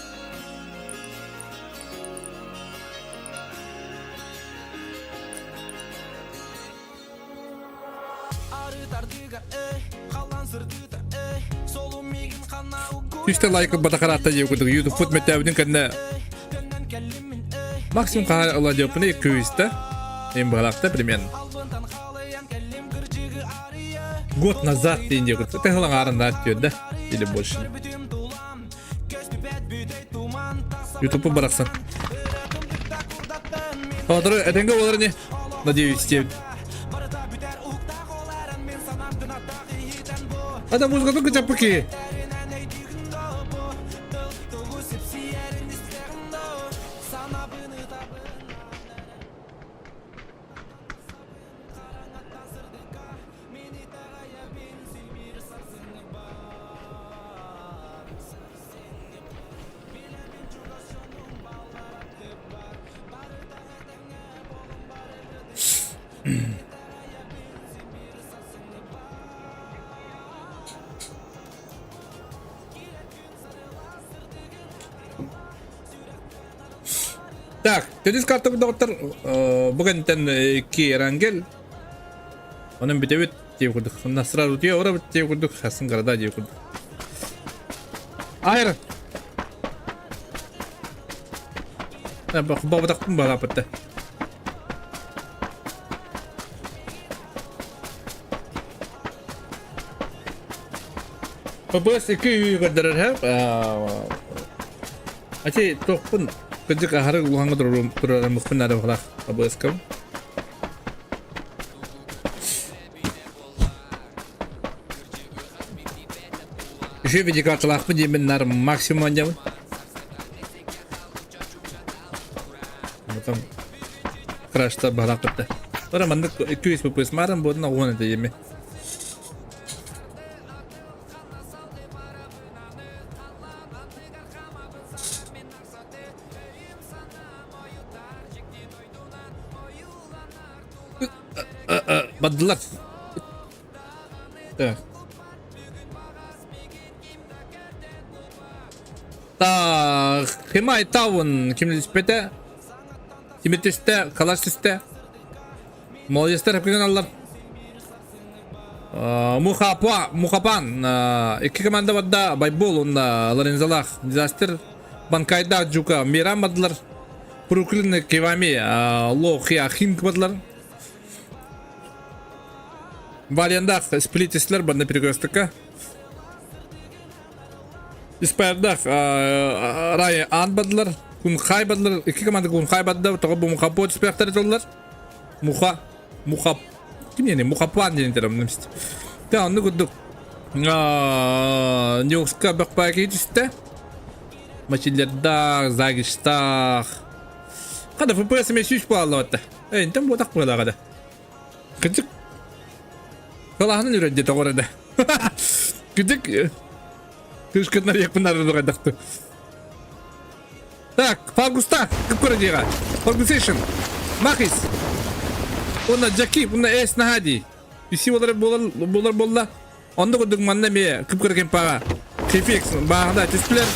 Үстэ лайк батакараатта диэ курдук YouTube мөттөөбүтүн кэннэ максимум хаһан ыла диэппин күүстэ им быһалаахта примерно год назад диэн диэ курдук тэһылаҥ аарыннаат түөрдэ или больше Ютубу барахсан. Отору этэҥҥэ буолар ини. Надеюсь, диэбит. Ата музыкатын кычаппыки. Так, төрүс картабыт доҕоттор бу кэнниттэн икки Эрангел онон бүтэбит диэ курдук насрар утуйа орабыт диэ курдук хасын города диэ курдук Айр. Бабатахпын балааппытта. ППС 2 үйү көрдөрөр һэ. Ати тохпун кыдьык аһары улаһаҥа турарыммыппын наада баҕалаах ППС-кам. Үчүгэй видеокарталаахпын диэммин наар максимум анньабын. Потом крашта баһалаах Ора маннык 200 ППС мааран буотун оҕуһун этэ диэми. Бардылар. Так. Так, Химай Таун кимлиспете? Кими түстэ, калаш түстэ. Молодецтар хапкыгын аллар. Мухапа, Мухапан, икки команда барда Байбол уонна Лорензалах, Дизастер, Банкайда, Джука, Миран бардылар. Бруклин, Кивами, Ло, Хиа, Хинг бардылар. Вариандах сплитислер барна перекрестокка. Испайрдах Рай Ан бардылар. Кунхай бардылар. Икки команда Кунхай барды. Тоҕо бу Мухапо түспэхтэр этэллэр. Муха, Муха, ким диэни Мухапан диэн этэр онно Тэ онну курдук Ньюкска бөхпаки түстэ. Мачиллердаах, Загиштаах. Хада ФПС эмэ сүүс буолла Энтэн буотах буолаҕа да. Кыдьык. Кылааһынан үрэн диэтэ оҕор да. Кыдьык. Кышкытнар якпынар духайдахты. Так, Фаргуста, кып диэҕэ. Фаргусейшн. Махис. Уонна Джаки, уонна Эс Нахади. Үси болар болар болар болла. Онда курдук манна эмиэ кып кемпаға. Хефекс бааһына түстүлэр.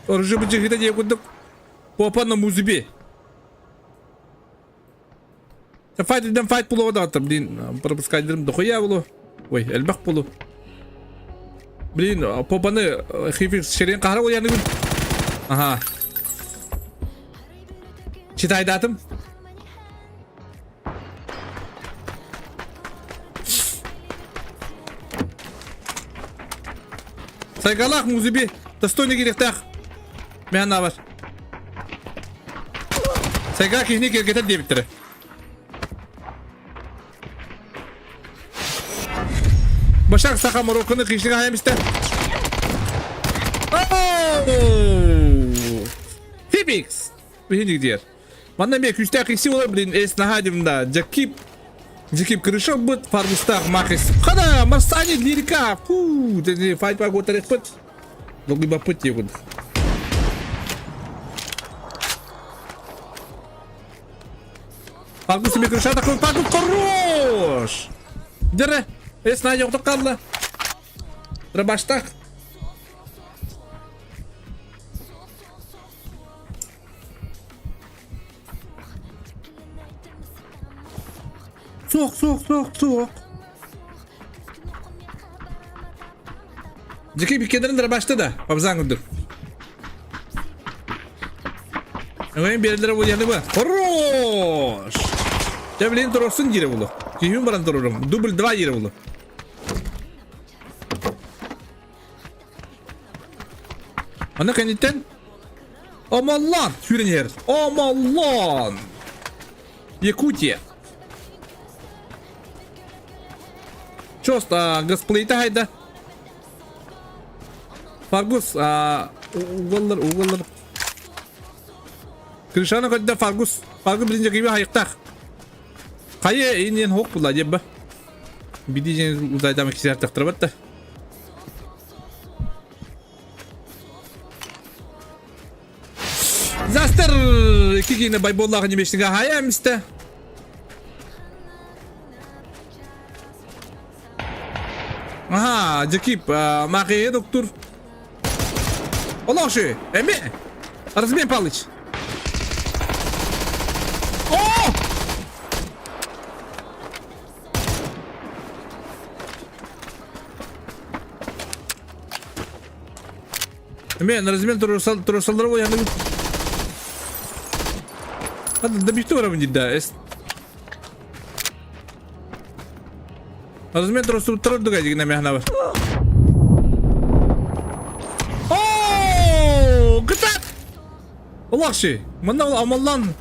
Оружие быдьыгыта диэ курдук. Попа на музыбе. Файт иден файт булуға да блин, пропускайдырым дохуя булу. Ой, элбэх булу. Блин, попаны хификс шерен қара ояны күн. Ага. Читайдатым. Сайгалах музыби, достойный керектах. Мен бар. Сайга киһини киэргэтэр диэбиттэрэ. Башак саха Марокконы киһини хаайам истэ. Фибикс! Биһиник диэр. Манна эмиэ күүстээх киһи олор блин эс наһаа да Джакип Джакип крыша быт фаргустаах Махис. Хана Марсани лирика. Фу, файт па готарехпыт. Долгуйбаппыт диэбин. Фаргус себе крыша такой Фаргус хорош! Дere, эс на жоқтық қалды. Рабаштақ. Суох, суох, суох, суох. Дьикий биккедерин дырабашты да, пабзаан курдук. Өҥөйүн биэрэллэрэ буолуохны бу. Хорош! Дьэ билигин туруорсун диирэ буолуо. Киһим баран турурум. Дубль 2 диирэ буолуо. Аны кэнниттэн Омоллон сүүрэн иһэр. Омоллон! Якутия. Чоста гасплейта хайда. Фаргус уголлар уголлар. Крышаны көрдө Фаргус. Фаргус билинже киби хайыктах. Хайы инен хоқ була дебба. Биди жен узайдама кисер тахтырбатта. Застер кикини байболлаах немешнига хайа эмисте. Аха, Джакип, Макие доктор. Олохши, эми. Размен Палыч. О! Эми, размен турусаллар ғой яны. Да бихте барабын дейді да. Размер тростуттар ордук эдигинэ мэхна бар. Оо, кытат! Улахши, манна ол амаллан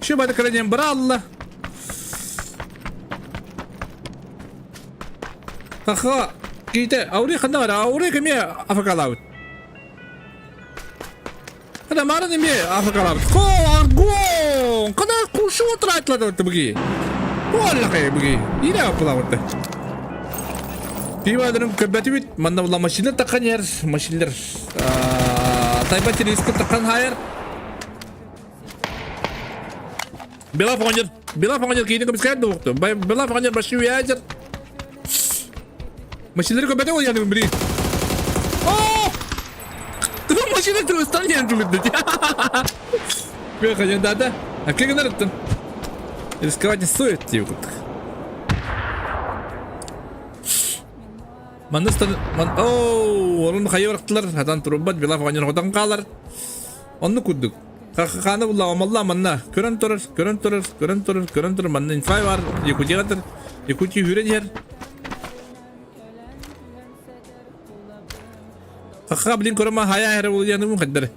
Şu бады кырынен бара алла. Хаха, ките, аури ханна бар, аури кеме афакалабыт. Хана марын эме афакалабыт. Хо, аргон! Кана кушу отырайтлады быги. Уаллахай быги. Ире апылабыт. Пивадырым көбөтүбүт, манна була машина таккан ер, машиналар тайба телевизор таккан хайыр. Белав оҕонньор, Белав оҕонньор киһини көмүскээн да уохту. Белав оҕонньор башыы үйээдьэр. Машиналары көбөтө ол яны били. О! Машина турыстан ян түлүдү. Кö хаjan дада. А кö гынарыттын? Рисковать не стоит дип кыттык. Манна стан ман оу, орун хайы барактылар, хатан турбат Белав оҕонньор хотон хаалар. Оннук курдук. Хаххааны булла омолла манна көрөн турар, көрөн турар, көрөн турар, көрөн турар манна инфай бар, Якутияга турар, Якутия үүрэн иһэр. Хахха блин көрөмө хая эрэ буолуйаныбын хайдары.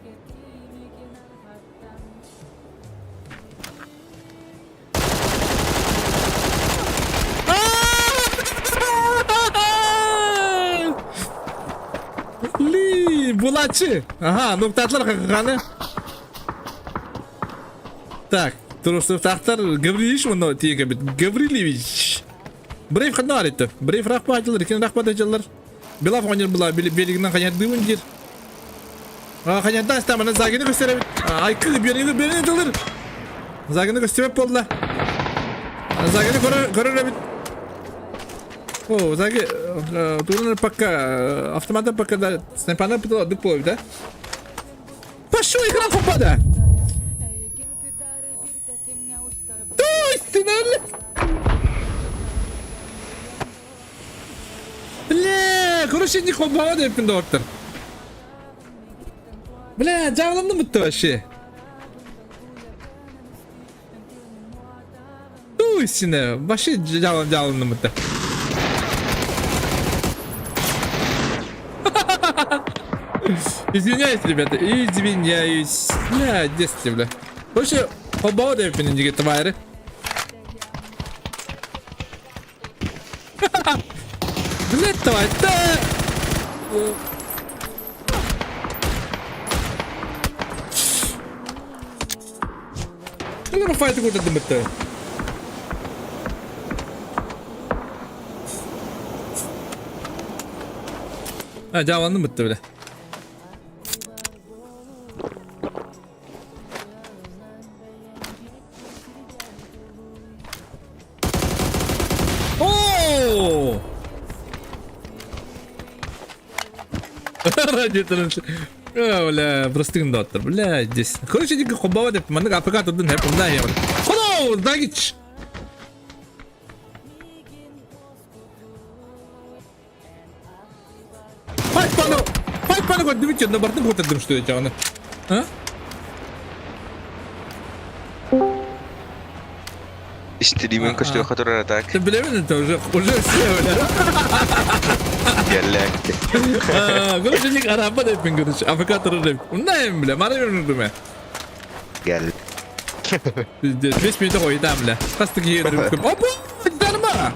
Ли, булачы. Ага, нуктатлар хахханы. Так, Турустуктахтар Гаврилевич мұны тиеге бит. Гаврилевич. Брейв ханна бар етті. Брейв рахпа айтылар, екен рахпа айтылар. Белав оңер бұла белігінен қанярдымын дер. Қанярдан астаманы загины көстеребит. Айкы берігі берігі айтылыр. Загины көстебеп болла. Загины көрөр бит. О, Заги, турнир пока, автомата пока да, снайпана пытала дык да? Пошел экран попада! То есть, Бля, короче, не хоббава деппин доктор. Бля, жабылымды бітті вообще. Туй сіне, вообще жабылымды бітті. Извиняюсь, ребята, извиняюсь. Бля, детстве, бля. Короче, хоббава деппин деген твари. Блять, давай, да! Allora fai tu di mettere. Ha cevabını bitti bile. Оо! Бля, простыгын да оттар. Бля, здесь. Короче, дикі хоббава деп, маннык АПК турдун хеп мында я. Хоно, дагич. Пайпаны, пайпаны көрдүм на бартын көтөрдүм что я аны. А? Стримин көстүөххэ турар так. Ты билемин это уже, уже все, бля. Gelлek. Короче, ник араба деппин, короче, АФК турар деп. Мындайым, бля, мара бермин Гел. Пиздец, 5 минут қойдам, бля. Қасты киедіріп көп. Опа, дарма!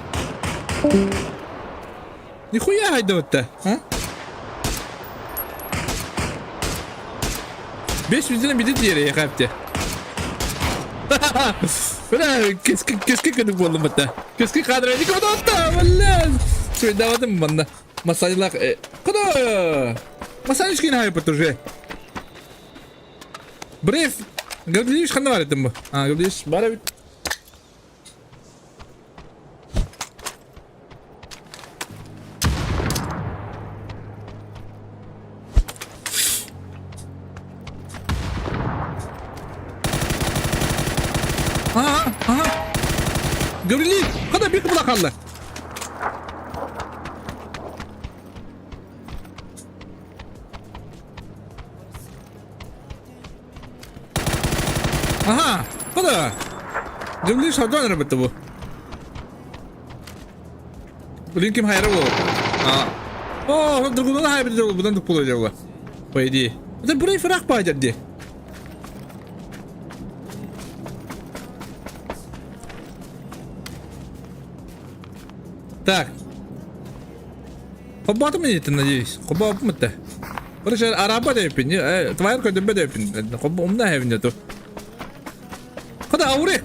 Нихуя хайда өтті, а? 5 минуттан бітет ері, қапте. Бля, кескі кескі күнік болдым бітті. Кескі қадыр әді кім отты, бля. Сөйдавадым мында. Масайлақ, құда! Масайлық кейін хайып уже. Брейв, Гаврилевич ханна бар еттім бұ? А, Гаврилевич бар бит. Aha, aha. Гаврилевич, қада бек бұла қалды. Аха, Хода! Дымли шардан эрэ бу. Блин, ким хайра буолар? А. О, другуна хайбит дьол, будан туппула дьолла. По идее. Это брей фраг пайдер ди. Так. Хоббатым это, надеюсь. Хоббатым это. Короче, араба депин, тварь көдөбө депин. Хобба умна хевин эту. Хада ауре.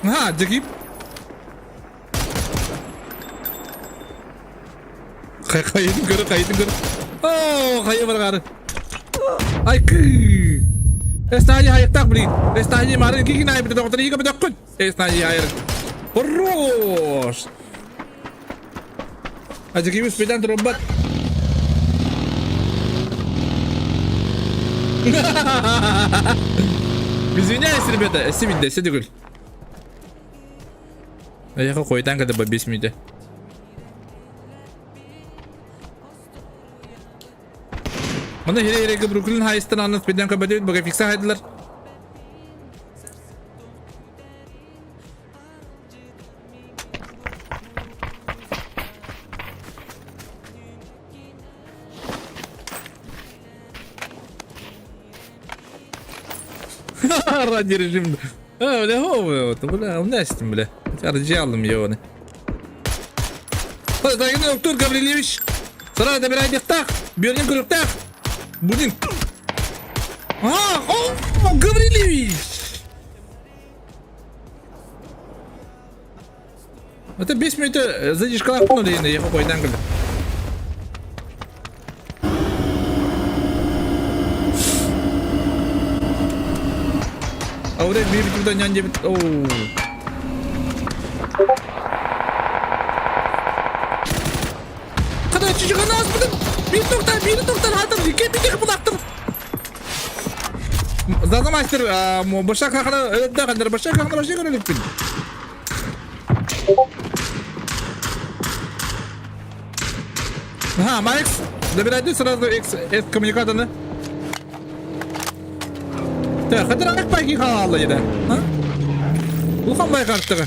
Ха, дьэгип. Хайытын көрө, хайытын көрө. Оо, хайы баргары. Ай кы. Эстади хайыктак блин. Эстади марын кигин айбыт доктор иге бөдөккүн. Эстади айыр. Хорош. Ажыгибис бедан турбат. Извиняюсь, ребята, сибидде, сидигүл. Аяққа қойтан када бес минута. Мына хире-хиреге Бруклин хайыстан аннас беден кабадебит бага фикса хайдылар. Ради режим. А, бля, о, бля, умнастым, бля. Арджалым его. Дагын доктор Гаврилевич. Сара да бирайдыктак, бөрнен көрүктак. Будин. А, о, Гаврилевич. Это 5 минут задержкалап ну я койдан кэлдим. Аурек биир кимтэн ньан диэбит. Оу. Хата чичиганы ааспытым. Биир токтар, биир токтар хатыр, икки биир булактыр. Заза мастер, башак хахана, да, хандар башак хахана башак көрөлүкпүн. Ага, Макс, забирайте сразу X, S коммуникаторны. Так, хатыр байки хаалла еде. А? Улхан бай картыгы.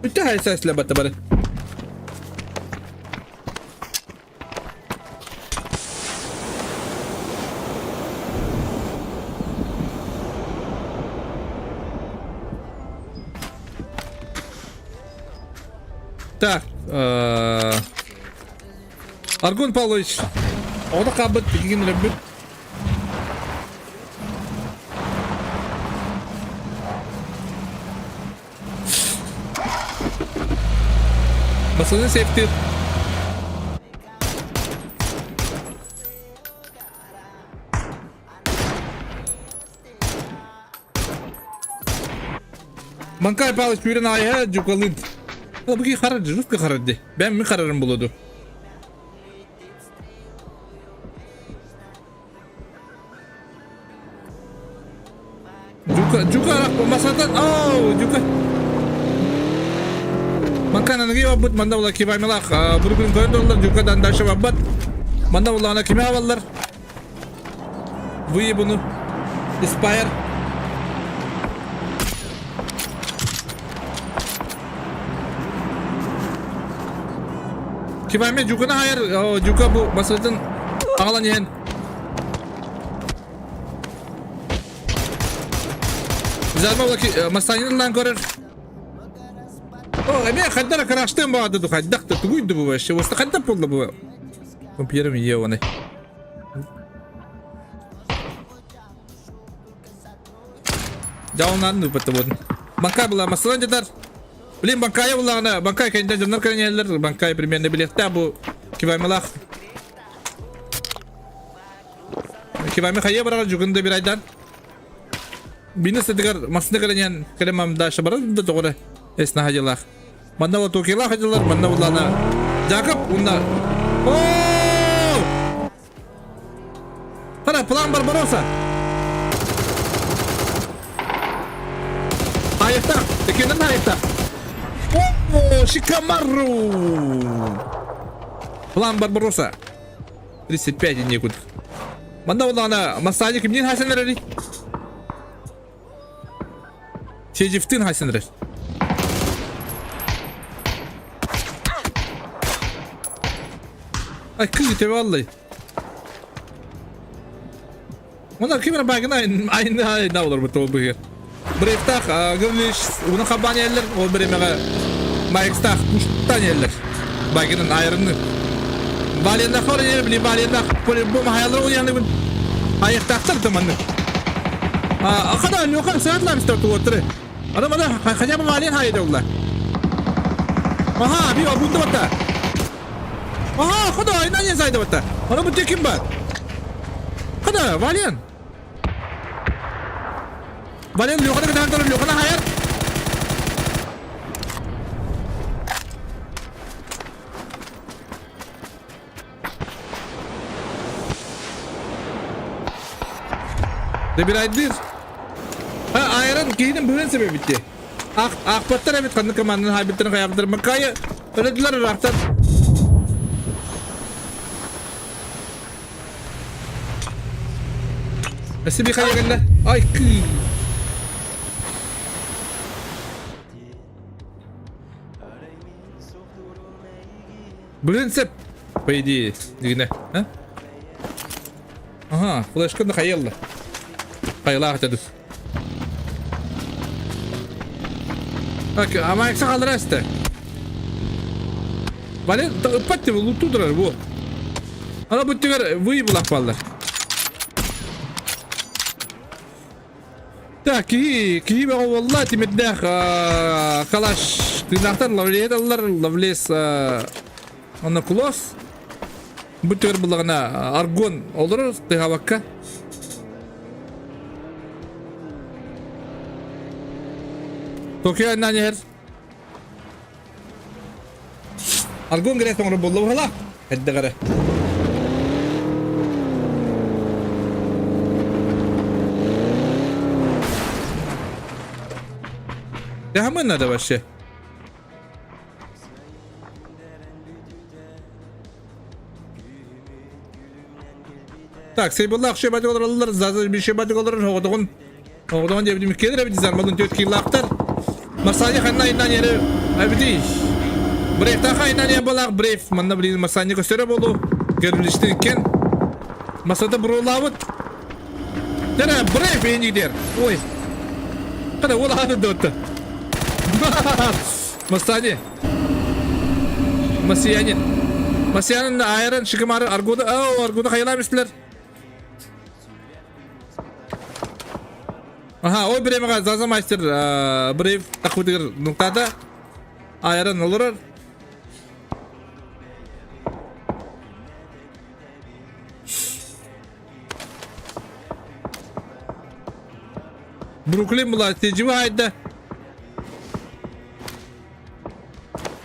Үтте хайса эсле батты бары. Так, Аргун Павлович, оҕото хаалбыт билигин өлөрбүт. Басылы септир. Манкай Павлович пүүрен айа жукалын. Бу харады, жутко харады. Бәм ми харарым булуду. Жука, жука масатан, оу, жука. Манкан аныгы бабыт, манда була кибаймалах, Бруклин көрөн доллар, жукадан дальше бабат. Манда була ана киме аваллар. Выебуну. Испайр. Кибайме жуканы хайар, жука бу басатын агалан иһэн. Зарба Мастанинлан көрөр. О, эме хайдара караштым баады ду хайдакты тугуйду бу вообще. Оста хайдап болду бу. Компьютерим ебаный. Дьаунан ыппыта буолун. Банкай була масынан дьатар. Блин, банкайа буллаҕына, банкай кэннэ дьоннор кэлэн банкай примерно билиэхтээх бу кибаймалаах. Кибайма хайа барар дьугун да бир айдан. Бины сытыгар масына кэлэн кэлэн мам дальше барар да тоҕо эсна хадьылаах. Манна вот токилаах хадьылар, манна буллаана Жакоб унна. О! Қара, план Барбаросса. Айықтақ, екенін айықтақ. О, Шикамару! План Барбаросса. 35 и некуда. Манна буоллаҕына Массаани кимниин хаайсан эрэрий? Чежевтин хайсан эрэр. Ay kız tebe vallahi. Onlar kim bagına aynı aynı olur bu bu yer. Брейктах Гавлиш уна хабан yerler o бремеге Майкстах пуштан yerler. Багинын айрыны. Баленда хор ер били баленда бу махаялар уяны бун. Аяктахтар таманны. Ахада нюхан саатлар истер туоттары. Ана мана хотя бы вален хайда улла. Аха, би бунда батта. Аха, хода айна не зайда батта. Ана бу ким бар? Хода, вален. Вален люхана кытаан люхана хайар. Дебирайдыр. Ha айран киһинин быһын себебитти. Ах ахпаттар эбит ханнык команданын хайбыттарын хайабыттар Маккайы өлөдүлөр ырахтар. Эси би хайа кэллэ. Ай кыы. Быһын сеп. По идее, дигине. А? Ага, флешканы хайалла. Хайалаах дедү. Так, ама эксе қалдыра эсте. Вален, ыппат деп луту турар бу. Ана бу тигер выебылах баллар. Так, киһи, киһи бөҕө буолла, тимирдээх калаш тыынахтар лавлет аллар, лавлес онно кулос. Бу тигер буллаҕына аргон олорор тыһабакка. Токио айнаан иһэр. Аргон гэрэ тоҥоро буолла быһалаах. Эрдэҕэрэ. Кому надо вообще? Так, Сейбуллах шебати олороллар, зазы bir шебати олорор, оҕотоҕун оҕотоҕун диэбитим келер эбит зармалын төт киилаахтар. Масани ханна иннан ери эбити. Брейфтаха иннан ери балах брейф, манна блин Масани көстөрө болу. Көрүлүштү кен. Масата бурулаабыт. Тера брейф эйнигдер. Ой. Када ол аны дотта. Масани. Масиянин. Масиянин айран шикымары аргода, ау, аргода хайламистилер. Аха, ой бремега Заза мастер брейв тахутыгыр нуктада. Айран олорор. Бруклин була тежиби хайда.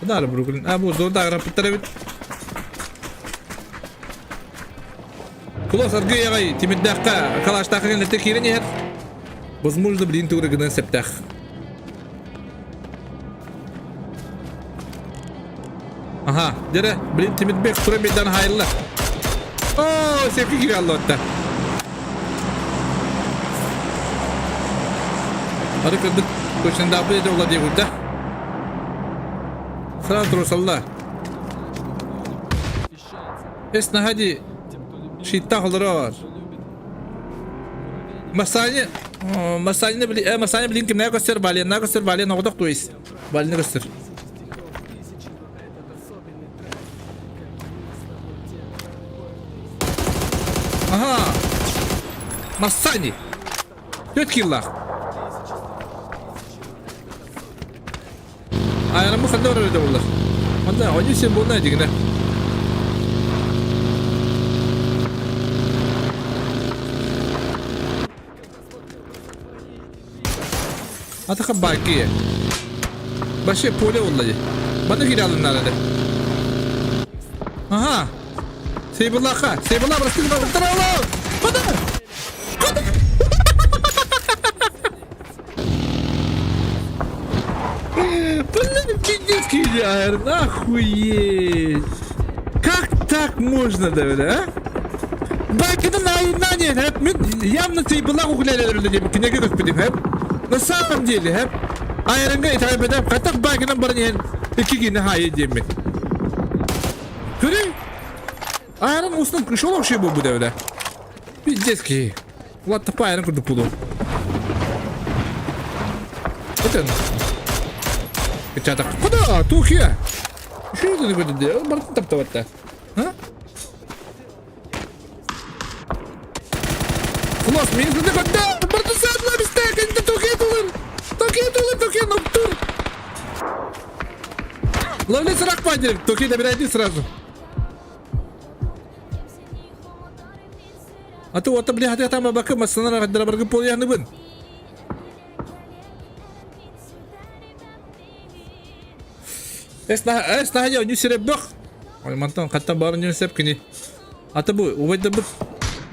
Дар Бруклин. А бу зонда аграпыттар эбит. Кулос аргы ягай тимирдәккә калаштакы генлете кирен иһэр. Возможно, блин тугры гынан септах. Аха, дере, блин Тимирбек тура бедан хайылла. О, сепки кире аллотта. Hadi kırdık. Точно да буде ола дегут, да? Сразу трусалла. Эс наһади шиттах олорор. Масани, Масани били, Масани блин кимнә көстөр, Баленна көстөр, Бален оҕодох то есть. Балена көстөр. Ага. Масани. Төт киллах. Айран бу ханна барар булар. Онда они сен буна дигне. Атака баки. Баше поле oldu. Bana geri alın nerede? Aha. Seybullah'a. Seybullah burası kim? Куда? Куда? Блин, пиздец кидер, охуеть. Как так можно, да, а? Байкытын айынан хэп мин явно тыйбылаах углялерinde диэн кинигэ көспүтүм хэп. На самом деле хэп айарынга итэҕэйбэтэх хатах байкынан баран иһэн икки киһини хаайы диэммин. Көрүй айарын устун шолох шей буолбут эбитэ. Пиздец киһи. Улаттапа айарын курдук буолуо. Это Кычатах. Куда? Тухия. Что это такое? Бартын таптабатта. А? Хлос, мин сыды көттө. Бартын саатла бисте. Кенте Тухия тулыр. Тухия тулыр, Тухия ноктур. Ловли сырак падер. Тухия добирайте сразу. А то вот, бля, хотя там абака масанара хаддара баргы полуяхныбын. Эс наһа ню сире бөх. Ой, мантан хаттан барын ню сеп кини. Ата бу убайда бу.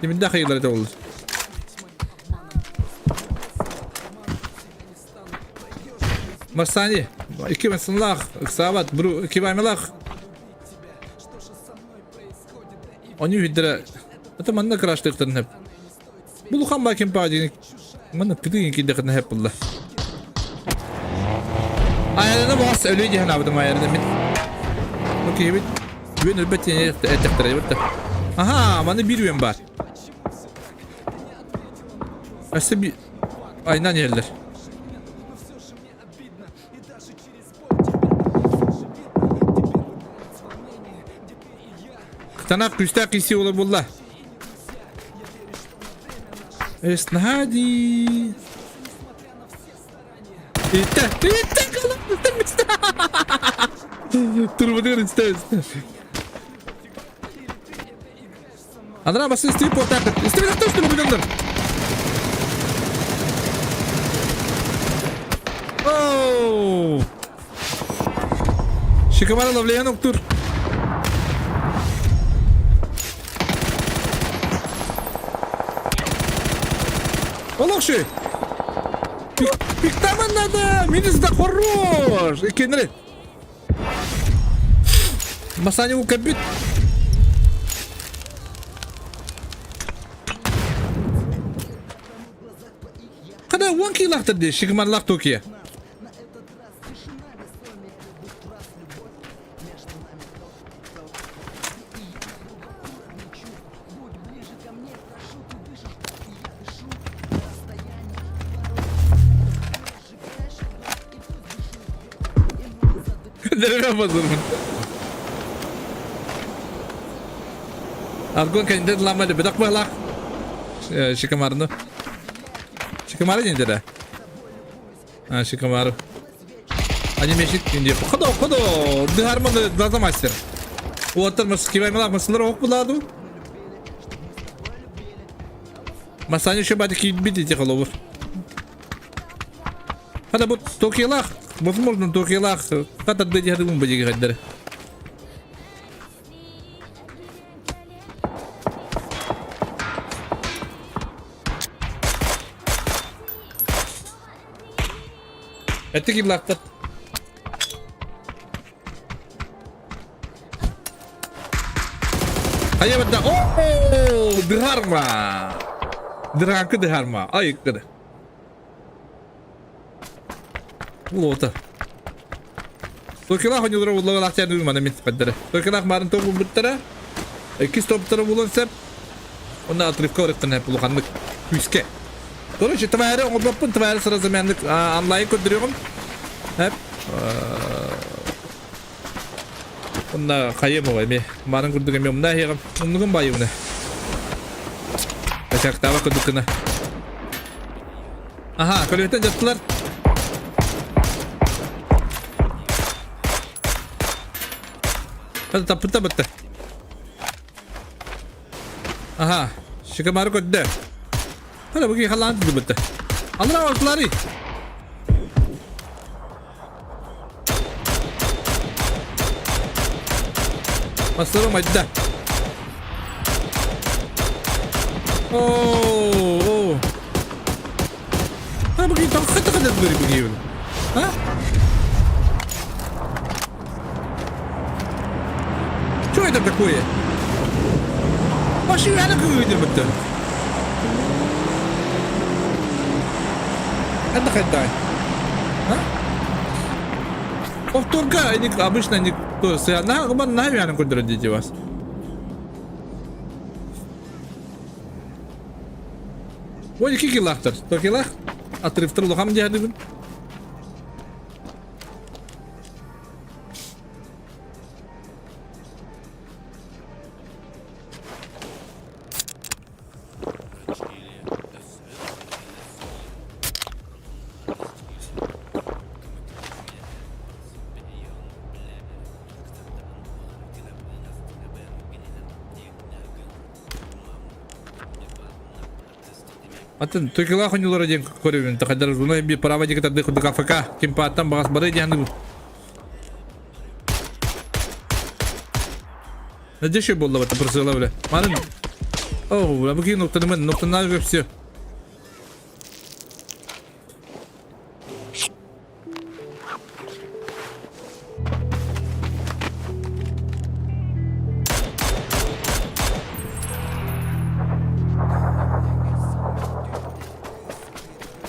Тиминда хайылар это болду. Марсани, икки масынлах, ыксабат, бру, кибаймалах. Они виддера. Это манна краштыктарын хеп. Булухан ба кем па деген. Манна кидин кидде кытна хеп булла. Айраны бас өлүү диэн абдым айраны мин. Ну киһибит үөн өлбөт диэн эттэхтэрэ битта. Аха, маны бир үөн бар. Өссө би айнан иһэллэр. Кытанах күүстээх киси уола буолла. Эснади. Итте, итте, Турбудыр исте, исте. Андрей, басын истей портак. Истей бит точно бүгүндөр. Оу! Шикамара ловлеян октур. Олох шүй. Пиктаман надо! Минус да хорош! Икенри. Масани укабит. Қада 10 килақтыр де, шигмарлақ Токия. Дереве базырмын. Аргон кандидат ламады бедак балак. Шикамарны. Шикамары не А, Шикамару. Они мешит инде. Ходу, ходу. Дыгарманы глаза мастер. Уоттар мас кибаймалак масылар ок буладу. Масани еще бады кибит эти головы. Хада бу Токиолах, возможно, Токиолах, хата дыди хады бу бадиги хаддары. Это киблактар. Хайа бадда. О, дхарма. Дранкы дхарма. Ай, кыды. Улота. Токилах онюлара уллага лахтяны мана мин каддара. Токилах марын топ буттара. Иккис топтара булан сеп. Онна отрывка орыктан хеп улуханнык күскә. Короче, твары оңобоппун, твары сразу менник онлайн көдүрүгүм. Хеп. Онна хайым ой ме. Марын күрдүгем мен мына хегем. Умнугум байымны. Качактаба көдүкүнө. Аха, көлөтөн жаттылар. Hadi tapıtta bitti. Aha, şıkımarı köttü. Hadi bugün halan bitti. Allah ortaları. Masırım hadi. Oo, oo. Ha bugün tam katı kadar böyle bugün. Ha? Что это такое? Машина күүтүбүттэр. Это хайдай. А? Повторка, они обычно никто на, на, на, вас. 12 килахтар. То килах? Отрывтар улахан диһадыбын. Атын Токилаах оонньуулара диэн көрөбүн. Тахайдар руна би право диэки тардыы курдук АФК кимпааттан баҕас бары диэн Надеюсь, буолла бата просыла бля. Манын. О, бля, бу кийин нуктанымын, нуктанаа все.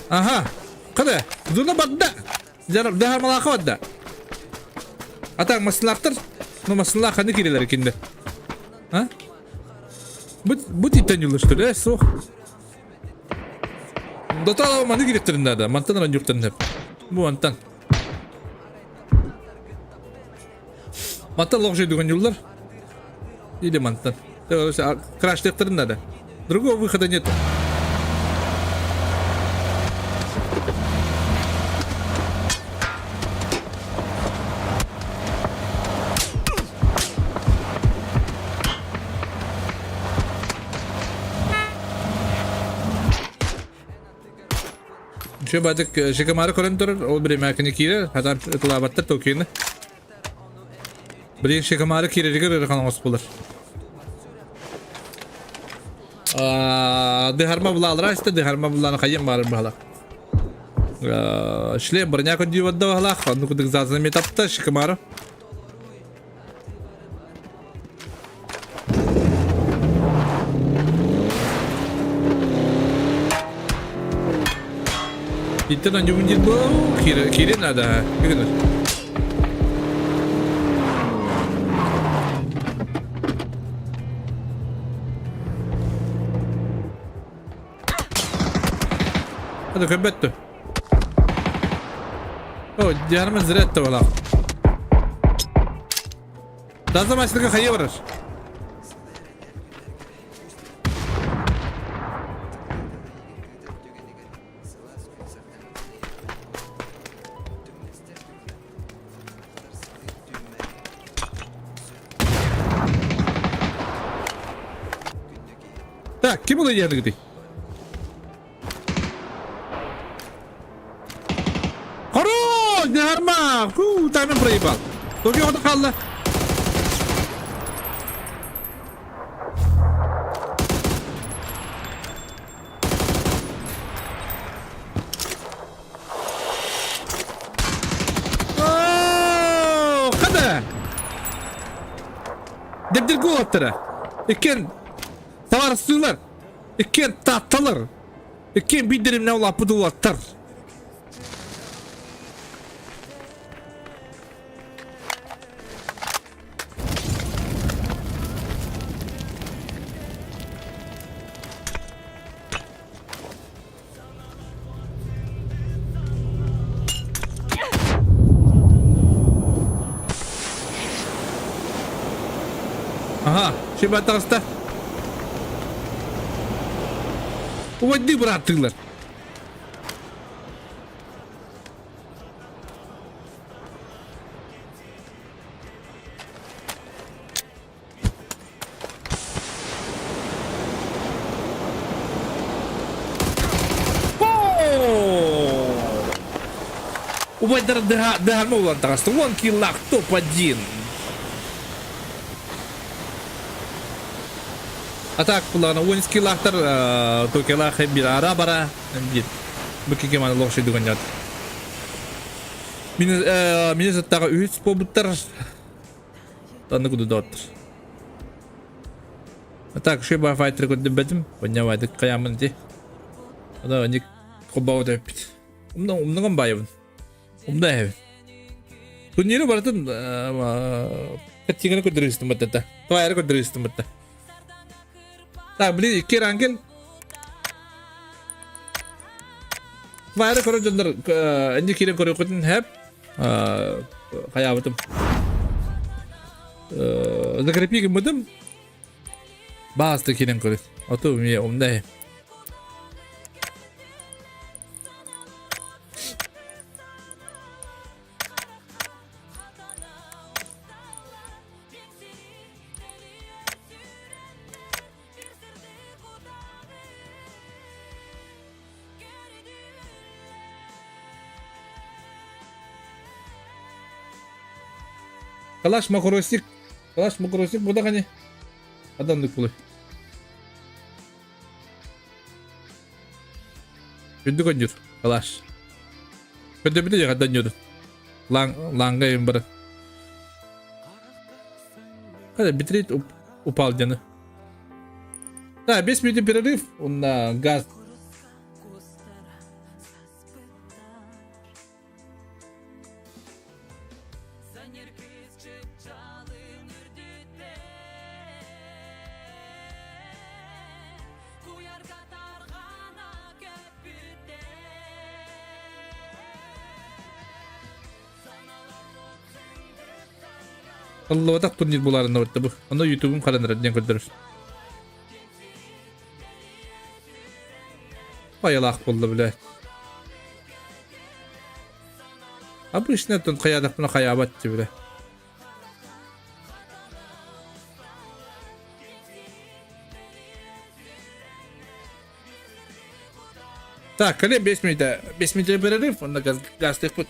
Аха, қыды, зуна бадда. Дәһәр малақа бадда. Атаң масылақтыр, ну масылақ қаны керелер екенді. А? Бу типтен юлыштыр, э, сух. Дотала маны керектерин да, мантан ран юрттан Бу антан. Мантан лох жейдүгөн юллар. Или мантан. Краш надо. Другого выхода нет. Şu бадык шикамары көрөн турар, ол биремәкини киирер, хатан ытылаабаттар токины. Билин шикамары кииреригер ырахан оҥос булар. Дыхарма булаалара исте, дыхарма булааны хайын баарын баһалах. Шлем броня көндүү баһалах, онну кудук зазын метапта шикамары. Иттен анюгун дит бу, кире кире надо. Кире. Hadi köbettu. О, диарма зря вала. Таза машинага хайа барар. Так, ким ол диярдыгы Хорош! Нярма! Фу, таймер проебал. Токи ода қалды. Қады! Дебдир гол аттыра. Иккен таварыстылар. Иккен таттылар. Иккен бидеримне улаппыт улаттар. Ага, шиба таҕыста. Уводди бырааттыылар. Убайдар дыһарма улан таҕыста. Уон киллаах топ-1. А так булана уон скиллаахтар токелаах бир ара бара бир. Бу кике маны лох шидуган Миннесоттаҕа үһүс буолбуттар. Танны кудудоттар. Так, ши ба файтер көрдүбэтим. Понявайдык каямын ди. Ада ник кобау деппит. Умна умнаган байыбын. Умна эбин. Турниры барытын каттиганы көрдөрүстүм баттата. Твайры көрдөрүстүм батта. Так, блин, икки рангел. Твайры көрө дьоннор энди киирэн көрүөххүтүн хэп. Хайаабытым. Закрепи гыммытым. Баасты киирэн көрүт. Оту мне умна. Калаш макросик. Калаш макросик бу да хани. Адамдык булай. Күндү көннүр. Калаш. Көндө бите жагадан нюр. Лаң лаңга им бар. Kada битрейт упал дені. Да, 5 минут перерыв, он на газ. Аллабатах турнир буларына барда бу. Аны ютубум харанар диэн көрдөрөр. Айылаах буолла бля. Обычно тон хайаадахпына хайаабат бля. Так, кэлин 5 минутэ, 5 минутэ перерыв, онно газ, газтыахпыт.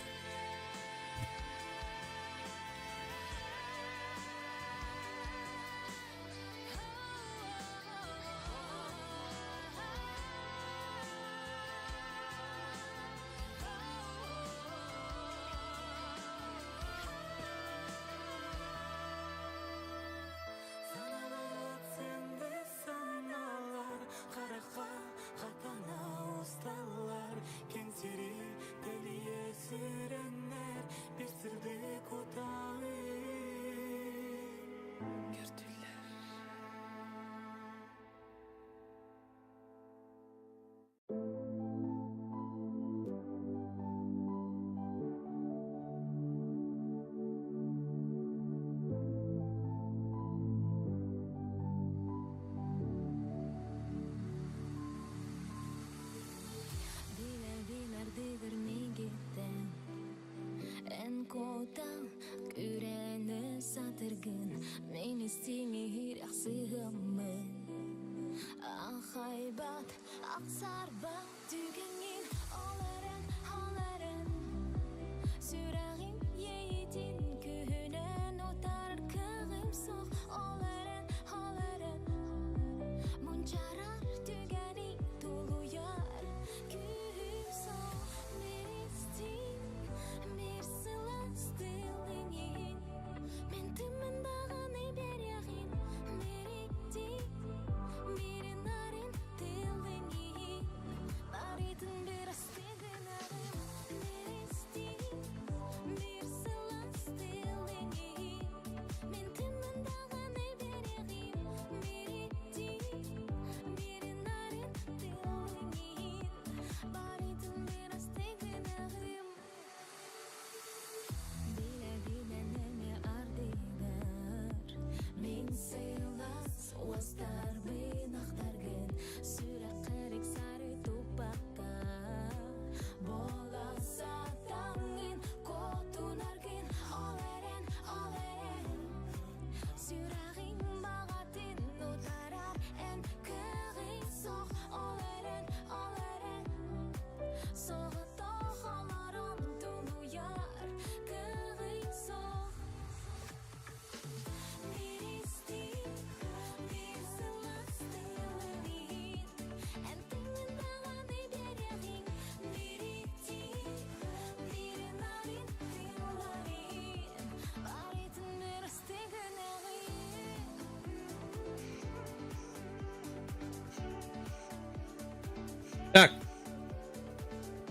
Так.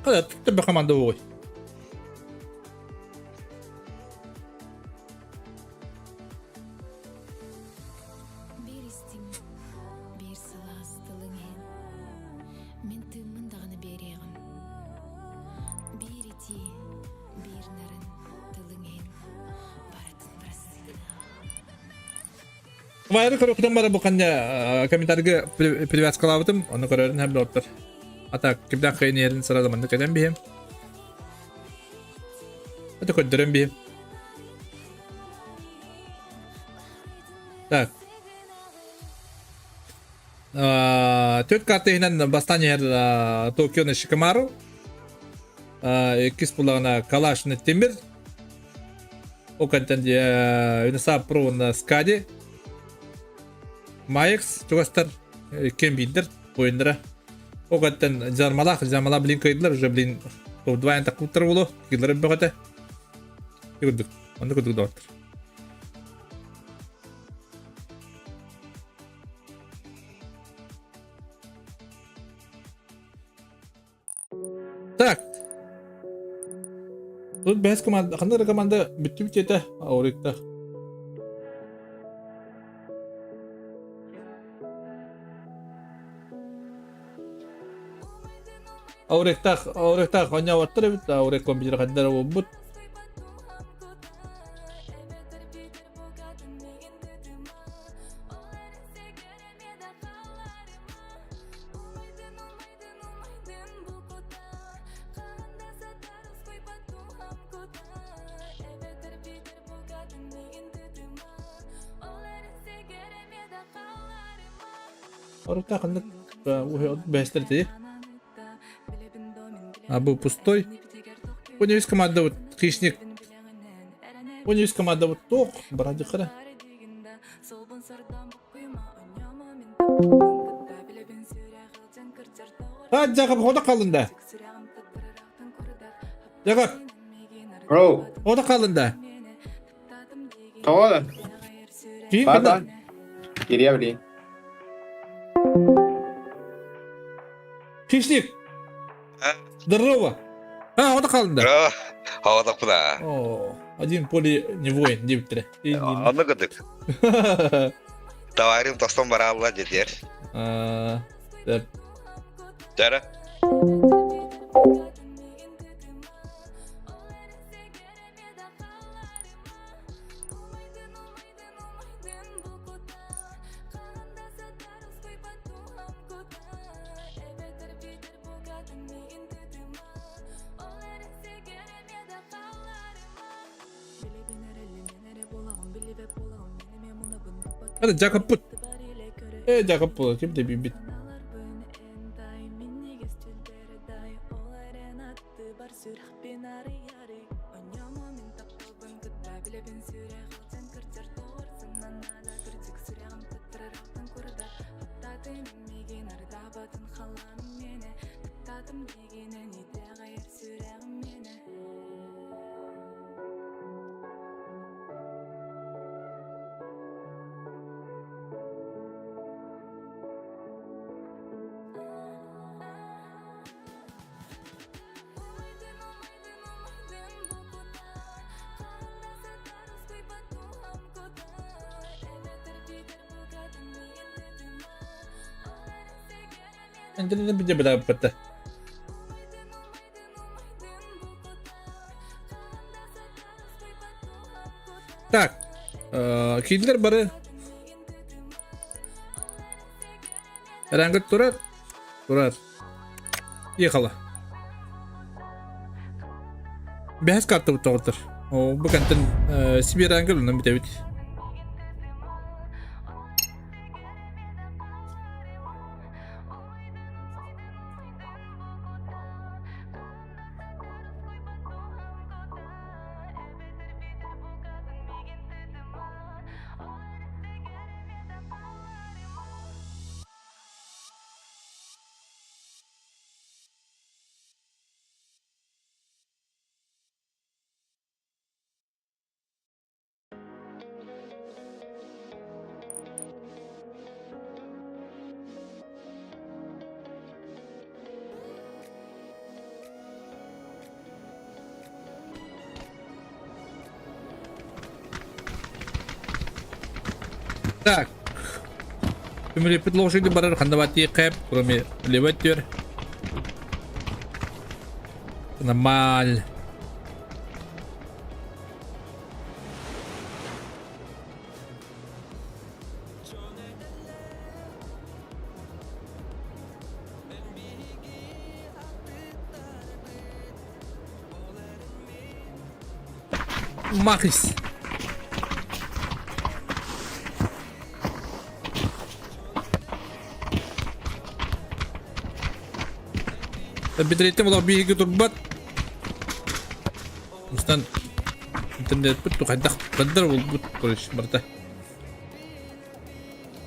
Хада төбө команда буой. Биир истиҥ, биир сылаас тылыҥ иһин мин тыыммын даҕаны биэриэҕим. Биир итии, биир нарын тылыҥ иһин барытын бырастыылаах. Вайры көрөктөн бара бу ханна комментарийга привязкалаабытым, ону көрөрүн һәм доттор. Ата кимдах кыйын иһэрин сразу манна кэлэн биһим. Это көрдөрөн биһим. Так. Төрт карта иһинэн бастаан иһэр Токио Шикамару. Иккис булаҕына Калашны Тимир. Ол кэнтэн Юнисап Про уонна Скади. Маекс чугастар кем биирдэр ойуннара. Ол кэнтэн Жармалах, Жармала блин кыйдылар уже блин топ-2 таккуттар болу. Кыйдылар бөҕөтө. Курдук. Онно курдук доҕоттор. Так. Тут бэс команда, ханна эрэ команда бүттүбүт этэ, Аурикта. Ауректах, Ауректах оонньооботтор эбит, Аурек компьютер ханна эрэ буолбут. Орукта ханнык бэстэр ти. А бу пустой. Универс команда вот хищник. Универс команда вот тох, брадихара. А, Jakub, хода қалында. Jakub. Bro. Хода қалында. Тоҕо да? Киин Бар ханна? бар. Кириэ билигин. Хищник. Здорово. А, хода қалында. Здорово. Хода О, один поле не воин, диэбиттэрэ. Онно кырдык. Товарым тостон бараалла дьэтиэр. Дара. Это Джакоб Э, Джакоб ким да билбит. Интернет бите быдааппыта. Так, кииннэр бары Рангыт турар, турар. Ехала. Бэһэс карта тоҕотор. О, бу кантан Сибирь ангел онон бүтэбит. Так. Түмүлүппүт лошади барар ханна хэп, кроме левой төр. Нормаль. Махис. Битриттен була биһиги турбат. Устан интернетпит тухайдах каддар булбут короче барта.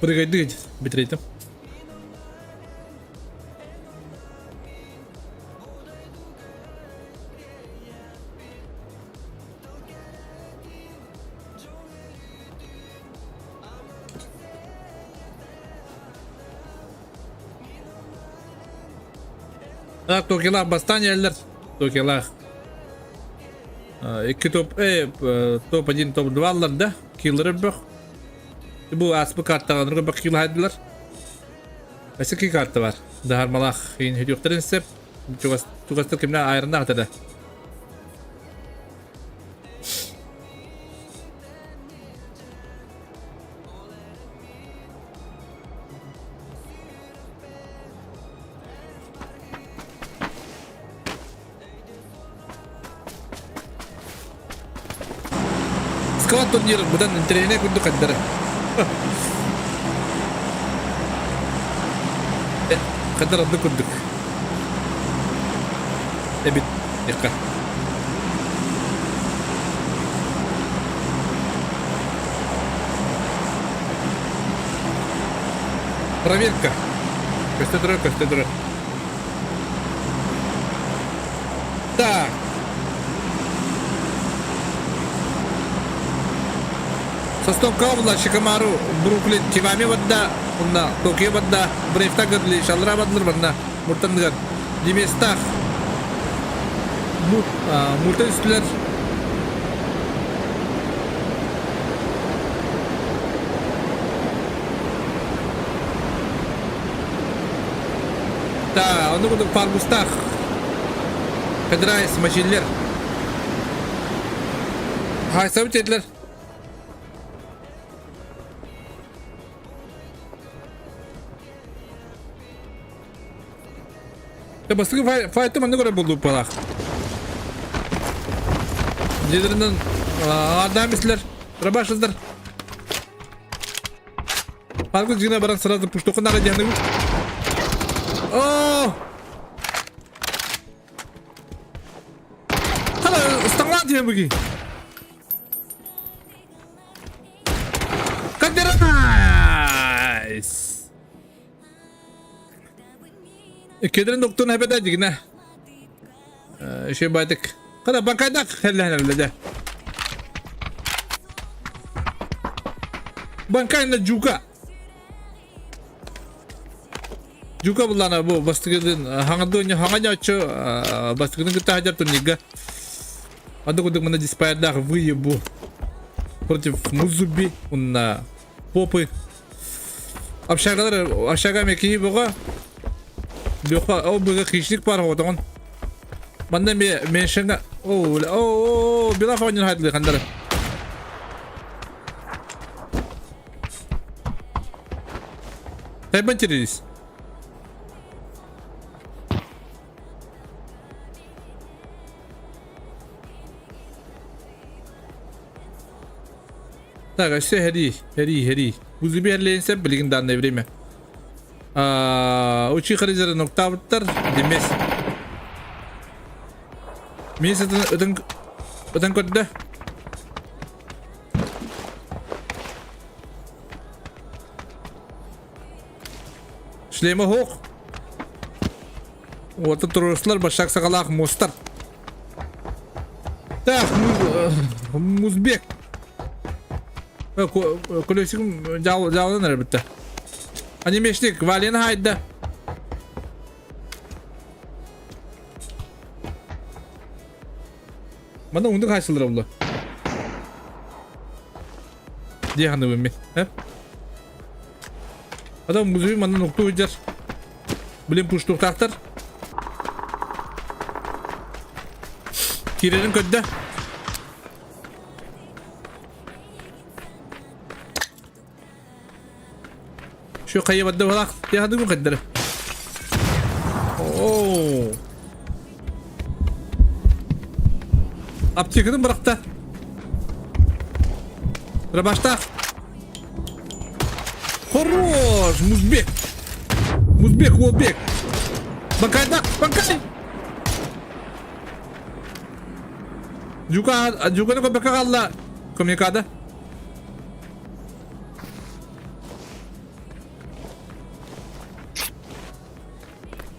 Прыгайды битрейтим. Так, Токилах бастан еллер. Токилах. Икки топ, топ-1, топ-2 аллар да. Киллер бөх. Бу аспы картаҕа бөх килл хайдылар. Өссө ки карта бар. Даһармалаах иин хүтүөхтэрин сөп. Чугастар кимнэ айрыннаах да. Сквад турнир быдан интэриэһинэй курдук хайдара. Хайдар оннук курдук. Эбит диэххэ. Проверка. Көстө турар, көстө турар. Так. Состопка була Шикамару, Бруклин, Кивами бадда, онна Токио бадда, Брейфта гырли, Шалра бадлыр банна, Муртандыгар, Деместах, Муртан үстүлер. Да, ону курдук Фаргустаах, Федрайс, Мачиллер. Хайсабыт этилер. Да бастакы файты манна көрөр болдук балах. Дедеринен адам ислер, рабашыздар. Паргы жина баран сразу пуштоку нара дианы. О! Хала ыстаңлан диэн буги. Кадерайс. Кедрин доктор хәбәдә дигенә. Шей байтык. Кара бакайдак хәлләһәләр дә. Банкайна жука. Жука буллана бу бастыгын хаңадуня хаңаня бастыгын кытта хаҗар турнига. Ады кудык мына диспайдах выебу против Музуби унна попы. Общагалар общага мекии буга. Леха ол буга хищник бар отоҥон. Манна ме меншенга о о била фонин хайдли хандара. Тайбан терились. Так, а все хери, хери, хери. Бузуби херлейинсе билигин данное время. Учи харизер ноктабыттар демес. Мен сытын ытын көрдө. Шлема хоқ. Ота туруслар башак сагалаах мустар. Так, Музбек. Колесигим жалынан эрэ бүтэ. Анимешник Вален хайда. Мана ундук хайсылыр булла. Дие ханыбын мен. Адам музей манна нуктуу сылдьар. Блин пуштуктаахтар. Киирэрин көрдө. Şu хайа барда балах яхадыгын кайдары. Оо. Аптеканы бырахта. Рабаштах. Хорош, Музбек. Музбек, Уолбек. Банкайда, банкай. Жука, Жуканы көпөккө қалла. Коммуникада.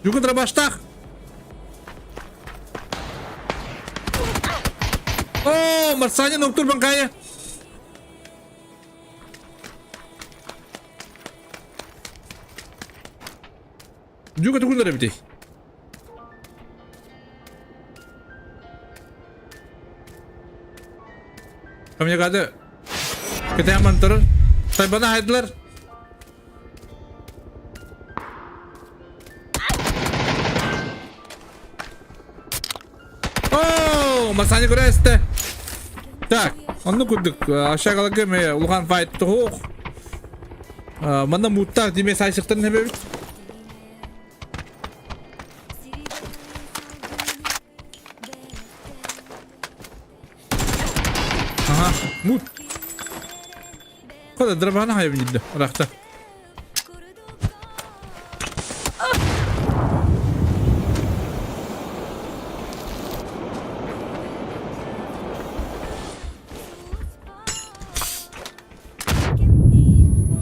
Жука дробаштах. О, Марсанин октур банкая. Жука тугундар эбитий. Камьягады кэтээн мантарар. Сайбана хайдылар. Оо, Масани көрөстө. Так, онну курдук ашагаларга ме улахан файт туһуох. Манна мууттаах диме сайсыктан хэбэбит. Ага, мут. Кода драбана хайбин дидде, рахта.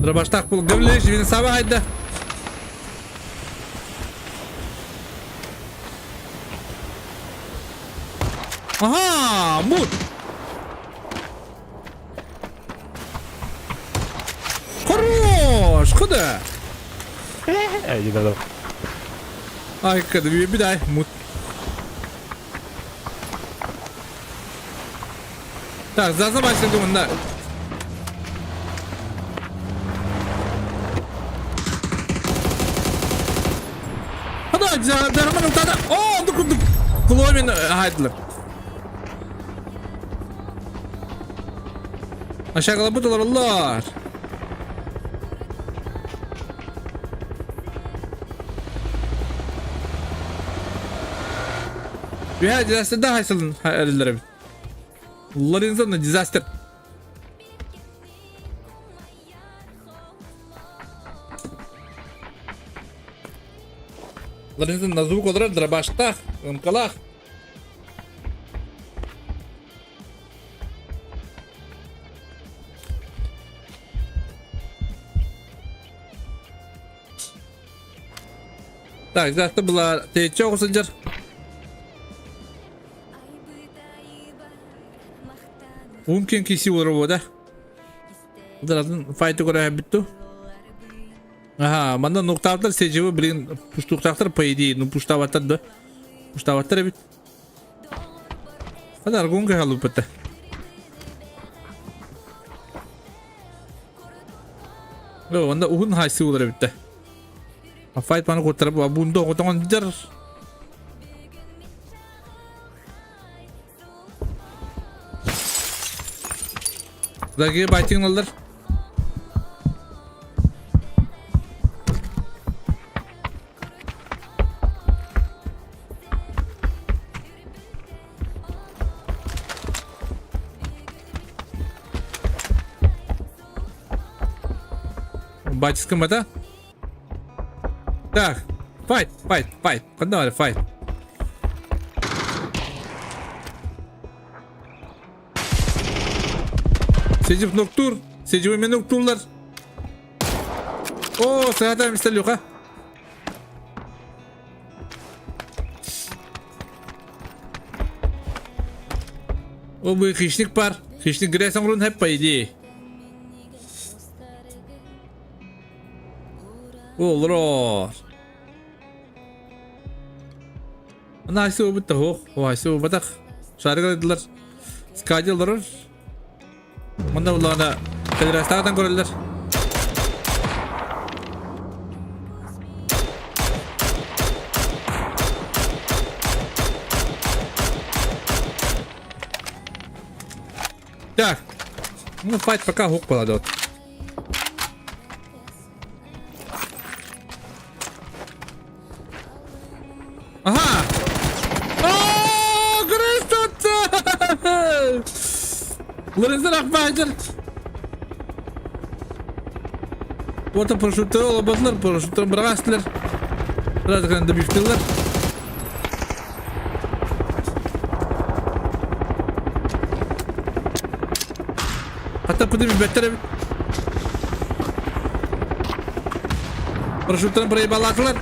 Дробаштах был Гавлевич, Винсава хайда. Ага, мут. Хорош, куда? Ай, када би дай мут. Так, заза başladı bunda. Hadi Darman утада. О, онду курдук. Куломен хайдылар. Aşağı буталар оллар. Үһэ disaster да хайсылын эриллер эбит. Лорензоны disaster. Лорензо на звук олорор дробаштах, ымкалах. Так, завтра была ты чего сылдьар? Мумкин киси олорор да? Атын файты көрө бүттү. Ага, манна нуктаабыттар сежиби билигин пуштуктаахтар по идее, ну пуштаабаттар да. Пуштаабаттар эбит. Хада аргунга халуппата. О, онда уһун хайсы болар эбит Файт маны куттарып, бунда оҕотоҥон дьар. Дагы байтиңналар. Батискым это? Так, файт, файт, файт. Ханна файт. Сежив ноктур. Сежив мен ноктурлар. О, саата мистер Люха. О, бу хищник бар. Хищник грязь оңрун хеп по идее. Олорор. Ана айсы обытта хоох. О, айсы обатах. Шарыгардылар. Скади олорор. Манна буллаҕына федерастаҕытан көрөллөр. Так. Ну, файт пока хук кладет. Ага! О, Грыстутся! Лорензер Ахмадер! Уота парашюттары олоботулар, парашюттарын быраҕастылар. Раз ганда бифтылар. Хата куды билбэттэр эбит. Парашюттарын проебалаатылар.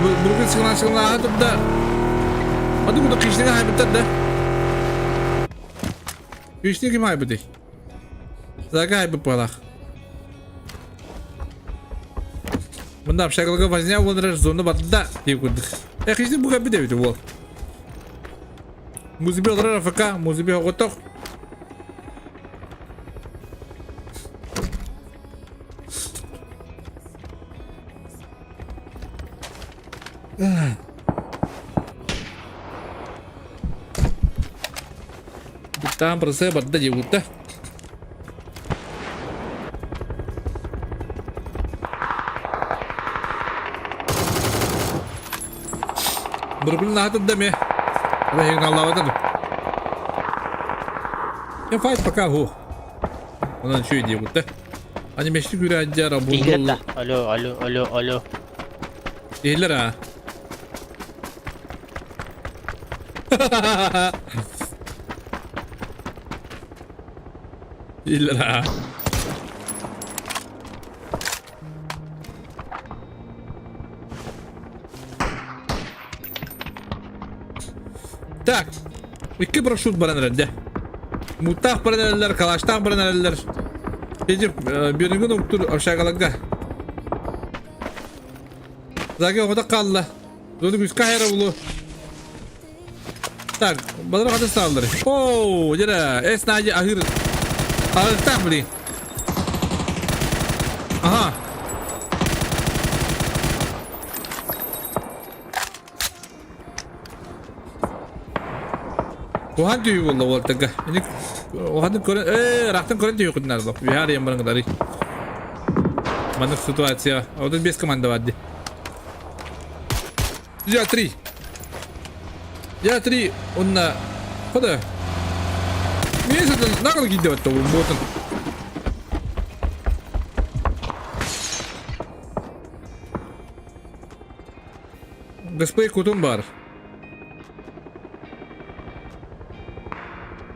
Бургун сыгылаан сыгылааһа турда. Ады куда кишниге хайбыттар да. Кишни ким хайбыты? Зага хайбыт буолах. Мында общагалга возня болар зона батылда деп көрдік. Э, кишни буга бит эбит ол. Музыби олорор АФК, музыби оҕотох. Там процесс барда диэбитэ. Бұрбүлін аты да ме. Аллаватыр. Я файт пока ху. Онон үчүгэй диэбит да. Ани мешти күрэ Иһиллэр да. Алло, алло, алло, алло. Иһиллэр а. Иһиллэр а. Так, икки парашют баран эрэрдэ. Муттаах баран эрэллэр, калаштаах баран эрэллэр. Эдип, бөрүгүн уктур общагаларга. Заги оҕото хаалла. Зону күскэ хайра улу. Так, балар хата сааллар. Оу, дьэ, эс наадьа аһыыр. Аһыктаах блин. Ага. Куһаан түһүү буолла уолтарга. Ини уһанын көрөн, ээ, ыраахтан көрөн түһүөххүтүн наада. Үһэ арыйан баран кытары. Маннык ситуация. Отут бес команда бар дии. Я три. Я три. Онна. Хода. Месяцтен нагыл киирдэ батта буотун. Дисплей кутун бар.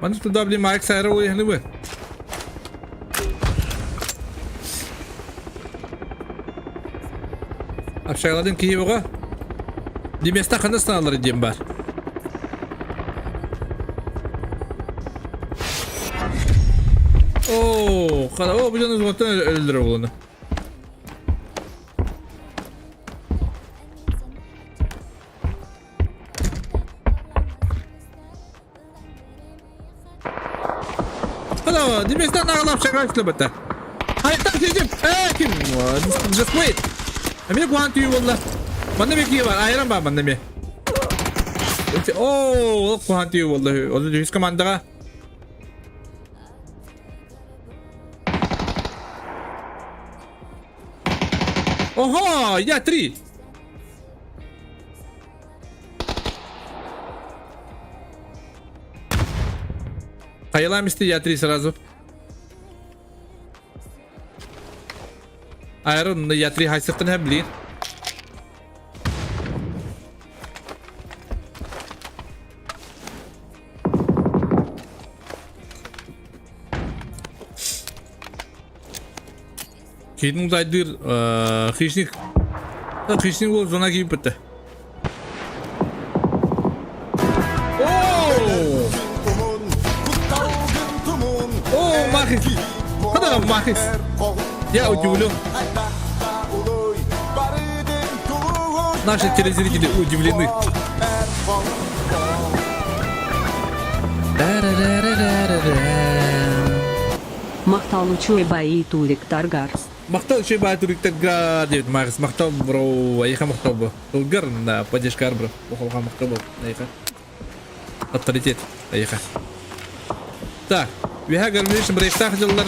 Маны туда блин Майк Сайра уехали бы. Общагаладын киһи буга. Диместа ханна станалар диэн бар. Оо, хана, о, бу дьону зуоттан өлдөрөр буолуна. Hello, Диместан аҕалап шагайсылыбыта. Хайттан сидим. Э, ким? Just wait. Эмиэ куһаан түү буолла. Манна эмиэ кии бар. Айран бар манна эмиэ. Оо, ол куһаан түү буолла. Ол үһүс командаҕа. Ого, я три. Хайалаам исти я три сразу. Айрон я три хайсыктын блин. Кейтин удайдыр хищник. Хищник ол зона кийип бітті. О! О, Махис! Хада Махис! Я удивлен. Наши телезрители удивлены. Махтал үчүгэй баи Турик Таргарс. Махтал үчүгэй баай туриктарга диэбит Макс. Махтал бро. Эйиэхэ махтал бу. Тылгар на поддержкар бро. Охолға махтал бу. Эйиэхэ. Авторитет. Эйиэхэ. Так. Үһэ гармиш брейктаах дьыллар.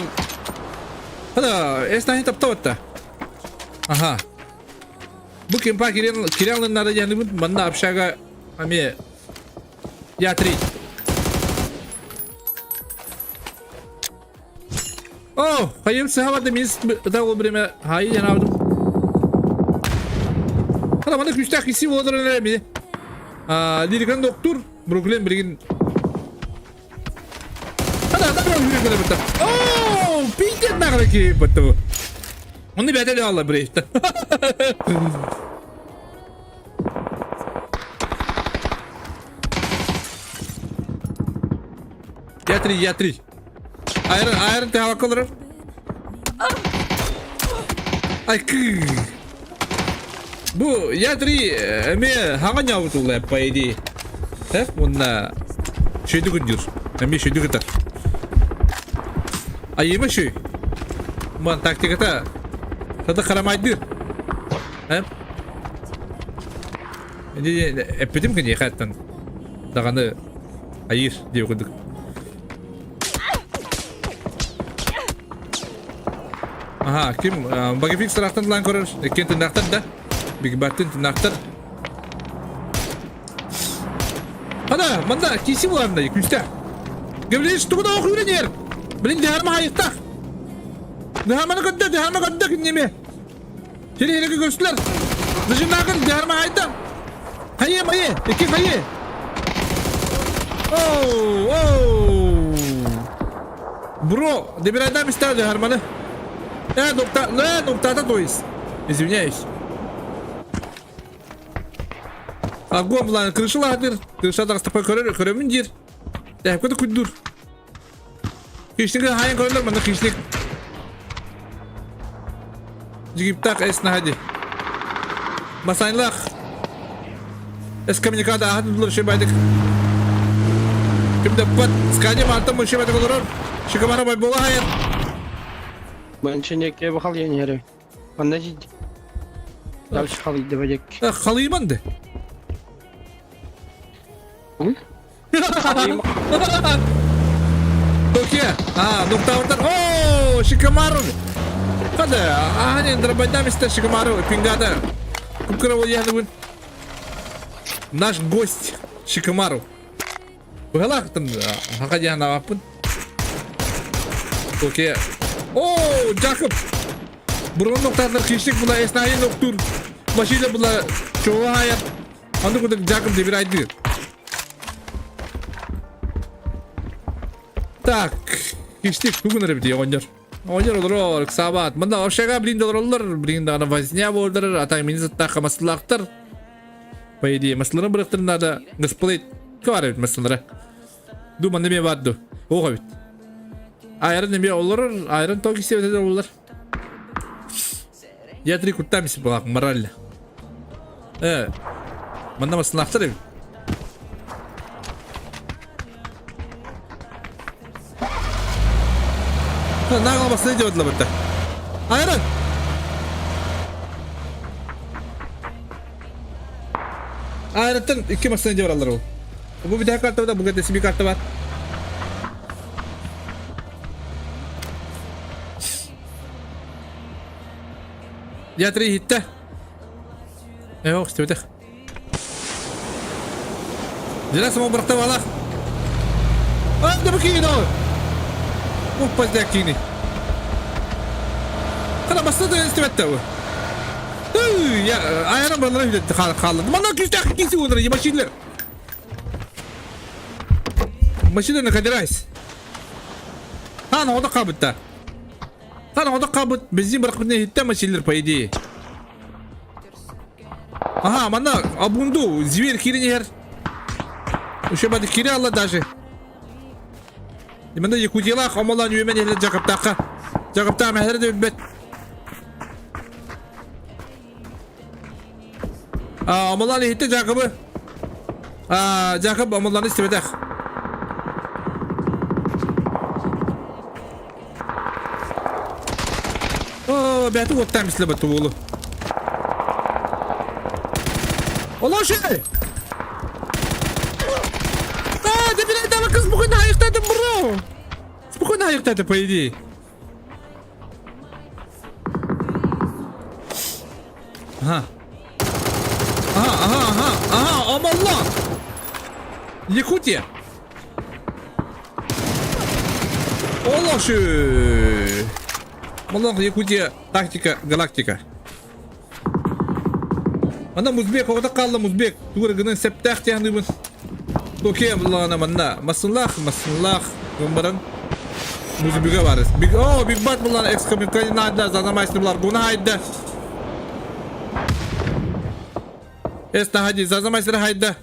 Хада, эс наһин таптабатта. Аха. Бу кимпа кирен кирен надо диэнибит манна общага ами я три. О, хайым сыһабады мин да ол время хайы янабдым. Хана маны күстәк киси болдыр эле ми. А, лирикан доктор Бруклин билигин Хана да бир жүрөк эле битте. О, пиздец нагры ки битте. Оны бәдел алла бир. Я три, я три. Айрын, айрын тәвәккә олорор. Ай, кы. Бу я три эме хаҥа ньаабытулла по идее. Э, уонна шөйдү күндүр. Эми шөйдү кытар. Айыма шөй. Ман тактиката Тата харамайдыр. Э? Эппитим киниэхэ аттан даҕаны айыыр диэ курдук. Аха, ким Багифик сарахтан тылаан көрөр, иккиэн тыыннаахтар да. Бигбаттын тыыннаахтар. Хана, манда киси буларында күстә. Гаврилович тугу да охуйран Блин, дыхарма хайыктах. Дыхарманы көддө, дыхарма көддө киннеме. Сири хириги көрүстүлэр. Зажимнаагын дыхарма хайда. Хайы, майы, икки хайы. Оу, оу. Бро, добирайда места дыхарманы. Э, нукта, э, нуктата, то есть. Извиняюсь. Огонь булан крышалаатыр. Крыша тахтапа көрөр, көрөмүн диир. Тэһэпкэ күйдүр. Хищник хайан көрөлөр манна хищник. Жигиптах эс наһади. Масайнлах. Эс коммуниката ахатын тулар шебайдык. Ким да пат скани мартан бу шебайдык олорор. Шикамара бай бола хайан. Банченеке бахал янере. Манна жид. Дальше халый дебедек. Халыйман де. Токе! А, нуктавыртар. О, Шикамару! Хада, аханен дробайдамиста Шикамару, пингада. Купкара вот я Наш гость Шикамару. Быһалаахтан хака диэн ааппын. Токе. О, Жакып! Бурун нуктаатар хищник була эснайын нуктур. Машина була чоға хаят. Аны курдук Жакып деп айдыр. Так, хищник тугун эрэ бити оҕонньор. Оҕонньор олорор, ыксаабат. Манна общага блин олороллор, блин даҕаны возня буолдар, ата мини сыттаахха массылаахтар. По идее, массыларын бырахтарын надо дисплей бар эбит массылара. Ду манна эмиэ баар ду. Оҕо эбит. Айрон эмиэ олорор, айрон тоқ истебетэ олар. Я три куттамис была морально. Э, манна массылаахтар эбит. Нагло басны делать лабытта. Айрон! Айраттан икки массыына дьэ бараллар ол. Бу бүтэһик карта да, бу сиби карта бар. Я три хитте. Эх, истибэтэх. Дьэ, самого бырахта балах. А, да бу киин ол. Уппа киини. Хана басты да истибэтте бу. Я айран баралара хүлэтти хааллады. Манна күүстээх киси уонара машиналар. Машина накадирайс. Хан ода кабытта. Хан ода кабыт бензин бырахпытын иһиттэ машиналар по идее. Ага, манна абунду зверь кирин иһэр. Еще бады кире алла даже. Манна Якутиялаах омолоон үөмэн иһэлэр Жакаптаахха. Жакаптаах мэһэлэрэ да билбэт. А, омолоон иһиттэ Жакобы. А, Жакоб омолоону истибэтэх. О, бэти уоттаан мисле баттı буолу. Олоши! А, да блядь, давай спокойно хайыктады, бро! Спокойно хайыктады, по идее. Ага. Ага, ага, ага, ага, Амалла! Якутия! Олоши! Малах Якутия, тактика, галактика. Манна Музбек, оҕото хаалла Музбек. Тугу эрэ гынан септаах диэхнибин. Окей, буллаҕына манна массынлаах, массынлаах гын баран Музбега барыс. Биг, о, Биг Бат буллаҕына экскоммуникация занамайсны булар. Гуна хайда. Эс тахади, зазамайсыр хайда.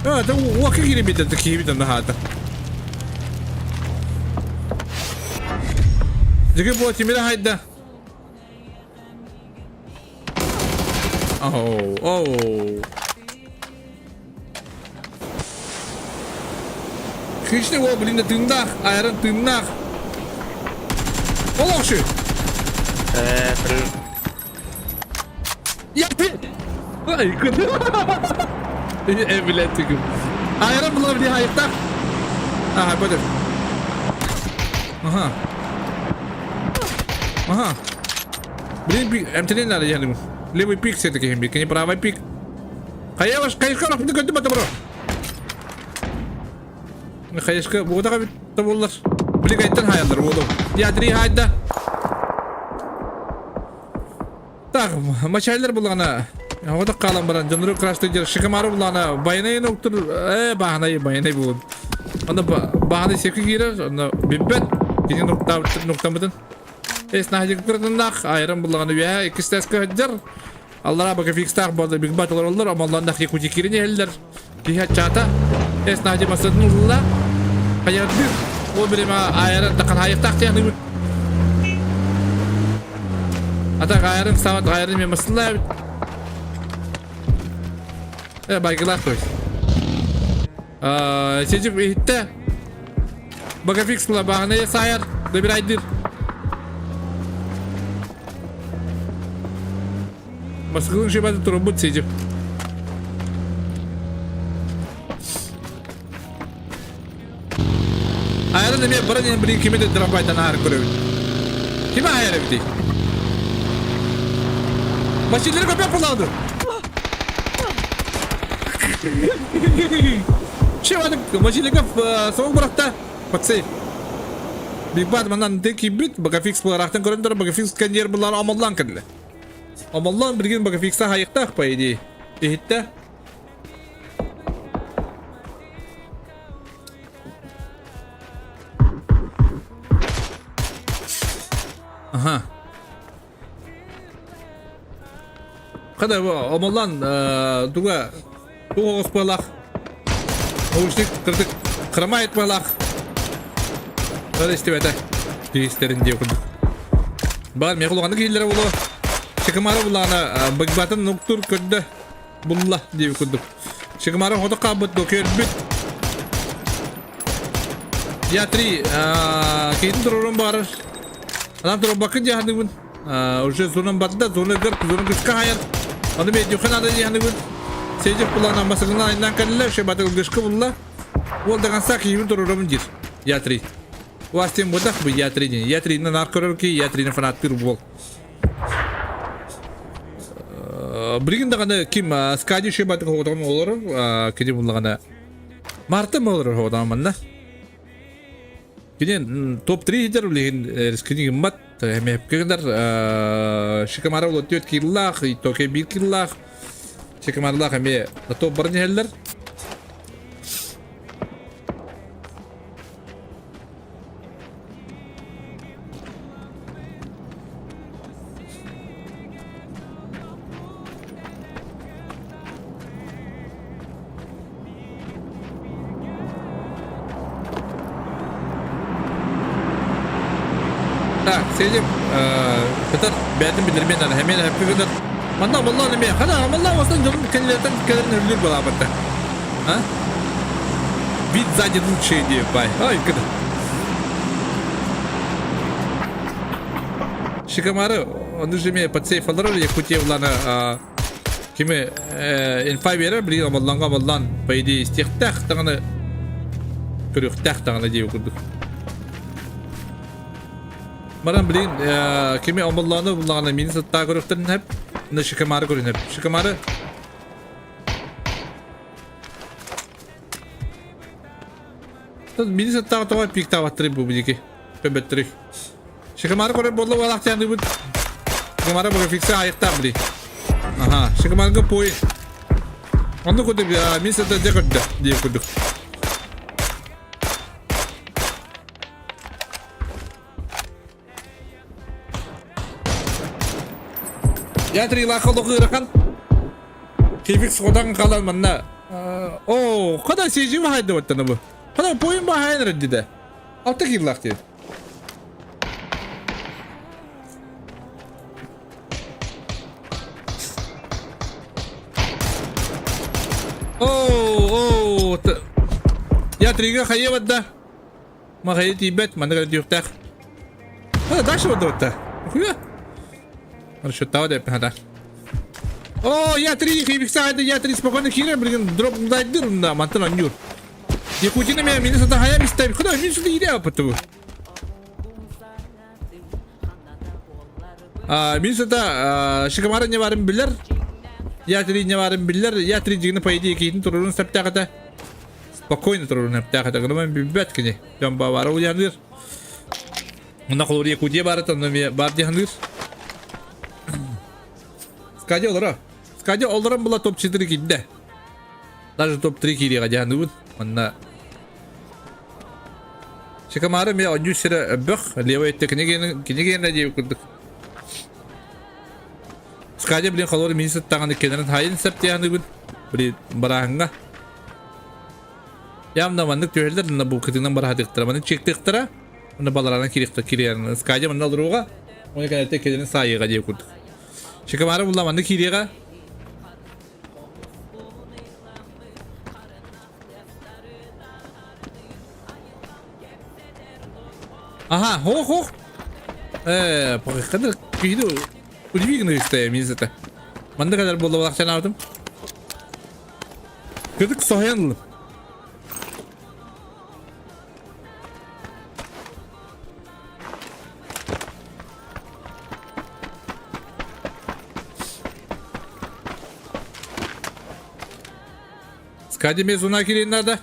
А, это уока киирбит, это киирбит наһаата. Дьиги буо тимирэ хайда. Оу, оу. Хищный уол, блин, тыыннаах, айран тыыннаах. Олохшу! Я ты! Ай, Э, блядь, тыгым. Айран була били хайыктах. Ага, бөдür. Ага. Ага. Блин, эмтенен надо я Левый пик все-таки, не правый пик. Хайа ваш хайышка рахмды көттүм ата бро. Хайышка бугутака битте боллар. Били кайттан хаяллар буолу. Ядри хайда. Так, мачайлар буллаҕына оҕотох хаалан баран дьоннору крашты дьэр шикамары буллаҕына байанайын уктур э бааһынай байанай буолун. Онно бааһынай сепки киирэр, онно билбэт кини нуктаммытын. Эс наһадьык кырытыннаах айран буллаҕына үөһэ иккис тэскэ сылдьар. Аллараа бакафикстаах буолла биг бат олороллор, омоллооннах якути киирин иһэллэр. Киһи аччаата. Эс наһадьы масатын улла. Хайардыр. Ол бириме айран тахан хайыктаах диэн Ата гайрын сабат гайрын мен масылла эбит. Э, байгылаах той. Сежик иһиттэ. Багафикс була баҕана сайар, добирайдыр. Москвын шибаты турбут сежик. Айран эмиэ баран иһэн билигин кими да трамвайтан аһар көрөбүт. Кими аһар эбитий? Машиналары көпөк булаады. Че Машиналарга соң бырахта. Пацай. Биг Бат манан те кийбит, Багафикс буларахтан көрөн турар, Багафикс сканер булар омоллан кэллэ. Омоллан билигин Багафикса хайыктаах по идее. Иһиттэ. Аха. Хада омоллан туга туга оспалах. Наушник кырдык кырамайт балах. Тары истибете. Тиистерин диye курдук. Бар мехулуганы кииллere боло. Чыкымары булана быгбатын нуктур көрдө. Булла диэбит курдук. Шигмара хоту хаалбыт дуо көрбүт. Я-3 киһитин туруорун баҕарар. Анан туруорбаккын дии саныыбын. Уже зонам барда, зона гыр, зона гышка хайар. Аны мен дюхан ада дии саныыбын. Сейдих булан аммасыгынан айнан кэллэ, ше батыл гышка булла. Ол даган киһибин туруорамын диир. Я-3. Уастен будах бу Я-3 диэн. Я-3-ни наар көрөр киһи, Я-3-ни фанаттыыр буол. Билигин даҕаны ким Скади Шибатык оҕотоҕун олорор, кини буллаҕына Марта олорор оҕотоҕун манна. Кини топ-3 хитер билигин рискини гыммат, эмэпке гынар Шикамара ол 4 киллаах, Токе 1 киллаах, Шикамаралаах эмиэ топ баран иһэллэр. Так, сидим, Петр, бәтин билдирмен аны, хәмен әппи гыныр. Манна малла неме, хана малла остан жолун кенлертен келерин өлүр балабытта. А? Вид сзади лучший идея, бай. Ай, кыды. Шикамары, он же мне под сейф алар Якутия улана кими инфа берер, билигин омоллонго омоллон, по идее, истиэхтээх даҕаны көрүөхтээх даҕаны диэбит курдук. Баран билигин кими омоллоону буллаҕына мини сыттаа көрүөхтэрин сөп, на Шикамары көрүнэп. Шикамары Мини сыттааҕы тоҕо пиктаабаттарый бу билики көбөттөрүй. Шикамары көрөр буолла уолаахтааныбыт. Шикамары бу фикса айыктаах били. Аха, Шикамарга пой. Онну курдук мин сыта дьэ көрдө диир курдук. Я трилаха олох ыарахан. Кификс ходан қалан манна. О, қада сежи бахайды оттаны бу. Қада пойын бахайын рәдді Алты киллах дейді. О, о, я трига хайа да. Махайы тиийбэт, манна кэлэ түһүөхтээх. А, дальше вот Хуя. Расчеттава деп хата. О, я три хибиксайды, я три спокойно киирэн, билигин дроп дайдыр да, мантан аннюр. Якутина меня минус это хая мистер. Куда минус это идея поту. А, минус это Шикамара не варым билер. Я три не варым билер. Я три дигни по идее кейтин турурун септягата. Спокойно турурун септягата. Гынаман билбет кини. Дьон баара улааныр. Мына холор Якутия баара онно эмиэ баар диэханыыр. Скадя олоро. Скадя олорон була топ-4 киирдэ. Даже топ-3 киириэҕэ диэханыыбын. Манна Шикамары эмиэ оонньуу сирэ бөх, левый өттө кинигиэнэ кинигиэнэ диэбит курдук. Скадя блин холор мин сыттаҕын иккилэрин хайын сеп диэханыыбын. Блин барааһыҥҥа. Явно маннык түһэллэр на бу кытынан бараһатыктара. Маны чектыктара. Маны баларанан кириэхтэ кириэн. Скадя манна олоруга. Оны кэнэттэ кэлин саайыга диэ курдук. Шикамара булла манны кириэҕэ. Ага, хох хох. Пахыхкадыр киһи удивительно истэ мизете. Манна кэлэр буолла балахчанаабытым. Кырдык соһуйан ыллым. Скади мезуна кирин надо.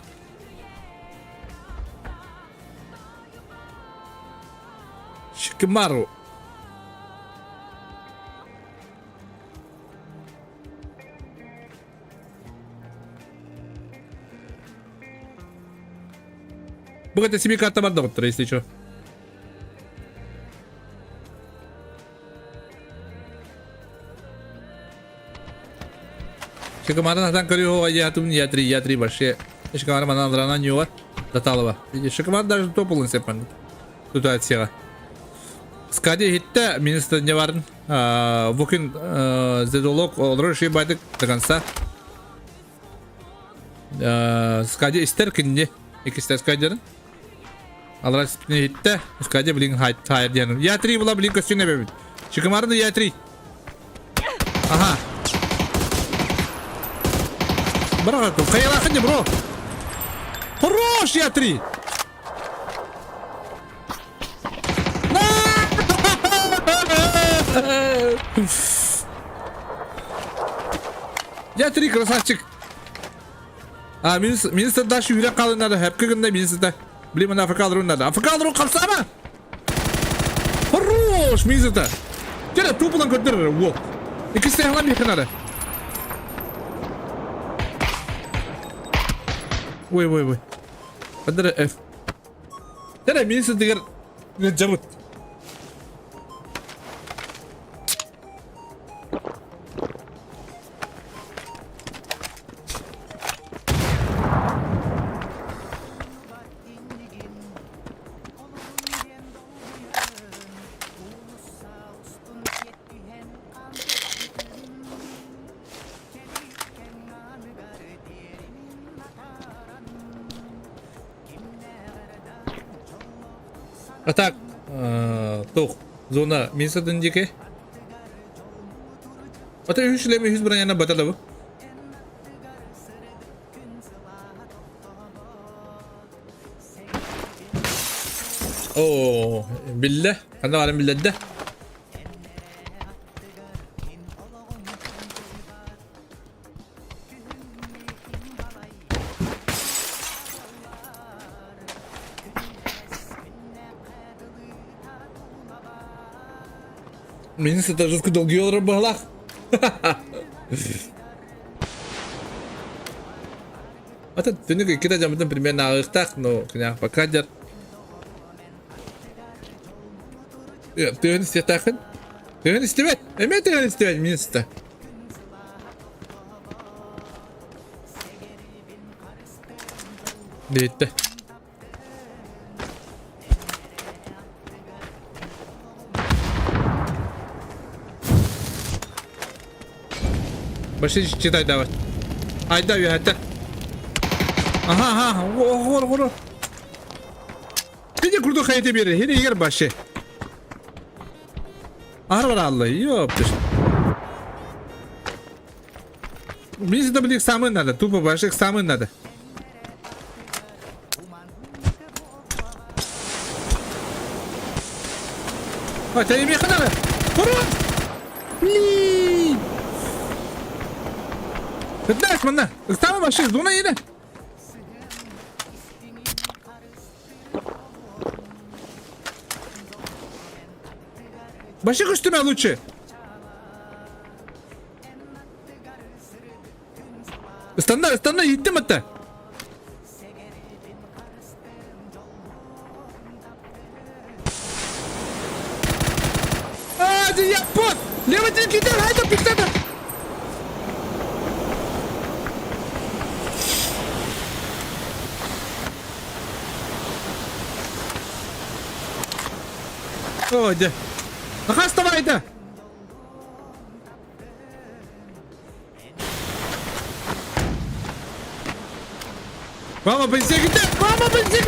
Шикимару. Бу это себе карта бар доктор, если что. Шикамара натан көрү я три, я три вообще. Шикамара манан рана нюва. Таталова. Шикамар даже тополын сеппан. Ситуацияға. Скади хитте министр не барын. Бу күн Зедолог олорор ши байдык до конца. Скади истер кинни. Икистер скадерин. Алра хитте. Скади блин хайт хайр диэн. Я три була блин көстүнэ бэбит. Шикамарын я три. Ага. Бро, хайрахни, бро. Хорош, я три. Я три красавчик. А, минус, минус дальше үрэ қалын надо. Хэпкі гында минус да. Блин, мына АФК алыру надо. АФК алыру қалсама! Хорош, минус это. Тере тупылан көтөр, вот. Икisi хлам yakın надо. Ой, ой, ой. Қадыр F. Тере минус дигер жабыт. А так, туох, Зона минсатын диэки. Ата үһүс үлэми үһүс броняна баталабы. Оо, биллэ. Ханна баарын биллэрдэ. Мин сытажыска долгуйа олорор быһалаах. Ата түнүк иккитэ дьаммытын примерно ааҕыахтаах, но киниэхэ пока дьар. Тыһын истиэхтээххин. Тыһын истибэт. Эмиэ тыһын истибэт мин сыта. Диэтте. Баши читай давай. Айда үөһэттэ. Аха, аха, оҕор, оҕор. Пиде курдук хайыта биэрэр, хири игер баши. Ар алла, ёптыш. Мне сюда, блин, самый надо, тупо башек самый надо. А, тебя не надо! Ура! Блин! Знаешь, манна, самый башек, зона еде. Башек үстүмэ лучше. Ыстанна, ыстанна, ииттим атта. А, япон! Лево кидар, хайда пиктата! Ой, да. Нахас давай, да! Мама, бензин Мама, бензин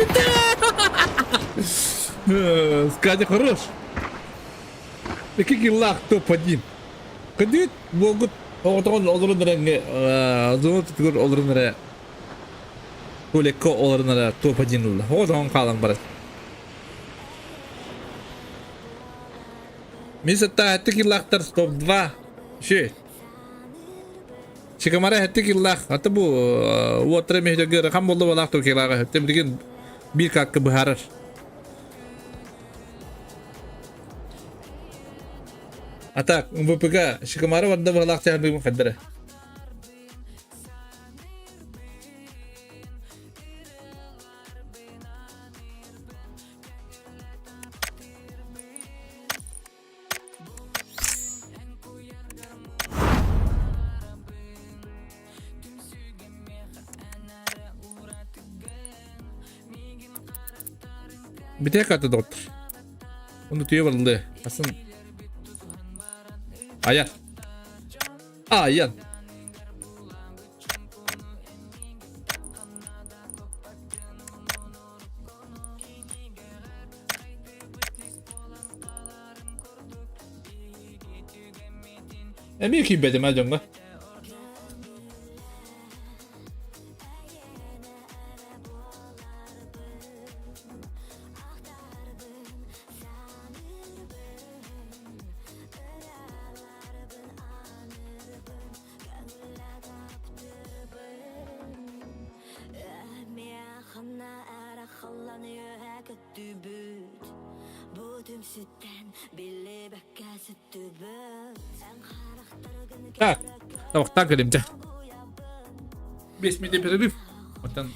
Скадя хорош. Икки киллаах топ-1. Кыдыт буолгут оҕотоҕун олорон эрэ зона тутугар олорон эрэ туалекка олорон эрэ топ-1 ылла. Оҕотоҕун хаалан барар. Мин сатта хэтти киллаахтар топ-2. Ши. Чикамара хэтти киллаах. Аты бу уоттара мехтегер хам болду балаах ту киллааҕа. Хөптем билигин биир какка быһаарар. А так, МВПК Шикамара барда быһалаах тяхнугун хаддара. Битэ ката доҕоттор. Ону түйэ барыллыа. Асын Аян. Аян. Эмиэ киирбэтим аа дьоҥҥо. Так, так кэлимчэ. 5 минут перерыв. Оттон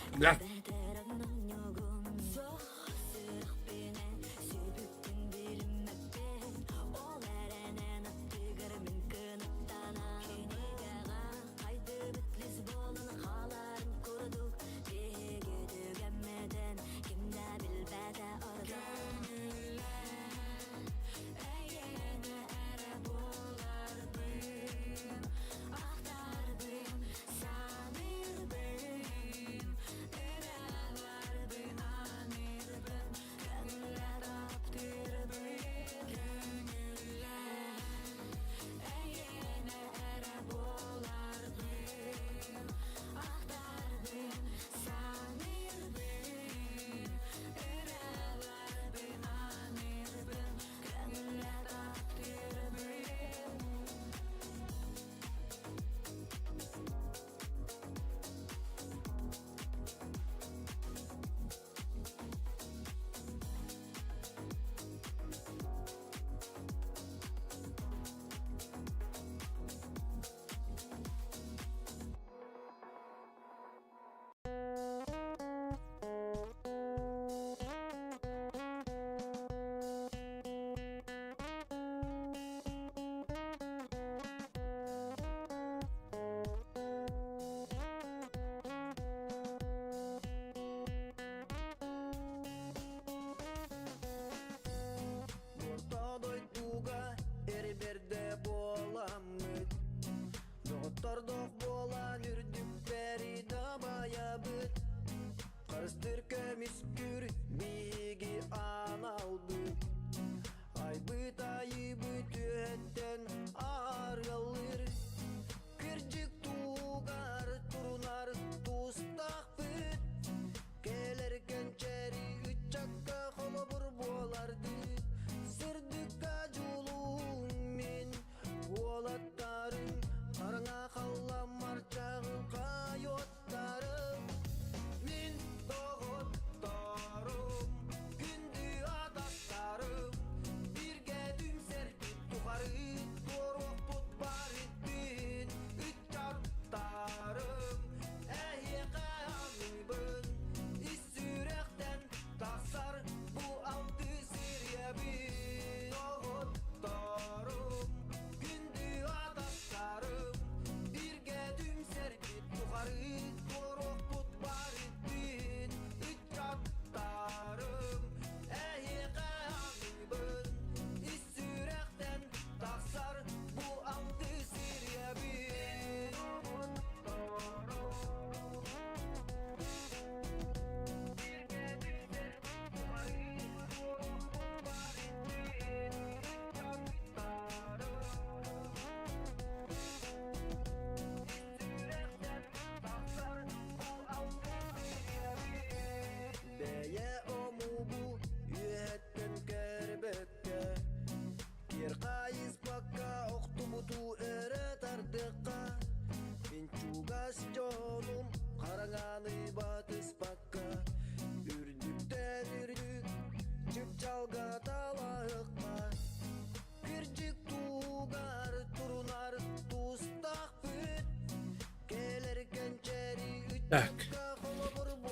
Так.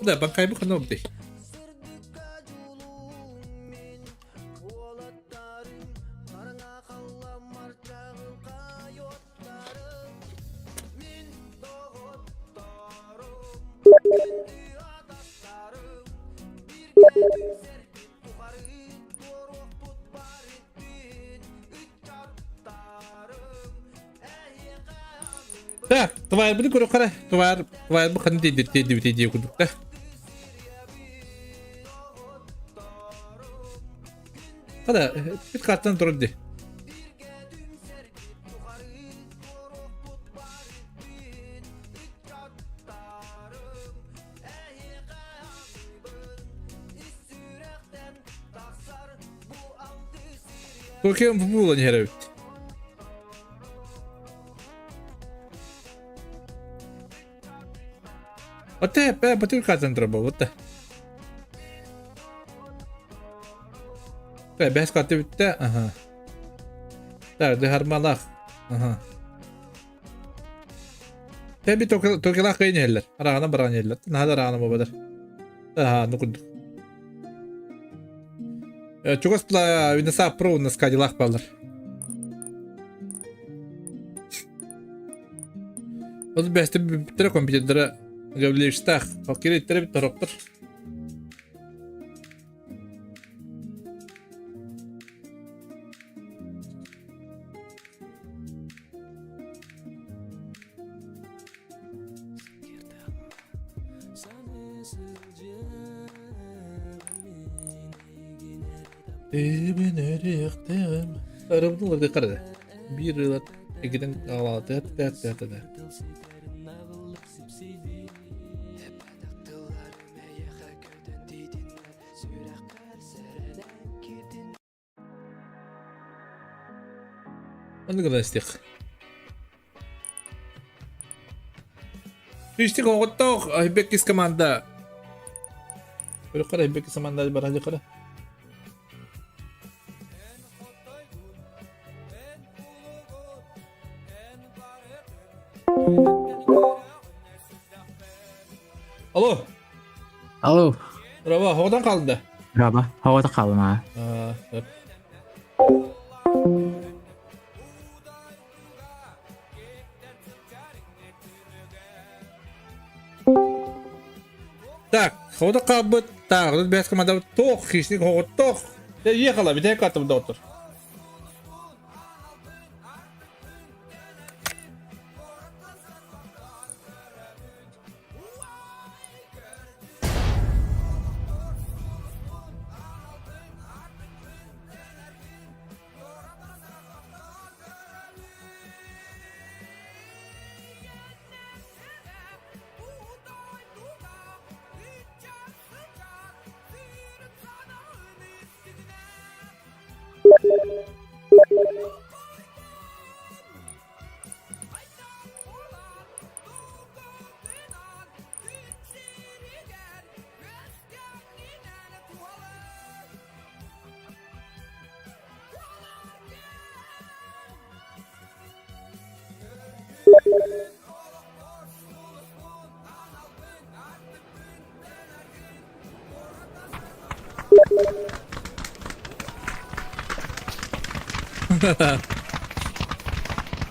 Да, банкайбы хана обдый. Так, товарбыны көрө қара. Товар, товарбы қаны дейді, дейді, дейді, курдук да. Қада, бит қаттан тұрды ди. Токион футбола не эбит. Оте, пэ, бутылка центра был, вот. Пэ, бэс каты бүтте, ага. Так, дыхармалах. Ага. Тэби токилах кыйын иһэллэр. Араҕана баран иһэллэр. Наһаа да араҕана буолбатар. Аха, ну курдук. Чугас Винеса Про у нас Кадиллак баллар. Ол бэсти бүттере компьютердара Гавлиевичтаах. Хоккей бит тороктор. Эбин Арабын қарады. Бір ылат, эгиден алаты, тәт. Оны гына истих. Истих оҕоттоох Айбеккис команда. Көрө Айбеккис команда барады қара. Алло. Алло. Раба, хоғдан қалды. Раба, хавада қалдым а. Так, хода қалбыт, так, тут бәс команда тоқ, хищник хоғыт тоқ. Ехала, бите каттым доктор.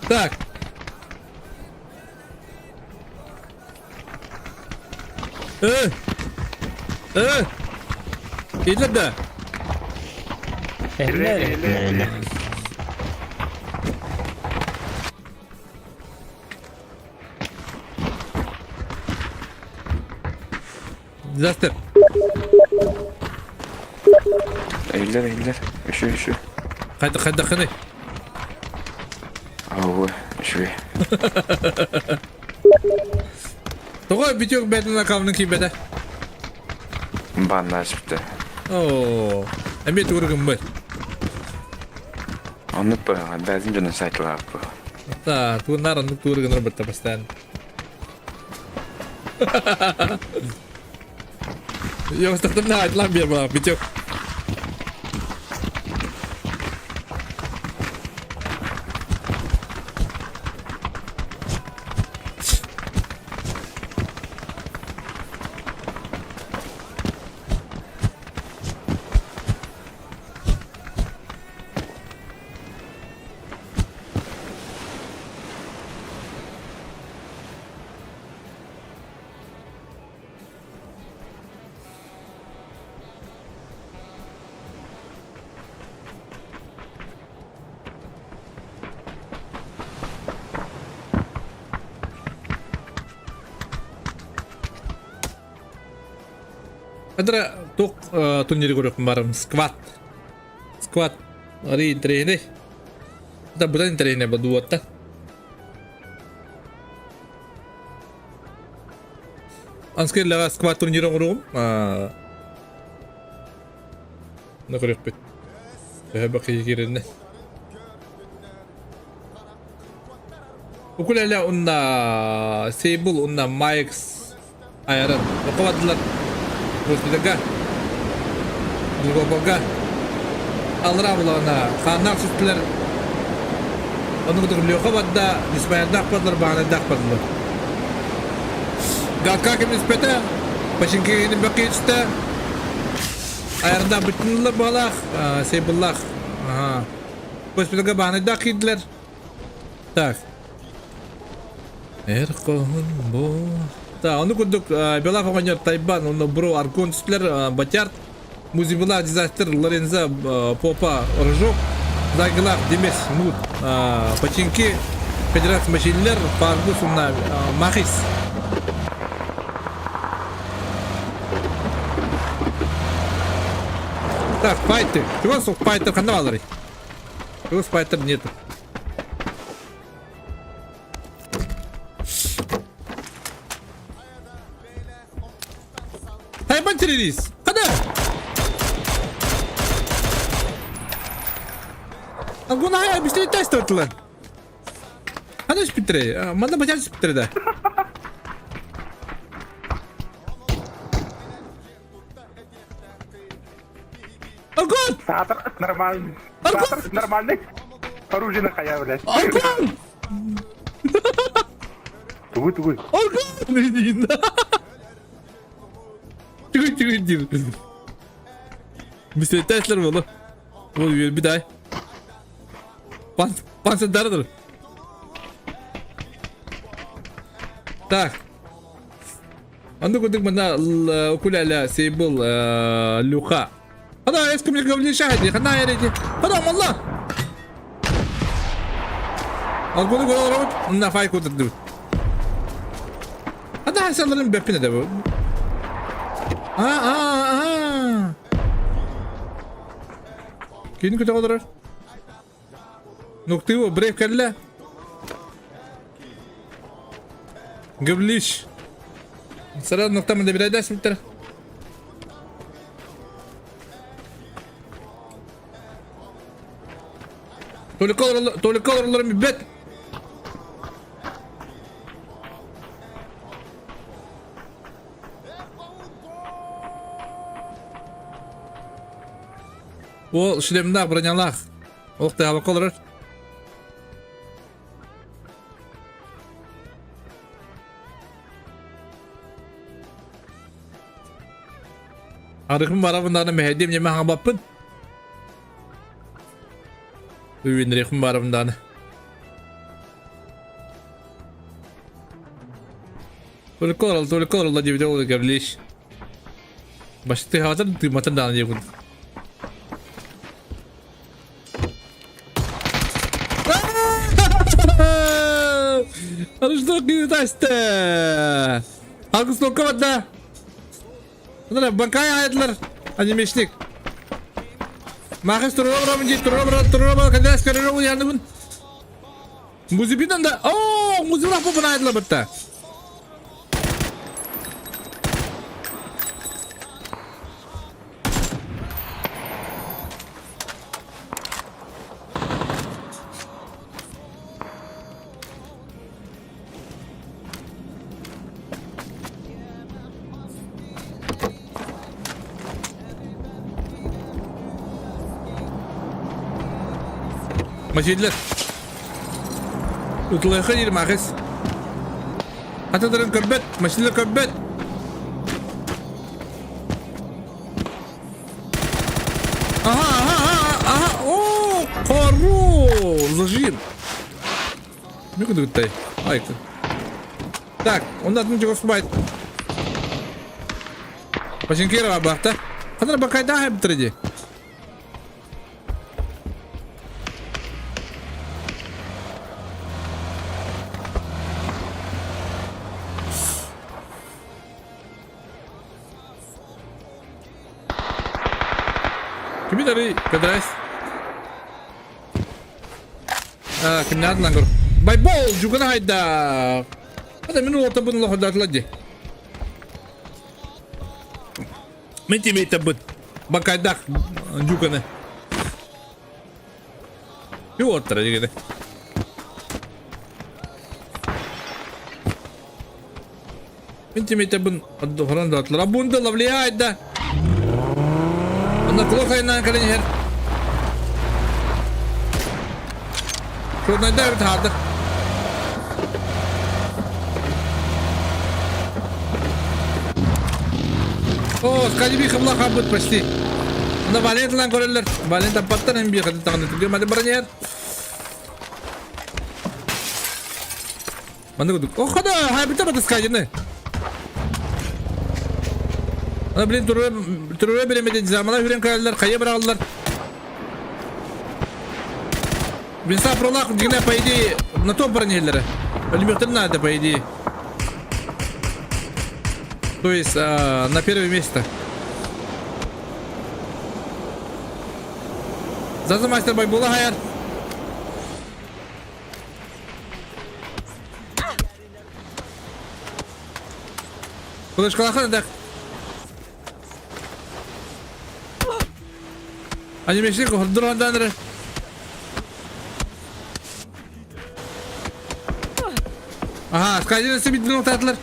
Так. Э! Э! Идлер да. Disaster. Eller eller. Үші үші. Қайда қайда қандай? Ауы, үші. Тоға битек бәтін аккаунтын кийбәтә. Банна ашыпты. О, әмет көргім бар. Оны па, бәзін жона сайтылап. Та, туыннар онны көргін бір постоянно. Я устақтым айтылам бер бала, битек. Хадра туох турниры көрүөхпүн барым скват. Скват ари интэриэһинэй. Да быдан интэриэһинэй бу дуоттан. Анскерлэҕэ скват турниры оҥоруоҕум. На көрүөхпүт. Төһө бакыйы киирэринэ. Укулеле унна Сейбул унна Майкс Айрон. Окобадылар. Госпитальга. Глубокога. Алра булана. Хааннаах сүттүлэр. Ону кытары Леха барда, Исмаилдаах бардылар, Баанайдаах бардылар. Галка кемиспете, Пачинкигини бөккейчте, Айардаах бүтүнүллэр баалаах, Сейбуллаах. Ага. Госпитальга Баанайдаах киирдилэр. Так. Эр хоһун бу. Так, ону курдук Белав оҕонньор Тайбан, онно Бро Аркон түстүлэр, Батярд, Музибила Дизастер, Лорензо Попа Рожок, Загилах Демес Мут, Починки, Федерация Мачиллер, Паргус уонна Махис. Так, файтер. Чего файтер ханна баларый? Чего файтер нету? Тайбан террорист! Хана! Агуна быстрее тест тартылар. Хана спитре? Манда бачар спитре да. Аргон! Саатар нормальный. Саатар нормальный. Оружие на хая, блядь. Аргон! Тугуй, тугуй. Аргон! Тугуй, тугуй, диир. Бисетээтлэр буолу. Ол үөрбүт ай. Пансендарыдыр. Так. Оннук курдук манна укулеле сейбл люха. Хана эским говорили шахди, хана эреди. Хана малла. Алгону голорот на фай кутырды. Хана хасаларын беппине де бу. А а а. Кини күтө олорор. Нуктыво брейв кэллэ. Гөвлиш. Сара нуктамын да бирайда сиптер. Только олороллорун билбэт. Ол шлемнаах, бронялаах. Олох тыһаабакка олорор. Арыхым барабын даҕаны мэһэйдиэм дьэмэ хаҥабаппын. Үүйүннэриэхпин барабын даҕаны. Только олорол, только олороллор диэбитэ ол Гаврилович. Баштыһаатар тыымматар даҕаны диэбит. Что киһи Алгыс барда. Банкай аайдылар. Анимешник. Махыс турура дии турура турура кадас көрөрө яныбын. Музыбинан да. О, музыбина попын аайдылар бытта. Мачидлер. Утулайха диир Махис. Хатадарын көрбөт, машина көрбөт. Ага, ага, ага, ага, о, хорош, зажим. Мүкүдүгүттай. Ай. Так, онда атын жогоспайт. Пачинкерова бахта. Ханар бакайда хайбытыр Кими дары Кадрайс? Кимнээх лангор. Байбол жугана хайда. Ата мин уолтабын лоходатла ди. Мен тимейтабыт. Бакайдах жуганы. Уоттара дигеде. Мин тимейтабын хорон датлар. Абунда лавлияйда. Да. Онно кулак айынан кэлэн иһэр. Шурнайда эбит хаалды. О, скадиби хабла хабыт почти. Онно Валент лан көрөллөр. Валент аппаттан эм бии хаты тагын түгө мады баран иһэр. Маннык курдук. О, хода, хайбыта бата скадины. Ана, блин, турура биремедин замала хүрен калалар, хайа бырагаллар. Винса пролах, дигне, по идее, на том бронеллері. Өлмектер надо, по идее. То есть, на первое место. Заза мастер Байбула хайар. Флешкалахан эдэх. Анимешник хордур эрэ. Ага, скайден себитин октаатылар.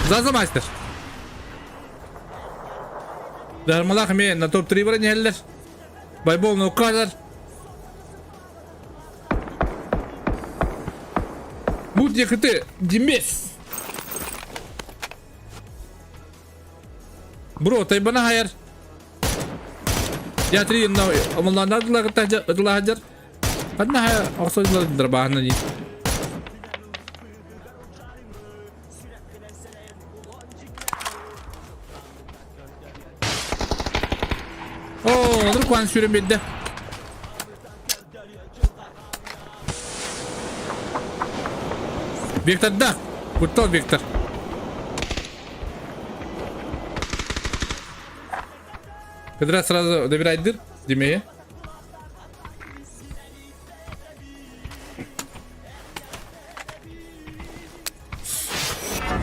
Заза мастер. Дармалах эмиэ на топ-3 баран иһэллэр. Байбол нуккалар. Бу диэкити Димес. Бро, тайбана хайар. Я три на омоллаанадылар ытылаһадьар. Ханна хайа охсойдулар бааһына дии. Оо, олор куан сүүрэн биэрдэ. Викторда! Куттал Виктор. Кыдыра сразу добирайдыр, демее.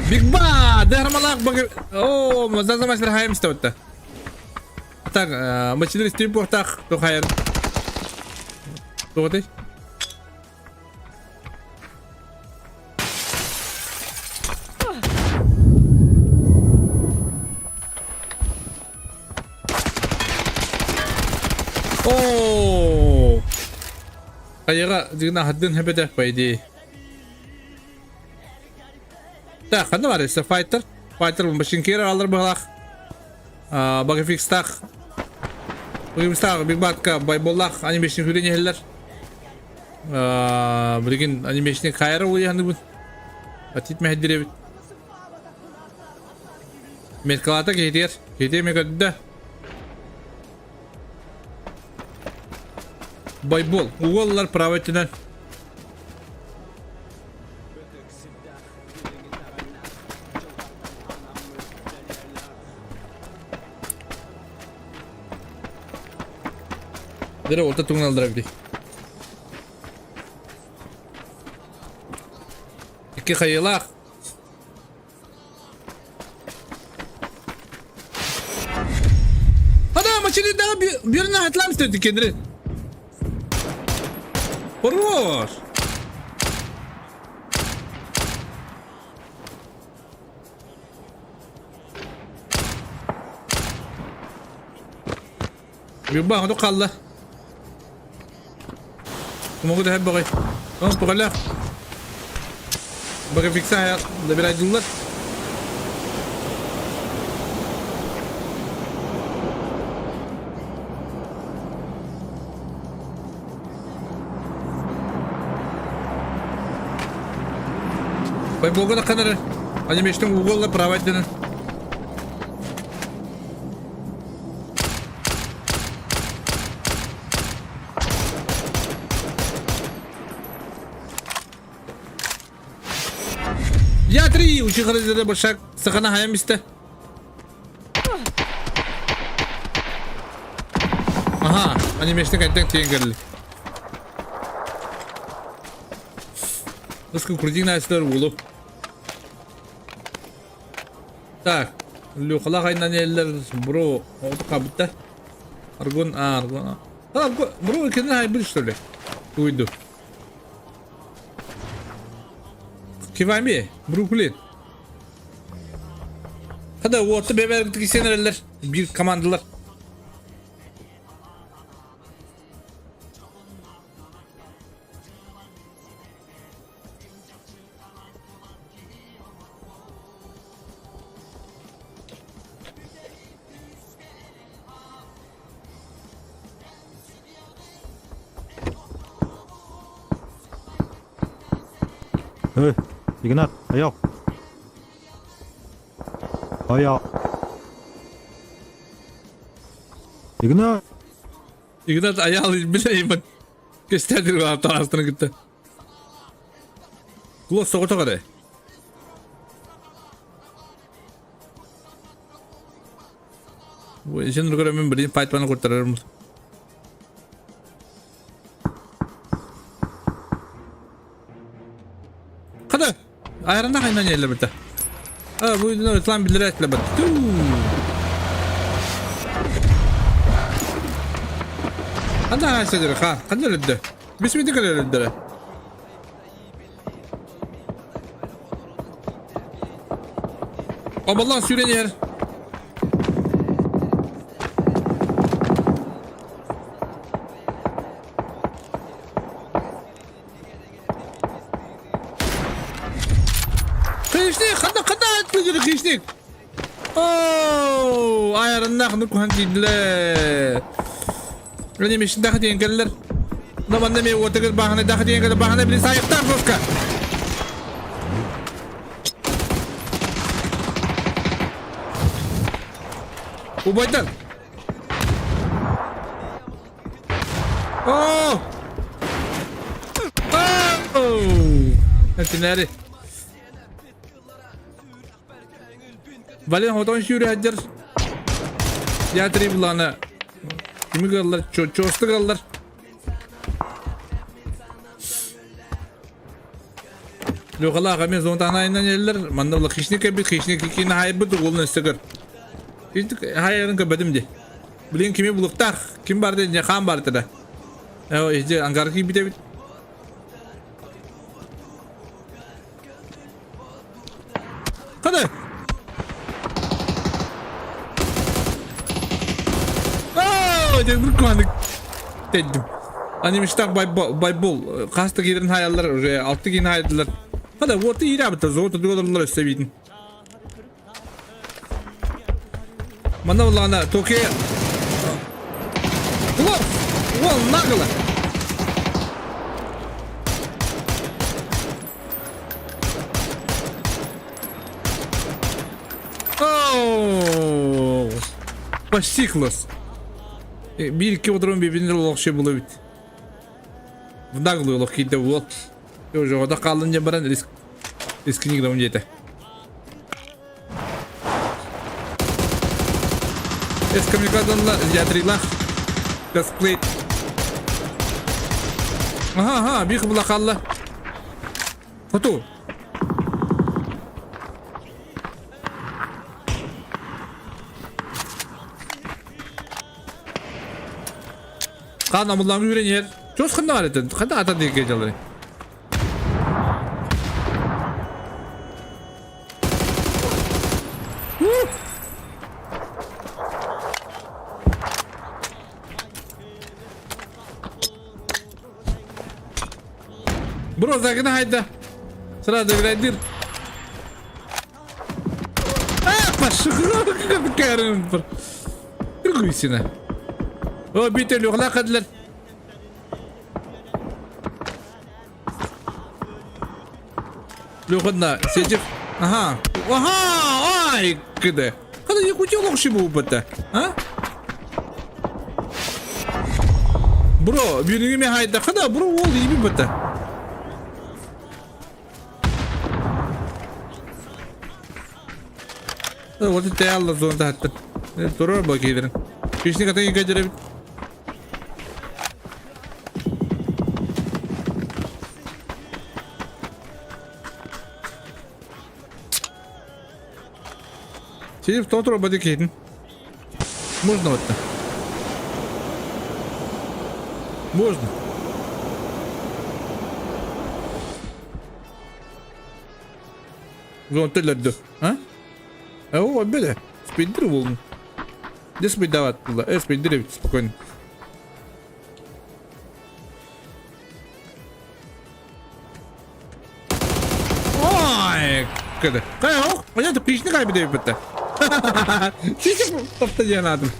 Биг Ба! Дармалак баг... О, мазазамасыр хайым истеутта. Так, мачилер истейм портах, то хайыр. Тоғытай? О! Хайыга дигна хаддын хэбэтэх по идее. Так, ханна бар өссө файтер. Файтер машинкер алыр быһалаах. Багафикстах. Багафикстах Биг Батка байболлах анимешник хүрен иһэллэр. Билигин анимешник хайара улуйаһаныбын. Атит мэһэддирэбит. Меткалата киһитигэр. Киһитигэр ме көрдө. Байбол. Уоллар право өттүнэн. Дere орта тугун алдыра бити. Икки хайылаах. Ада машинадағы біріне айтыламыз деді кендірі. Хорош. Бюбба, ону қалла. Могу да богай. Он погаля. Бага фикса добирать дыллар. Байболга да канары. Анимештің уголла права дenen. Я-3! Учи большак сахана хаям истэ. Ага, анимешник айттан тиен кэлли. Ыскы крутик настар уулу. Так, Люхала хайнан еллер бро, оҕото хабытта. Аргон, а, аргон. А, бро, кини хайбыр что ли? Уйду. Кивами, Бруклин. Хада уоту бэбэр кисен эрэллэр биир командалар. Эй, Игнат, айал. Айал. Игнат. Игнат аял билеймин. Кестәдир таастын кытта. Кулос соҕотох эрэ. Сен көрөмүн билин файтпаны куртарарым. Хада, айранда хайнан елле битте. А, бу ислам билдирет бит. Хада хайсадыр ха, хада өлөддө. Бисмити кэлэр өлөддөрө. Обаллаан сүүрэн иһэр. Хищник, ханна ханна атпыдыр хищник. Оо, айарыннаах нукухан тиийдилэр. Öyle mişin daha diyen gelirler. Naman ne mi otakır bahane daha diyen gelir bahane bile sahipten koska. Убайдан. Оо! Оо! Этинэри. Вален хотон сүүрэ сылдьар. Я-3 булана. Кими кыаллар? Чоосты кыаллар. Лехалаах эмиэ зонтаанайынан иһэллэр. Манна була хищник кэлбит, хищник киин хаайбыт, уолун өссө көр. Хищник хаайарын көрбөтүм дии. Билигин кими булуктаах, ким бар диэн хаан бар этэ да. Э, иһдьэ ангар киирбит эбит. Хады! Аа, дьэ куһаны теддим. Анимештах байбол хаста киирэн хаайаллар уже алты киин хаайдылар. Хада уоты иирээбиттэр золото дуоларлар өссө биитин. Манна буллаҕына Токио Уол! Уол нагло! Оу! Почти класс. Биир-икки отырон бибинер олох була эбит. В наглую олох киирдэ уол. Уже ода хааллын диэн баран риск рискини гынабын диэтэ. Эскоммуникационна ядрилах дисплей. Аха, аха, биир була хаалла. Хоту. Хаан амыллаан үүрэн иһэр. Чуос ханна баар этэ? Ханна ата диэки дьалары? Бро, загна хайда. Сразу играй А, пошел, как Кыргыйсына. О, бител югла кадлар. Люхадна, сетев. Ага. Ага, ай, кыды. Хада не кутил лохши бу бата. А? Бро, биринги хайда. Хада, бро, ол иби бата. Вот это алла зона тахаттан. Турар бу киирин. Пишник атын көдөрөбүт. Сидим в тот роботе киирин. Можно вот так. Можно. Зон төлөрдү. А? О, бele. Спиддер болдун. Де спиддават була. Э, спиддер спокойно. Ой, кыды. Кай, ох, понятно, пишни кай бide битте. Сиси топта диэн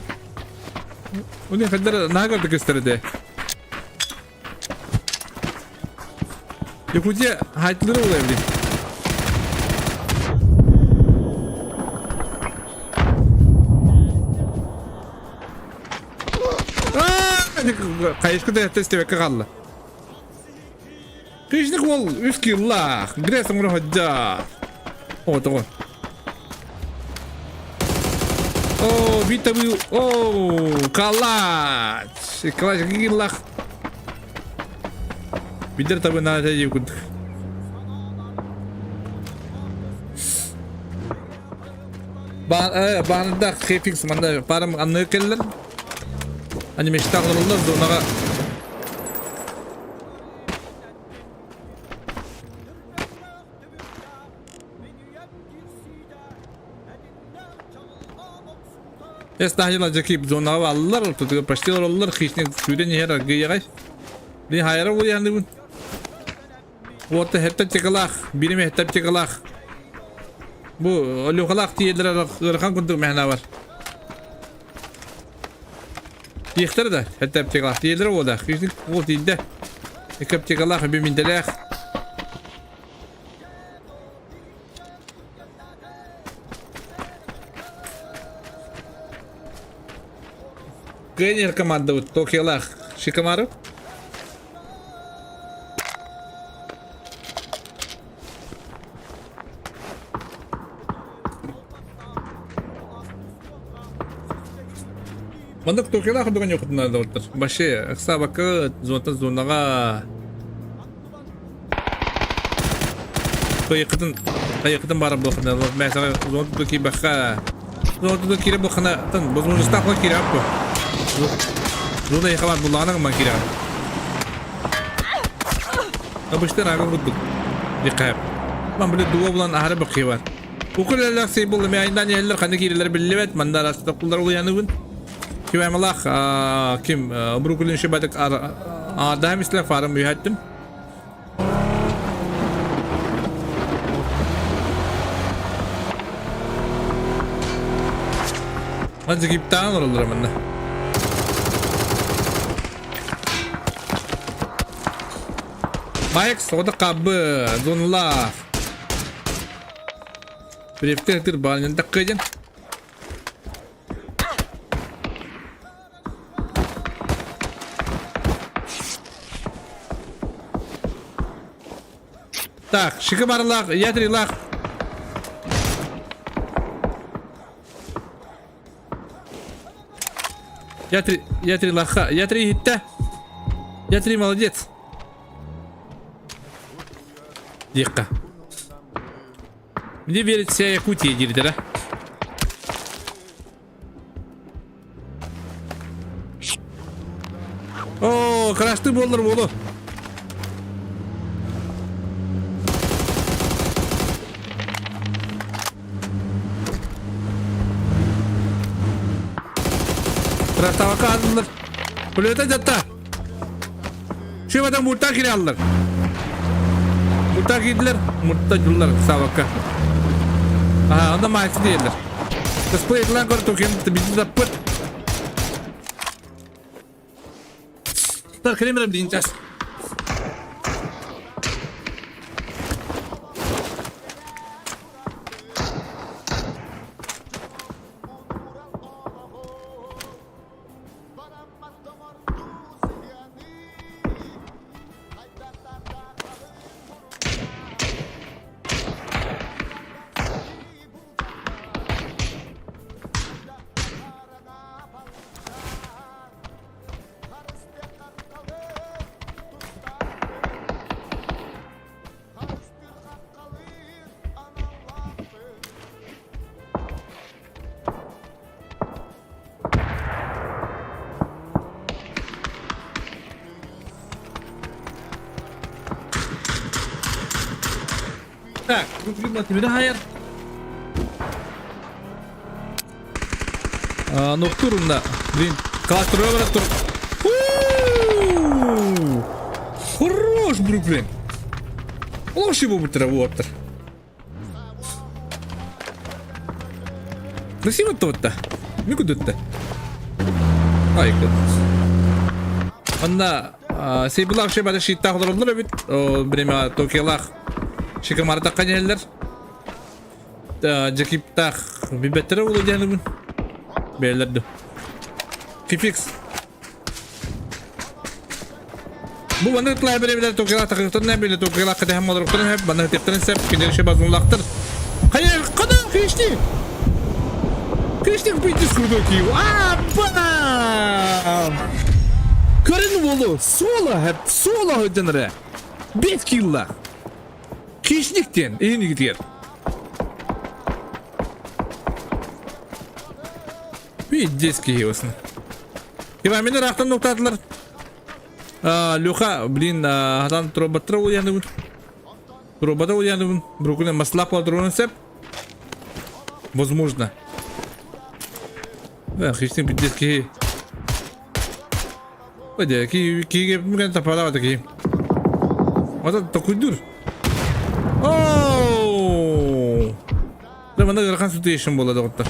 Уни хаддар наагар көстөрдө. Якутия хайтлары була блин. Хайышка да тестебекке қалды. Кыжник ол үс киллах. Гресом ходжа. О, того. О, бита бу. О, калач. Калач киллах. Бидер табы на тәжи күндік. Бағында хефикс манда парым анны келлер. Ани мечтағылылар зонаға. Эстахила жакип зонаға аллар, tutуга почти аллар хишник сүден ер гыягай. Ли хайра бу янды бу. Вот хетта чекалах, бириме хетта чекалах. Бу олюхалах тиелер ырхан кундук мехна бар. Тиехтер да, хетта чекалах тиелер ода, хишник ол тиинде. Экеп чекалах би минделех. Тренер команды вот Токиолах Шикамару. Маннык Токиолах бүгін оқытынады оттыр. Башы, Ақсабақы, зонтан зонаға. Қайықытын, қайықытын барып бұқына. Мәсәлән, зонтан ки баққа. Зонтан кире бұқына, тын, возможность тақла кире аппы. Зона яқалар бұлағына ман кире. Абыштар ага курдук. Диқап. Ман биле дуа булан ахары бақи бар. Укулалар сей булды мен айндан еллер қандай кирелер билебет, манда арасында кулдар ол яны күн. Ким амалах, ким Брукулин шибадык адам исле фарым үйәттім. Ман жигиптан олар мында. Майк сода кабы, зонлах. Префтер балнен таккыден. Так, шикыбарлах, ятрилах. Я три лоха, я три хитта. Я три молодец. Диққа. Мне верить вся Якутия, дейді, да? О, крашты болдыр болу. Красавака алдылар. Пулемета жатта. Шебадан мурта кире алдылар. Мурта кийдилер, мурта жуллар сабакка. Ага, онда майсы диелер. Дисплей экран көр токен бизди таппыт. Так, кремерем дейін жас. Так, Бруклин тимири хайар. Ноктурунда. Блин, кластер барап тур. Хорош, Бруклин. Лоши бу буоптар. Красиво то-то. Никуда-то. Ай, Онна Сейбулаах шебада шиттаах олороллор эбит. Время Токиолаах Шикамаратахха диһэллэр. Дьакиптаах билбэттэрэ буолуо диһэнибин. Бэйэлэр да. Кификс. Бу маннык тылай бирэбилэр Токиолаах тахыктарын эбили Токиолаах кэтэһэн олоруктарын хэп маннык типтэрин сеп кинилэр шебазунлахтар. Хайа, када кишти. Кишти пиздец крутой киев. А, бам! Көрін болу, соло хэп, соло хөдөнөрө. 5 килла. Хищниктен, эһинигитигэр. Пиздец киһи Иван, мені рахтан нуктатылар. Люха, блин, хатан тробаттар уяныбын. Тробата уяныбын. Бруклин маслак кладырын сеп. Возможно. Да, хищник пиздец киһи. Оде, ки киге мген тапалава таки. Ата токуйдур. Оу! Да мана ыарахан situation буолла доҕоттор.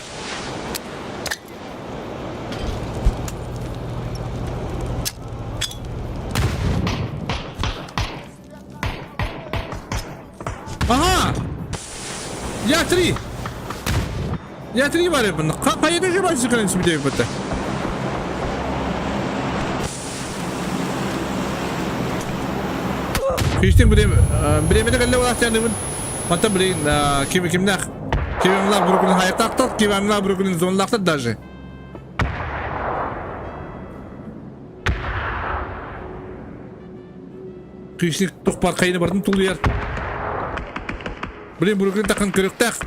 Ага! Я три! Я три бар ебін. Қайда жүр байсы кірін сүбде бітті. Күйістен біремені кәлі олақтянымын. Мата блин, ким кимнах. Кимамлах Бруклин хайактактар, кимамлах Бруклин зонлахтар даже. Күйісник тух бар кайны бардым тулуяр. Блин, Бруклин тақын көрөктәк.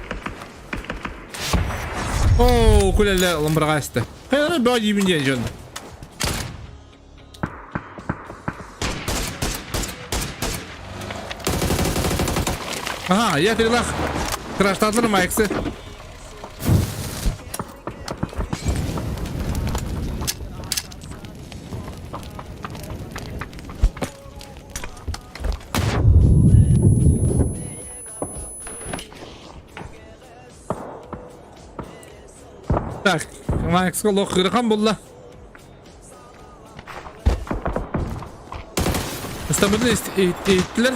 О, күләле ламбырға асты. Хайры бә дибин ден жон. Ага, я трилах. Краштатлар майксы. Так, Макска лох ырахан булла. Ыстамытын иттилер.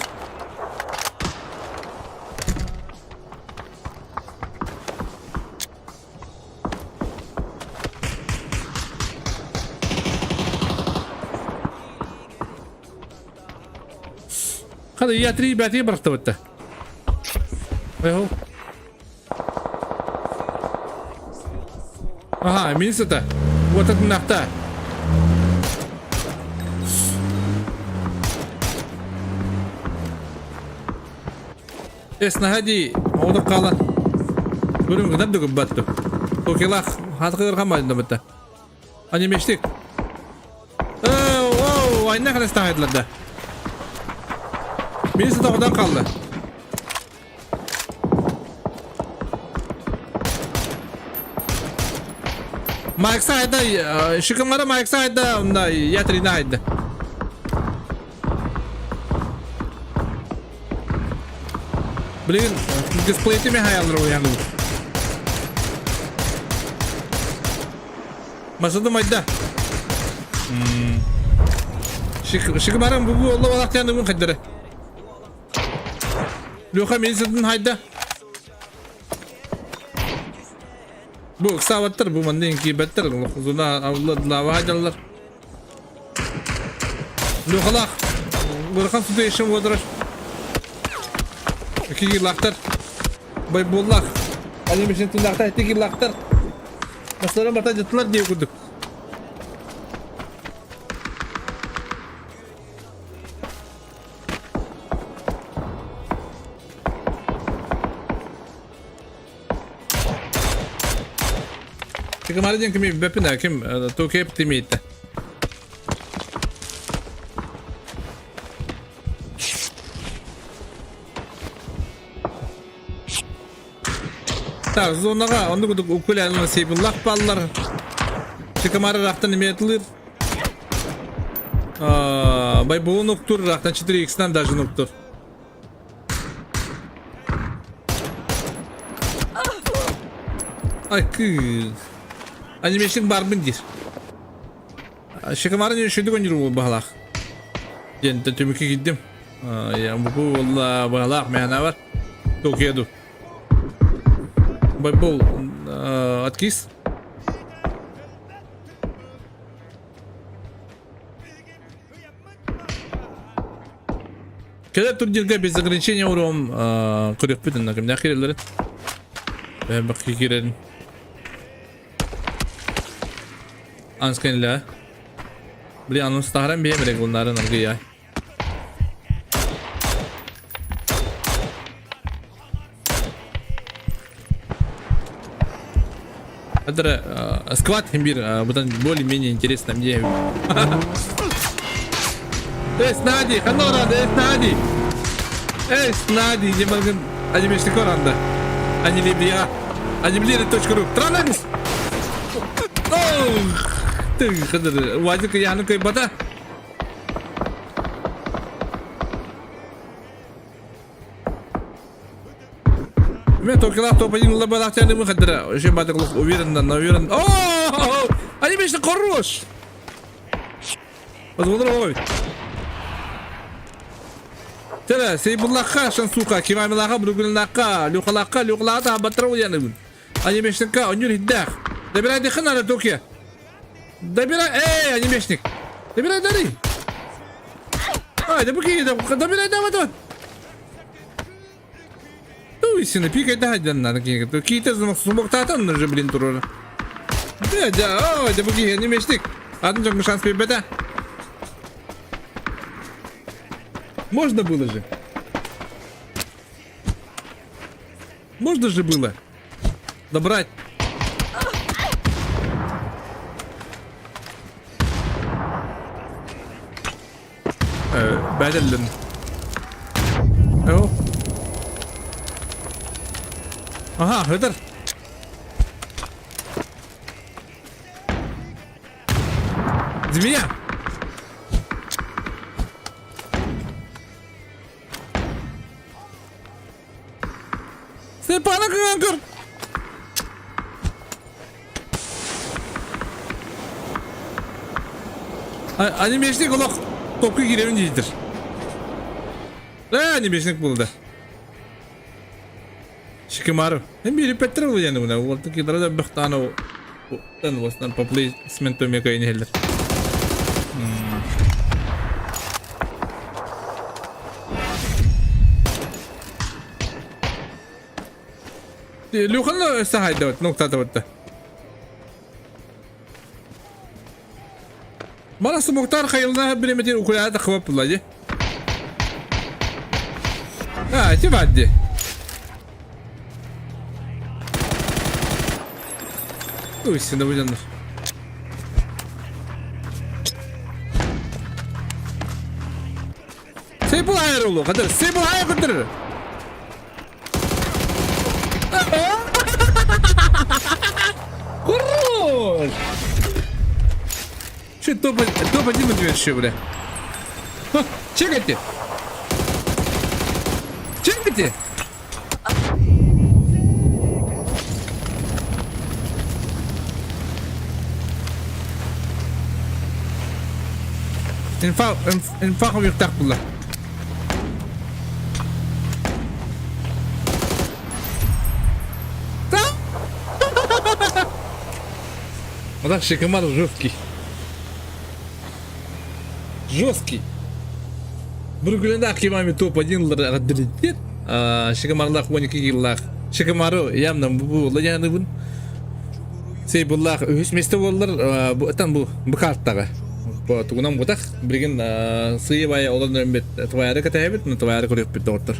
Хада я три бәти бырахтыбытта. Эй, Ага, милиция-то. Вот это нахта. Эс наһади оҕото хаалан көрүҥ гынар да гыббаттым. Токилах хатқыгыр хамайында бітті. Анимештик. Оу, айна қанастан айтылады. Милиция тоғыдан қалды. Майкса айда, шикымара Майкса айда, онда ятрина айда. Блин, дисплейтimi хаяллар уяны. Масады майда. Шикымарам бу олла балак яны бу хаддары. Леха милициядын хайда. Бу ыксаабаттар, бу манна киирбэттэр, зона лава хайдаллар. Лехалаах ыарахан situation буолар. Кигилаахтар. Байбуллаах. Анимешин тыллаахтар, тигилаахтар. Масларын барта жаттылар дии курдук. Кимари диэн кими билбэппин ким Токио тимиитте. Так, зонаға онны кудук укулялына сейбуллах баллар. Чекамары рахтан иметлир. Байбулун уктур, рахтан 4x-тан даже нуктур. Ай, кыз. Анимешник барбын дир. Шекамары не үшеді көнір ол бағалақ. Ден төмікі киддім. Я бу болла бағалақ мәна бар. Токеду. Байбол откис. Кэлэр турнирга без ограничения уром көрүөхпүт онно кимнээх киирэллэрин. Бэйэм киирэрин. Анскэнлэ. Били анус таһаран бэйэм эрэ гулнарын аргыйай. Это сквад имбир, бутан более-менее интересно мне. Эй, Снади, ханора, эй, Снади! Эй, Снади, не могу... Анимешный коранда. Анилибия. Анимлири.ру. Транамис! Ох! Ты, хадыр, вазик яны кайбата. Мен токилах топ-1 лабалах тяны выходра. Еще батыклых уверенно, но уверенно. О, они вечно хорош. Возможно, Тәлә, Сейбуллахка, Шансука, Кимамилаха, Бругулнака, Люхалака, Люхлата, Батрау яныбын. Анимешника, онюр хиддах. Добирай дыхын ара Токио. Добирай, эй, анимешник. Добирай, дари. Ай, да букин, добирай, давай, давай. Туйсина, пикай да надо. Какие-то сумоктатан уже, блин, турора. Да, да, ой, да буки, анимешник. Атын жоңго шанс бербете. Можно было же. Можно же было. Добрать. Бәдәллин. О. Ага, хыдыр. Змея! Степана көр! Анимешник олох топка кииребин диир. Э, анимешник булда. Шикимару. Hem bir petrol yani buna. Уолта кидра да бахтана тан востан по плейсменту мека инелер. Люхан сахайдават, ноктатаватта. Манасы Мухтар хайылна биреметин укуляда хвап булади. А, ти вадди. Уй, сюда выйдем. Сейбул айрулу, кадыр, сейбул айрулу. Хорош! Че, топ-1 вообще, бля. Чекайте! Чекайте! Инфа, инфа хуйықтақ бұлла. Вот Шикомар жесткий. Жесткий. Бүргүлендах кимами топ-1 радритет. Шикомарлах 12 киллах. Шикомару явно бу ладяныбын. Сей буллах үһүс месте боллар бу бу бу картага. Бу тугунан бутах билген сыйы бай олон өмбет тваяры катайбит, но тваяры көрөкпүт доктор.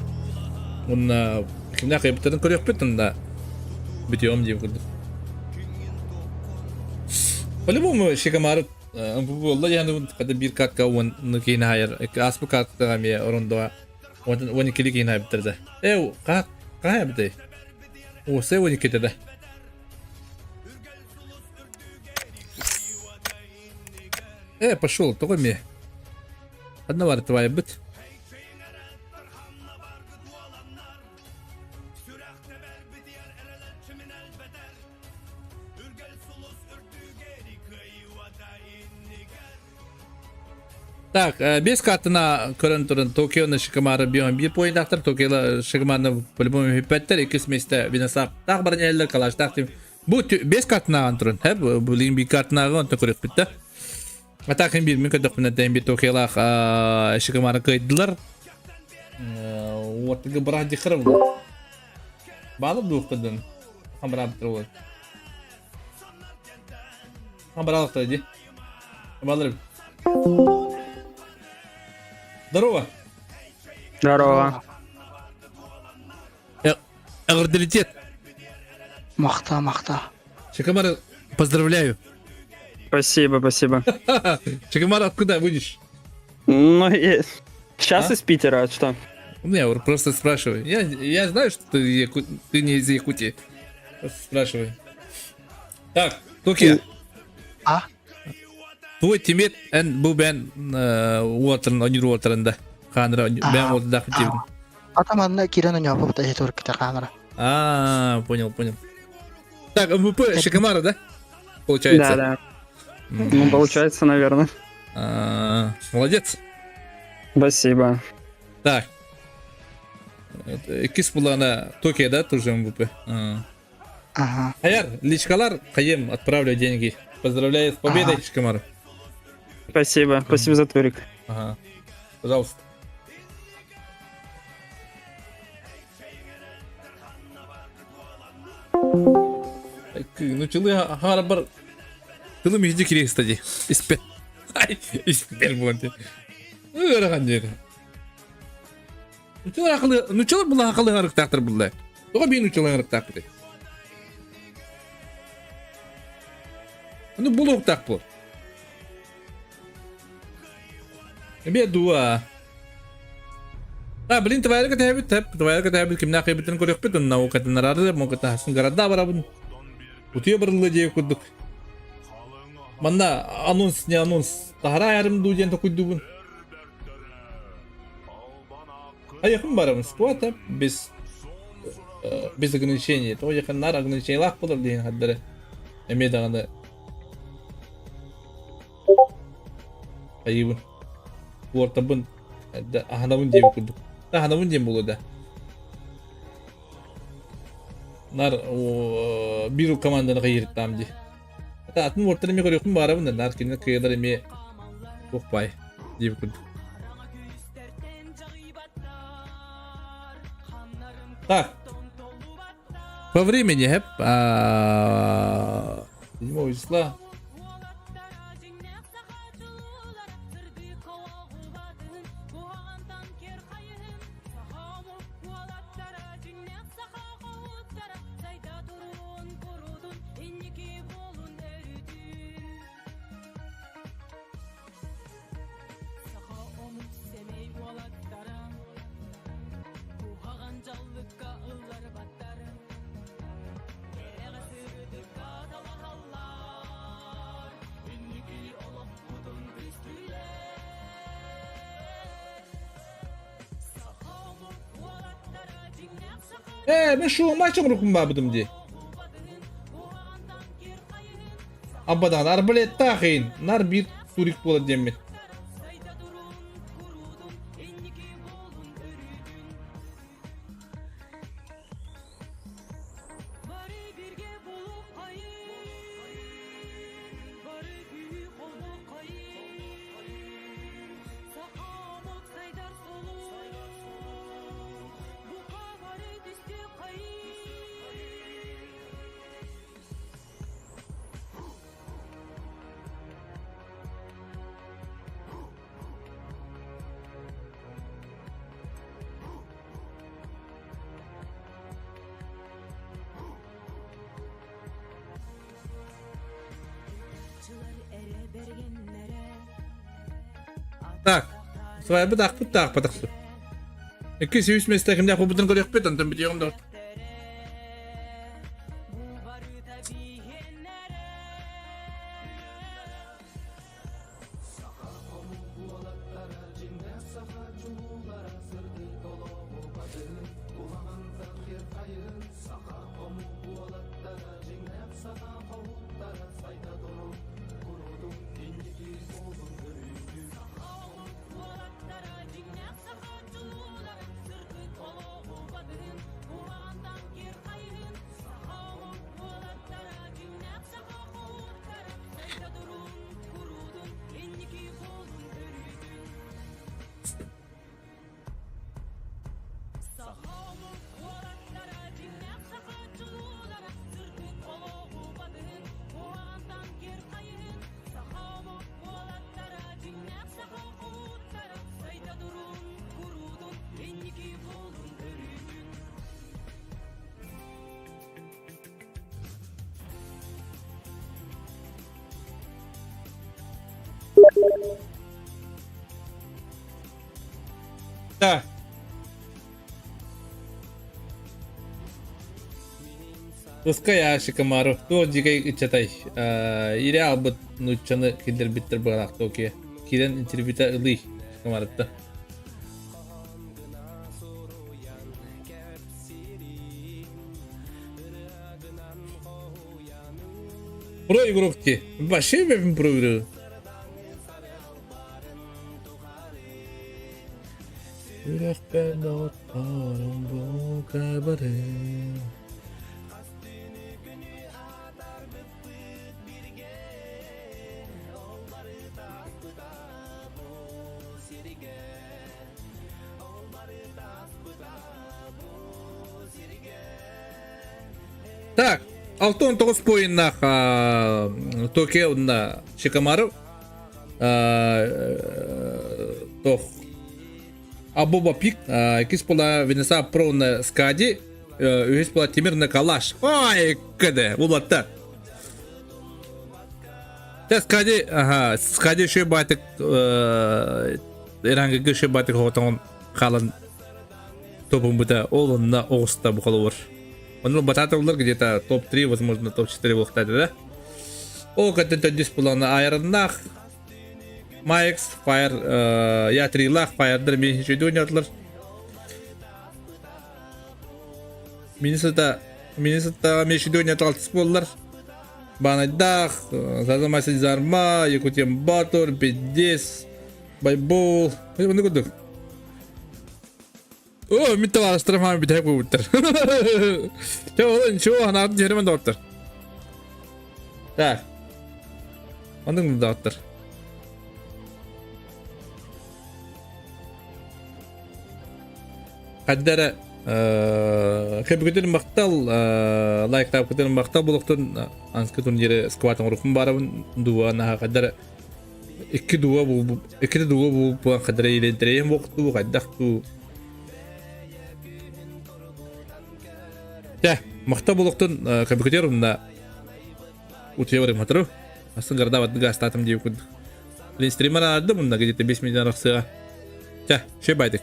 Онна кимдә кайбыттарын көрөкпүт, онда битиом дип курдук. По-любому Шикомару бу болла яны када бир катка он кейин хайыр. Аспы каттага ме орондо он 12 кейин хайбыттырды. Эу, ка кая битей. Уосай 12 да. Э, пошел, тоҕо эмиэ? Ханна бар твайбыт? Так, без картына көрөн туран Токионы Шикамары бион биир поинтаахтар, Токиола Шикамарны по-любому хүппэттэр, иккис месте Виносап таах баран иһэллэр, Калаштаах тим. Бу без картынааҕын туран, хэп, билигин биир картынааҕы онтон көрүөхпүт да. А так биир мин көрдөхпүнэ тэйин биир Токиолаах Шикамары кыайдылар. Уоттыгы быраах дихара булу. Баалар дуохтардан. Хамбараабыттар ол. Хамбараалыктар ди. Балыр. Здорово. Здорово. Эҕэрдэлитет. Махта, махта. Чекамар, поздравляю. Спасибо, спасибо. Чекамар, откуда будешь? Ну, я... сейчас а? из Питера, а что? Ну, я просто спрашиваю. Я, я знаю, что ты, яку... ты не из Якутии. Просто спрашиваю. Так, Токио. А? Твой тиммейт эн бу бэн уотрын онюр уотрында. Ханыра бэн уотдах тибин. Атам анна кирен оньопуп та турките ханыра. А, понял, понял. Так, МВП Шикамара, да? Получается. Да, да. Ну, получается, наверное. А, молодец. Спасибо. Так. Иккис булана Токио, да, тоже МВП? Ага. Аяр, личкалар, Хаем, отправлю деньги. Поздравляю с победой, ага. Шикамар. Спасибо, спасибо за турик. Ага. Пожалуйста. Ну, чылы харабар тылым иһди кириэс кстати. Испет. Ай, испер буолан. Ыарахан диэри. Нучалар акылы, нучалар була акылы арыктаахтар булла. Тоҕо биир нучалар арыктаахпыт? Ну булуохтаах буол. Эбиэ дуа. А, блин, твоя тэбит, тэп, твоя тэбит, кимнээх кэбитин көрүөхпүт, онна укатынарары, мокатаһасын гарада барабын. Утуя барылла диэ курдук. Манна анонс, не анонс, таһара аярым дуу диэн токуйдубун. Айахым барабын, сквата без без ограничений. Тоҕо якыннар ограничениялаах болар диэн хардары. Эмиэ даҕаны Айыбын. Уортабын. Аһанабын диэбит курдук. Аһанабын диэн буолуо да. Нар биир команданы кыйырыттаам дии. Атын уортан эмиэ көрүөхпүн баарабын да нар кинини кыйылар эмиэ туох баай диэбит курдук. Так. По времени, хэп. Седьмого числа. Ээ, мен шума чоҥрукун баабытым дии. Абадан арбалеттаах иин, нар биир турик буолар диэммин. Так, свайбы таахпыт таахпатахпыт. 200 миэстэ кимнээх буолбутун көрүөхпүт, онтон бүтүөҕүм да. Да. Ускай Ашикамару, туох дьикэй ыччатай, ире албыт нууччаны киллэрбиттэр быһалаах Токио. Киирэн интервьюта ылый Шикамарытта. Про игрок ти. Вообще бэбин про игрок. Үрэхпэр доҕотторум бука бары. Так, 69 поиннаах Токио уонна Шикамару тох Абоба Пик, иккис була Венеса Про на Скади, үһүс була Тимир на Калаш. Ой, кэдэ, улатта. Те Скади, ага, Скади еще батик, Ирангыгы еще батик хотон халан топун бута ол онна оҕуста бухалур. Онно батата улар где-то топ-3, возможно, топ-4 буолуохтаах да. Ол кэттэн төрдүс булана айарыннаах Майкс, Fire, я трилах, Fire'дар мен үчүгэй ойнотулар. Миннесота, Миннесота мен үчүгэй ойноту алтыс буоллар. Банайдах, Зазамася Зарма, Якутиан Батор, Бедес, Байбол. Оны курдук. О, мин табаарыстарым хаан бүтэһик буолбуттар. Чэ, ол ничего, анаатын түһэрэмэн доҕоттор. Так. Оннук доҕоттор. Хаддара кэбигитин махтал лайктаабыкытын махтал булуктун анскы турнире скватын урукун барабын дуа наха хаддара Икки дуо буолбут, иккитэ дуо буолбут хадара илэнтэрэйэн буохтуу хайдах дуу. Чэ, махта булуктун компьютер умна утуйа барым хатру. Астын гардабат гаастаатым диэбит курдук. Блин, стример аардым мунна где-то 5 минут арахсыа. Чэ, шөй байдык.